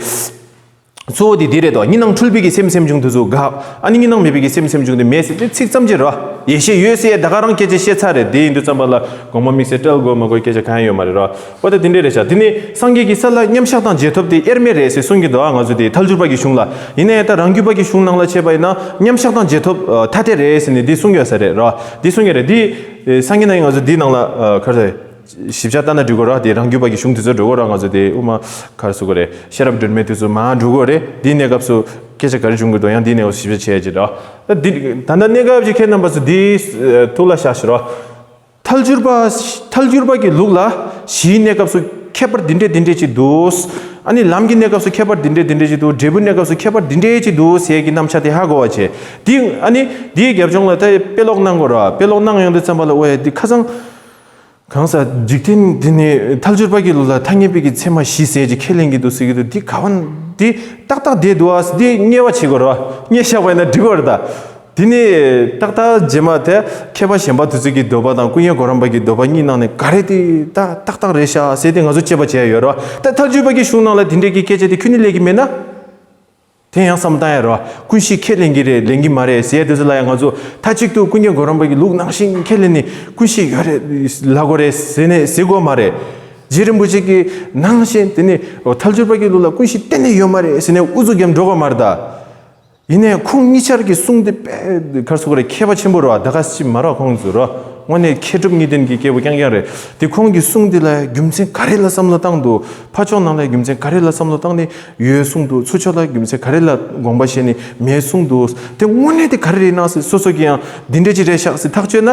གཙོ་བོ་དེ་འདི་རེད་དོ། གཉིས་སྣང་འཁྲུལ་པའི་གི་སེམས་སེམས་བྱུང་དེ་ཚོ་འགག་ཨ་ནི་གཉིས་སྣང་མེད་པའི་གི་སེམས་སེམས་བྱུང་དེ་མེད་ཟེར་དེ་ཚིག་ཙམ་གྱིས་རོ། ཡེ་ཤེས་ཡོད་ཟེར་ཡ་ད་ག་རང་སྐད་ཆ་བཤད་ཚར་རེད། དེ་ཡིན་དུས་ཙམ་པ་ལ་དགོངས་པ་དམིགས་བསལ་སྤྲད་དགོས་མ་དགོས་སྐད་ཆ་གང་ཡང་ཡོད་མ་རེད་རོ། འོ་ད་དེ་འདྲས་རེད་ཤག་དེ་ནི་སངས་རྒྱས་ཀྱི་ས་ལ་མཉམ་གཞག་དང་རྗེས་ཐོབ་དེ་དབྱེར་མེད་རེད་ཟེར་གསུང་གི་འདུག་ཨ་ང་ཚོ་དེ་ཐལ་འགྱུར་པ་གི་གཞུང་ལ། ཡིན་ན་ཡང་ད་རང་རྒྱུད་པ་གི་གཞུང་ནང་ལ་བྱས་པ་ཡིན་ན་མཉམ་གཞག་དང་རྗེས་ཐོབ་ཐ་དད་རེད་ཟེར་ནས་དེ་གསུང་གི་ཡོད་ས་རེད་རོ། དེ་གསུང་གི་རེད། དེ་སངས་རྒྱས་ན་ཡིན་ང་ཚོ་དེ་ནང་ལ་ག་རེ། ཞིབ་ཆ་ལྟ་ན་འགྲིག་གོ་ར། དེ་རང་རྒྱུད་པ་གི་གཞུང་དེ་ཚོ་འགྲོ་གོ་ར། ང་ཚོ་དེ་དབུ་མ་ག་རེ་ཟེར་དགོས་རེད། ཤེས་རབ་སྒྲོན་མེ་དེ་ཚོ་མར་འགྲོ་གོ་རེད། དེའི་གནས་སྐབས་སུ་སྐད་ཆ་ག་རེ་བྱུང་གི་འདུག་ཡང་དེའི་གནས་སྐབས་སུ་ཞིབ་ཆ་བྱེད་ཡ་ཅིག་ར། ད་འདི་ད་ལྟ་གནས་སྐབས་ཀྱི་ཁྱེད་རྣམ་པ་ཚོ་དེའི་ཐུགས་ལ་བཞག་ཤོག་ར། ཐལ་འགྱུར་པ་ཐལ་འགྱུར་པ་གི་ལུགས་ལ་གཞིའི་གནས་སྐབས་སུ་ཁྱད་པར་འདི་འདྲས་འདི་འདྲས་ཅིག་འདུག་ཨ་ནི་ལམ་གྱི་གནས་སྐབས་སུ་ཁྱད་པར་འདི་འདྲས་འདི་འདྲས་ཅིག་འདུག་འབྲས་བུའི་གནས་སྐབས་སུ་ཁྱད་པར་འདི་འདྲས་ཅིག་འདུག་ཟེར་གྱི་རྣམ་གཞག་དེ་ཧ་གོ་བ་བྱེད། དེ་ཨ་ནི་དེའི་རྒྱབ་ལྗོངས་ལ་ད་དཔེ་ཀློག་གནང་དགོས་ར། དཔེ་ཀློག་གནང་ཡོང་དུས་ཙམ་པ་ལ་འོ་ཡ་འདི་ཁ་སང་། གང་ཟག་འཇིག་རྟེན་འདི་ནི་ཐལ་འགྱུར་པ་གི་ལུགས་ལ་ཐ་སྙད་པའི་གི་ཚད་མ་བཞི་ཟེར་གྱི་ཁས་ལེན་གྱི་འདུག་ཟེར་གྱི་འདུག་འདི་ག་བ་འདི་ཏག་ཏག་བསྡད་འདུག་ཨ། འདི་དམྱལ་བ་བྱེད་དགོས་རེད་བ། དམྱལ་བཞག་པ་ཡིན་ན་འགྲིག་གི་རེད་ད། འདི་ནི་ཏག་ཏག་རྗེས་མ་དེ་མཁས་པ་གཞན་པ་དེ་ཚོ་གི་འདོད་པ་དང་ཀུན་མཁྱེན་གོ་རམས་པ་གི་འདོད་པ་གཉིས་ནང་ནས་ག་རེ་དེ་ད་ཏག་ཏག་རེད་ཤག་ཟེར་དེ་ང་ཚོ་དཔྱད་པ་བྱས་ཡོད་རེད་བ། ད་ཐལ་འགྱུར་པ་གི་གཞུང་ནང་ལ་དེ་འདྲའི་གི་སྐད་ཆ་དེ་ཁྱོན་ནས་སླེབས་ཀྱི་མེད་ན། དེ་ཡང་བསམ་བཏང་ཡ་རེད་བ། ཀུན་གཞི་ཁས་ལེན་གྱི་རེད་ལེན་གྱི་མ་རེད་ཟེར་ཡ་དེ་ཚོ་ལ་ཡང་ང་ཚོ་མཐའ་གཅིག་ཏུ་ཀུན་མཁྱེན་གོ་རམས་པ་གི་ལུགས་ནང་བཞིན་ཁས་ལེན་ནས་ཀུན་གཞི་ཡོད་རེད་ལབ་དགོས་རེད་ཟེར་ནས་ཟེར་དགོས་མ་རེད། རྗེ་རིན་པོ་ཆེ་གི་ནང་བཞིན་དེ་ནི་ཐལ་འགྱུར་པ་གི་ལུགས་ལ་ཀུན་གཞི་གཏན་ནས་ཡོད་མ་རེད་ཟེར་ནས་ཨུ་ཚུགས་རྒྱབ་འགྲོ་དགོས་མ་རེད་ད། ཡིན་ནའི་ཁོང་གཉིས་ཆར་གྱི་གསུང་དེ་དཔེ་ག་རེ་ཟེར་དགོས་རེད། མཁས་པ་ཆེན་པོ་རེད་བ། ད་ག་ཅིག་མ་རེད་བ། ཁོང་ཚོ་རེད་བ། དངོས་གནས་མཁས་གྲུབ་གཉིས་ལྡན་གྱི་སྐྱེས་བུ་རྐྱང་རྐྱང་རེད། དེ་ཁོང་གི་གསུང་དེ་ལ་རྒྱུ་མཚན་ག་རེ་ལ་བསམ་བློ་བཏང་འདུག་ཕར་ཕྱོགས་ནང་ལ་རྒྱུ་མཚན་ག་རེ་ལ་བསམ་བློ་བཏང་ནས་ཡོད་གསུང་འདུག་ཚུར་ཕྱོགས་ལ་རྒྱུ་མཚན་ག་རེ་ལ་དགོངས་པ་བཞེས་ནས་མེད་གསུང་འདུག་དེ་དངོས་གནས་དེ་ག་རེ་རེད་ན་ཟེར། སོ་སོ་གི་ཡང་འདི་འདྲ་ཅིག་རེད་ཤག་ཟེར་ཐག་གཅོད་ན།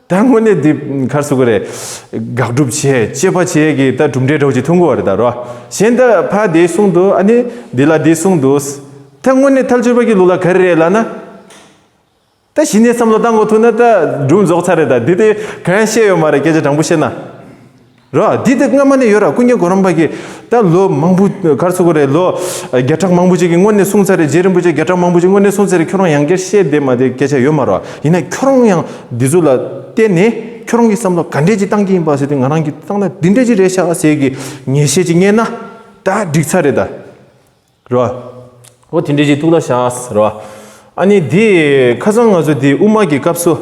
ད་དངོས་གནས་འདི་ག་རེ་ཟེར་དགོས་རེད། དགག་སྒྲུབ་བྱས་དཔྱད་པ་བྱས་ཀྱི་ད་གྲུབ་འབྲས་འདྲ་བོ་ཅིག་ཐོན་གྱི་ཡོད་རེད་ད་རོ། གཞན་ད་ཕར་འདི་གསུངས་འདུག་ཨ་ནི་འདི་ལ་འདི་གསུངས་འདུག་ད་དངོས་གནས་ཐལ་འགྱུར་བ་གི་ལུགས་ལ་ག་རེ་རེད་ལབ་ན། ད་གཞི་ནས་བསམ་བློ་བཏང་དགོས་ཐུག་ན་ད་སྒྲུབ་རྫོགས་ཚར་རེད་ད། འདི་དེ་གང་ཡང་བཤད་ཡོད་མ་རེད། སྐད་ཆ་དྲང་པོ་བཤད་ན། རོ། འདི་དེ་སྔ་མ་ནས་ཡོད་ར། ཀུན་མཁྱེན་གོ་རམས་པ་གིས་ད་ལོ་མང་པོ་ག་རེ་ཟེར་དགོས་རེད། ལོ་བརྒྱ་ཕྲག་མང་པོ་ཅིག་གི་སྔོན་ནས་གསུངས་ཚར་རེད། རྗེ་རིན་པོ་ཆེ་བརྒྱ་ཕྲག་མང་པོ་ཅིག་སྔོན་ནས་གསུངས་ཚར་རེད། ཁྱོད་རང་ཡང་བསྐྱར་བཤད་བསྡད་མ་བསྡད་སྐད་ཆ་ཡོད་མ་རེད་བ། ཡིན་ན་ཁྱོད་རང་ཡང་འདི་ཚོ་ལ་བརྟེན་ནས་ཁྱོད་རང་གི་བསམ་བློ་ག་འདྲས་ཅིག་བཏང་གི་ཡིན་པ་ཟེར་དུས། ང་རང་གིས་བཏང་ན་འདི་འདྲས་ཅིག་རེད་ཤག་ཟེར་གི་ངེས་ཤེས་ཅིག་རྙེད་ན་ད་འགྲིག་ཚར་རེད་ད། རོ། འོ་དེ་འདྲས་ཅིག་ཐུགས་ལ་བཞག་རོ། ཨ་ནི་འདི་ཁ་སང་ང་ཚོ་འདི་དབུ་མ་གི་སྐབས་སུ་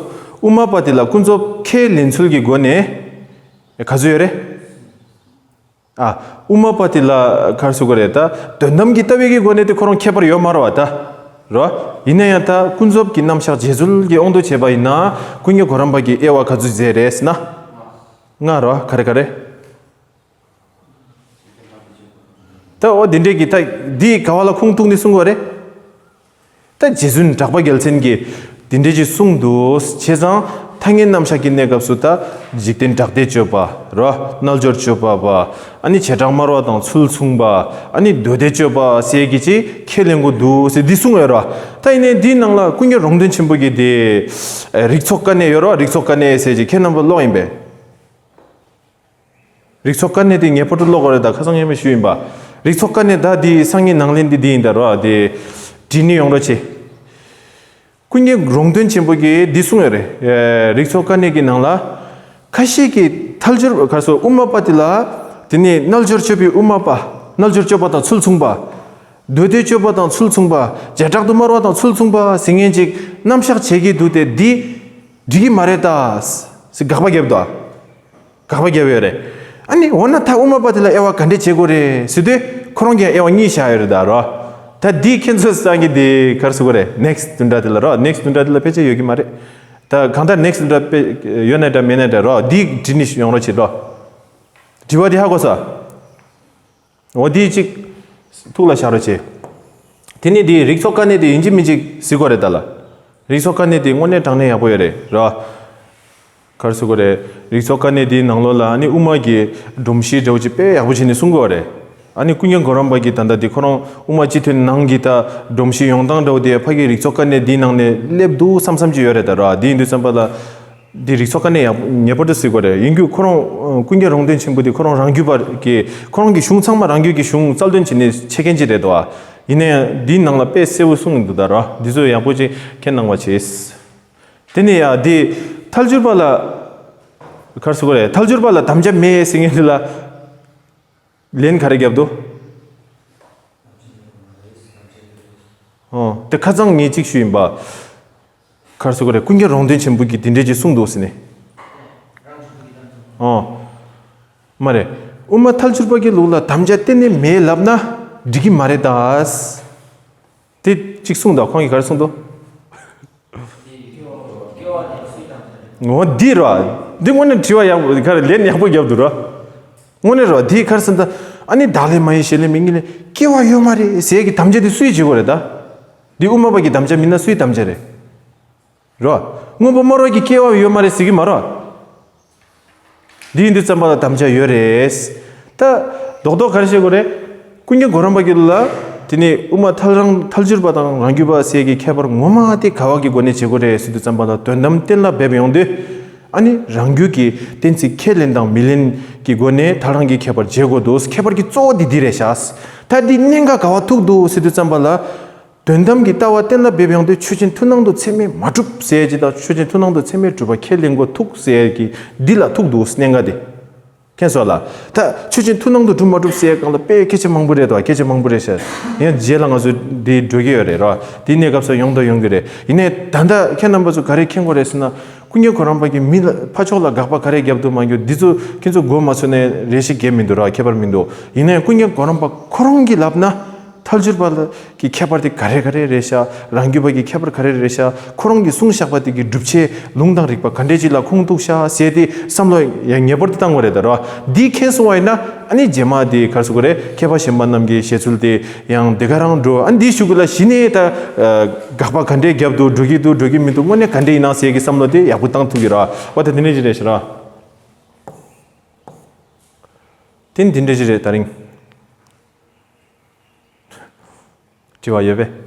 དབུ་མ་པ་དེ་ལ་ཀུན་རྫོབ་ཁས་ལེན་ཚུལ་གྱི་སྒོ་ནས་ག་ཚོད་ཡོད་རེད། ཨ། དབུ་མ་པ་དེ་ལ་ག་རེ་ཟེར་དགོས་རེད། ད་དོན་དམ་གྱི་ལྟ་བའི་གི་སྒོ་ནས་དེ་ཁོ་རང་ཁྱད་པར་ཡོད་མ་རེད་བ་ད། རོ། ཡིན་ན་ཡང་ད་ཀུན་རྫོབ་ཀྱི་རྣམ་གཞག་འབྱེད་ཚུལ་གྱི་དབང་དུ་བྱས་པ་ཡིན་ན་ཀུན་མཁྱེན་གོ་རམས་པ་གིས་དབྱེ་བ་ག་ཚོད་མཛད་རེད་ཟེར་ན། ལྔ་རོ། ག་རེ་ག་རེ། ད་འོ་དེ་འདྲས་ཀྱི་ད་འདི་ག་བ་ལ་ཁུངས་གཏུགས་ནས་གསུང་གི་ཡོད་རེད། ད་རྗེ་བཙུན་གྲགས་པ་རྒྱལ་མཚན་གྱིས་དེ་འདྲས་ཅིག་གསུངས་འདུག་བྱས་ཙང་ཐ་སྙད་རྣམ་གཞག་གི་གནས་སྐབས་སུ་ད་འཇིག་རྟེན་གྲགས་སྡེ་གཅོད་པ་རོ། རྣལ་འབྱོར་གཅོད་པ་པ། ཨ་ནི་བྱེ་བྲག་སྨྲ་བ་དང་ཚུལ་མཚུངས་པ། ཨ་ནི་མདོ་སྡེ་གཅོད་པ་ཟེར་གྱི་ཅིག་ཁས་ལེན་དགོས་འདུག་ཟེར་འདི་གསུངས་ཡོད་རོ། ད་ཡིན་ནའི་འདིའི་ནང་ལ་ཀུན་མཁྱེན་རོང་སྟོན་ཆེན་པོ་གིས་དེ་རིགས་ཚོགས་དཀའ་གནད་ཡོད་རོ། རིགས་ཚོགས་དཀའ་གནད་ཟེར་ཅིག་ཁྱེད་རྣམ་པ་ཀློག་ཡིན་པས། རིགས་ཚོགས་དཀའ་གནད་དེ་ངེས་པར་དུ་ཀློག་དགོས་རེད། ད་ཁ་སང་ངས་མི་ཞུས་ཡིན་པ། རིགས་ཚོགས་དཀའ་གནད་ད་དེའི་སང་ཉིན་ནང་ལན་དེ་འདི་ཡིན་ད་རོ། དེ་བྲིས་ནས་ཡོང་རོགས་བྱེད། ཀུན་མཁྱེན་རོང་སྟོན་ཆེན་པོ་གིས་འདི་གསུངས་ཡོད་རེད། ཨེ། རིགས་ཚོགས་དཀའ་གནད་ཀྱི་ནང་ལ། ཁ་ཤས་ཀྱིས་ཐལ་འགྱུར་ག་རེ་ཟེར་དབུ་མ་པ་དེ་ལ། དེ་ནས་རྣལ་འབྱོར་གཅོད་པའི་དབུ་མ་པ། རྣལ་འབྱོར་གཅོད་པ་དང་ཚུལ་མཚུངས་པ། མདོ་སྡེ་གཅོད་པ་དང་ཚུལ་མཚུངས་པ། བྱེ་བྲག་ཏུ་སྨྲ་བ་དང་ཚུལ་མཚུངས་པ་ཟེར་མཁན་ཅིག་རྣམ་གཞག་བྱེད་ཀྱི་འདུག་སྟེ། འདི་འགྲིག་གི་མ་རེད་ད། ཟེར་དགག་པ་བརྒྱབ་འདུག་དགག་པ་བརྒྱབ་ཡོད་རེད། ཨ་ནི་འོ་ན་ད་དབུ་མ་པ་དེ་ལ་དབྱེ་བ་ག་འདྲས་བྱེད་དགོས་རེད་ཟེར་དུས། ཁོ་རང་གིས་དབྱེ་བ་གཉིས་བཞག་ཡོད་རེད་ད་རོ། ད་འདི་ཁྱེད་ཚོས་བསམ་གྱི་འདི་ག་རེ་ཟེར་དགོས་རེད། ནེག་སི་ཊི་བདུན་ཕྲག་དེ་ལ་རོ། ནེག་སི་ཊི་བདུན་ཕྲག་དེ་ལ་ཕལ་ཆེར་ཡོད་ཀྱི་མ་རེད། ད་གང་ལྟར་ནེག་སི་ཊི་བདུན་ཕྲག་དཔེ་ཡོད་ན་འདྲ་མེད་ན་འདྲ་རོ། འདི་བྲིས་ནས་ཡོང་རོགས་བྱེད་རོ། དྲི་བ་འདི་ཧ་གོ་ས། འོ་འདི་གཅིག་ཐུགས་ལ་བཞག་རོགས་བྱེད། དེ་ནས་འདི་རིགས་ཚོགས་དཀའ་གནད་དེ་ཡིན་གཅིག་མིན་གཅིག་གཟིགས་དགོས་རེད་ད་ལ། རིགས་ཚོགས་དཀའ་གནད་དེ་དངོས་གནས་དྲང་གནས་ཡག་པོ་ཡོད་རེད་རོ། ག་རེ་ཟེར་དགོས་རེད། རིགས་ཚོགས་དཀའ་གནད་དེའི་ནང་ལོགས་ལ་ཨ་ནི་དབུ་མ་གི་སྒྲོམ་གཞི་འདྲ་བོ་ཅིག་དཔེ་ཡག་པོ་བྱས་ནས་གསུང་གི་ཡོད་རེད། ཨ་ནི་ཀུན་མཁྱེན་གོ་རམས་པ་གིས་ད་ལྟ་དེ་ཁོ་རང་དབུ་མ་སྤྱི་མཐུན་ནང་གི་ད་སྒྲོམ་གཞི་ཡོང་སྟངས་འདྲ་བོ་དེ་ཕ་གི་རིགས་ཚོགས་དཀའ་གནད་དེའི་ནང་ནས་སླེབས་འདུག་བསམ་བསམ་ཅིག་ཡོད་རེད་ད་ར། དེ་ཡིན་དུས་ཙམ་པ་ལ་དེ་རིགས་ཚོགས་དཀའ་གནད་ཡག་ངེས་པར་དུ་གཟིགས་དགོས་རེད། ཡིན་རྒྱུ་ཁོ་རང་ཀུན་མཁྱེན་རོང་སྟོན་ཆེན་པོ་དེ་ཁོ་རང་རང་རྒྱུད་པ་གི་ཁོ་རང་གི་གཞུང་ཚང་མ་རང་རྒྱུད་ཀྱི་གཞུང་རྩལ་འདོན་བྱས་ནས་འཆད་མཁན་ཅིག་རེད་དོ། ཡིན་ན་ཡང་དེའི་ནང་ལ་དཔེ་གསལ་བོ་གསུངས་འདུག་ད་ར། འདི་ཚོ་ཡག་པོ་ཅིག་མཁྱེན་གནང་བ་བྱེད། དེ་ནས་ཡ་དེ་ཐལ་འགྱུར་བ་ལ་ག་རེ་ཟེར་དགོས་རེད། ཐལ་འགྱུར་བ་ལ་དམ་བཅའ་མེད་ཟེར་མཁན་དེ་ལ་ལན་ག་རེ་བརྒྱབ་འདུག་ཨོ་དེ་ཁ་སང་ངས་གཅིག་ཞུས་ཡིན་པ། ག་རེ་ཟེར་དགོས་རེད། ཀུན་མཁྱེན་རོང་སྟོན་ཆེན་པོ་གིས་དེ་འདྲས་ཅིག་གསུངས་འདུག་ཟེར་ནས། ཨོ་མ་རེད། དབུ་མ་ཐལ་འགྱུར་བ་གི་ལུགས་ལ་དམ་བཅའ་གཏན་ནས་མེད་ལབ་ན་འགྲིག་གི་མ་རེད་ད། དེ་གཅིག་གསུངས་དང་། ཁོང་གིས་ག་རེ་གསུངས་འདུག་འོ་འདི་ར། འདི་དངོས་གནས་དྲི་བ་ཡག་པོ་ག་རེ་ལན་ཡག་པོ་བརྒྱབ་འདུག་ར། དངོས་གནས་ར་འདི་ག་རེ་ཟེར་ན་ད། ཨ་ནི་བདག་ལས་མ་གཡེལ་གཞན་ལས་མི་གཡེལ་ལས་སྐྱེ་བ་ཡོད་མ་རེད་ཟེར་གྱི་དམ་བཅའ་དེ་སུས་བྱེད་དགོས་རེད་ད། འདི་དབུ་མ་པ་གི་དམ་བཅའ་མིན་ན་སུའི་དམ་བཅའ་རེད། ར། མངོན་པ་སྨྲ་བ་གི་སྐྱེ་བ་ཡོད་མ་རེད་ཟེར་གྱི་མ་ར། འདི་ཡིན་དུས་ཙམ་པ་ལ་དམ་བཅའ་ཡོད་རེད། ད་རྡོག་རྡོག་ག་རེ་བཤད་དགོས་རེད། ཀུན་མཁྱེན་གོ་རམས་པ་གི་ལ། དེ་ནས་དབུ་མ་ཐལ་རང་ཐལ་འགྱུར་བ་དང་རང་རྒྱུད་པ་ཟེར་གྱི་ཁྱད་པར་ངོ་མ་དེ་ག་བ་གི་སྒོ་ནས་བྱེད་དགོས་རེད་ཟེར་དུས་ཙམ་པ་ལ་དོན་དམ་གཏན་ལ་འབེབས་ཡོང་དུས། ཨ་ནི་རང་རྒྱུད་ཀྱི་གཏན་ཚིགས་ཁས་ལེན་དང་མི་ལེན་གྱི་སྒོ་ནས་ཐལ་རང་གི་ཁྱད་པར་འབྱེད་དགོས་འདུག་ཁྱད་པར་གྱི་གཙོ་བོ་དེ་འདི་རེད་ཤག་ད་འདི་གནད་འགག་ག་བ་ཐུག་འདུག་ཟེར་དུས་ཙམ་པ་ལ། དོན་དམ་གྱི་ལྟ་བ་གཏན་ལ་འབེབས་ཡོང་དུས་ཆོས་ཅན་མཐུན་སྣང་དུ་ཚད་མས་མ་གྲུབ་ཟེར་གྱི་དང་། ཆོས་ཅན་མཐུན་སྣང་དུ་ཚད་མས་གྲུབ་པ་ཁས་ལེན་དགོས་ཐུག་ཟེར་གྱི་འདི་ལ་ཐུག་འདུག་གནད་འགག་དེ། མཁྱེན་སོང་ལ། ད་ཆོས་ཅན་མཐུན་སྣང་དུ་གྲུབ་མ་གྲུབ་ཟེར་སྒང་ལ་དཔེ་སྐད་ཆ་མང་པོ་རེད་དོ། སྐད་ཆ་མང་པོ་རེད་ཤག་ཡང་རྗེས་ལ་ང་ཚོ་འདི་འགྲོ་གི་ཡོད་རེད་ར། དེའི་གནས་སྐབས་སུ་ཡོང་དང་ཡོང་གི་རེད། ཡིན་ནའི་ད་ལྟ་ཁྱེད་རྣམ་པ་ཚོ་ག་རེ་མཁྱེན་དགོས་རེད་ཟེར་ན། ཀུན་མཁྱེན་གོ་རམས་པ་གིས་མི་ལ་ཕར་ཕྱོགས་ལ་དགག་པ་ག་རེ་བརྒྱབ་འདུག་མ་འགྱོ། འདི་ཚོ་ཁྱེད་ཚོ་མགོ་མ་ཚོས་ནས་རེ་ཞིག་གལ་མི་འདུག་ར། ཁྱད་པར་མི་འདུག་ཡིན་ནའི་ཀུན་མཁྱེན་གོ་རམས་པ་ཁོ་རང་གིས་ལབ་ན། ཁ་བསྒྱུར་བ་ལ་གི་ཁྱད་པར་དེ་ག་རེ་ག་རེ་རེད་ཤག་རང་རྒྱུད་པ་གི་ཁྱད་པར་ག་རེ་རེད་ཤག་ཁོ་རང་གིས་གསུངས་བཞག་པ་དེ་གི་སྒྲུབ་བྱེད་ལུང་དང་རིགས་པ་ག་འདྲས་ཅིག་ལ་ཁུངས་གཏུགས་ཤག་ཟེར་ཏེ་བསམ་བློ་ཡང་ངེས་པར་དུ་བཏང་དགོས་རེད་ད་རོ། འདི་མཁྱེན་སོང་བ་ཡིན་ན་ཨ་ནི་རྗེས་མ་དེ་ག་རེ་ཟེར་དགོས་རེད། མཁས་པ་གཞན་པ་རྣམས་ཀྱི་བཞེད་ཚུལ་དེ་ཡང་དེ་ག་རང་འགྲོ། ཨ་ནི་འདི་ཞུ་གི་ལ་གཞི་ནས་ད་དགག་པ་ག་འདྲས་རྒྱབ་འདུག་འགྲོ་གི་འདུག་འགྲོ་གི་མི་འདུག་དངོས་གནས་ག་འདྲས་ཡིན་ན་ཟེར་གི་བསམ་བློ་དེ་ཡག་པོ་བཏང་ཐུབ་ཀྱི་ར། བ་ད་དེ་འདྲས་ཅིག་རེད་ཤག་ར། དེ་འདི་འདྲས་ཅིག་རེད་ད་རིང་། དྲི་བ་ཡོད་པས།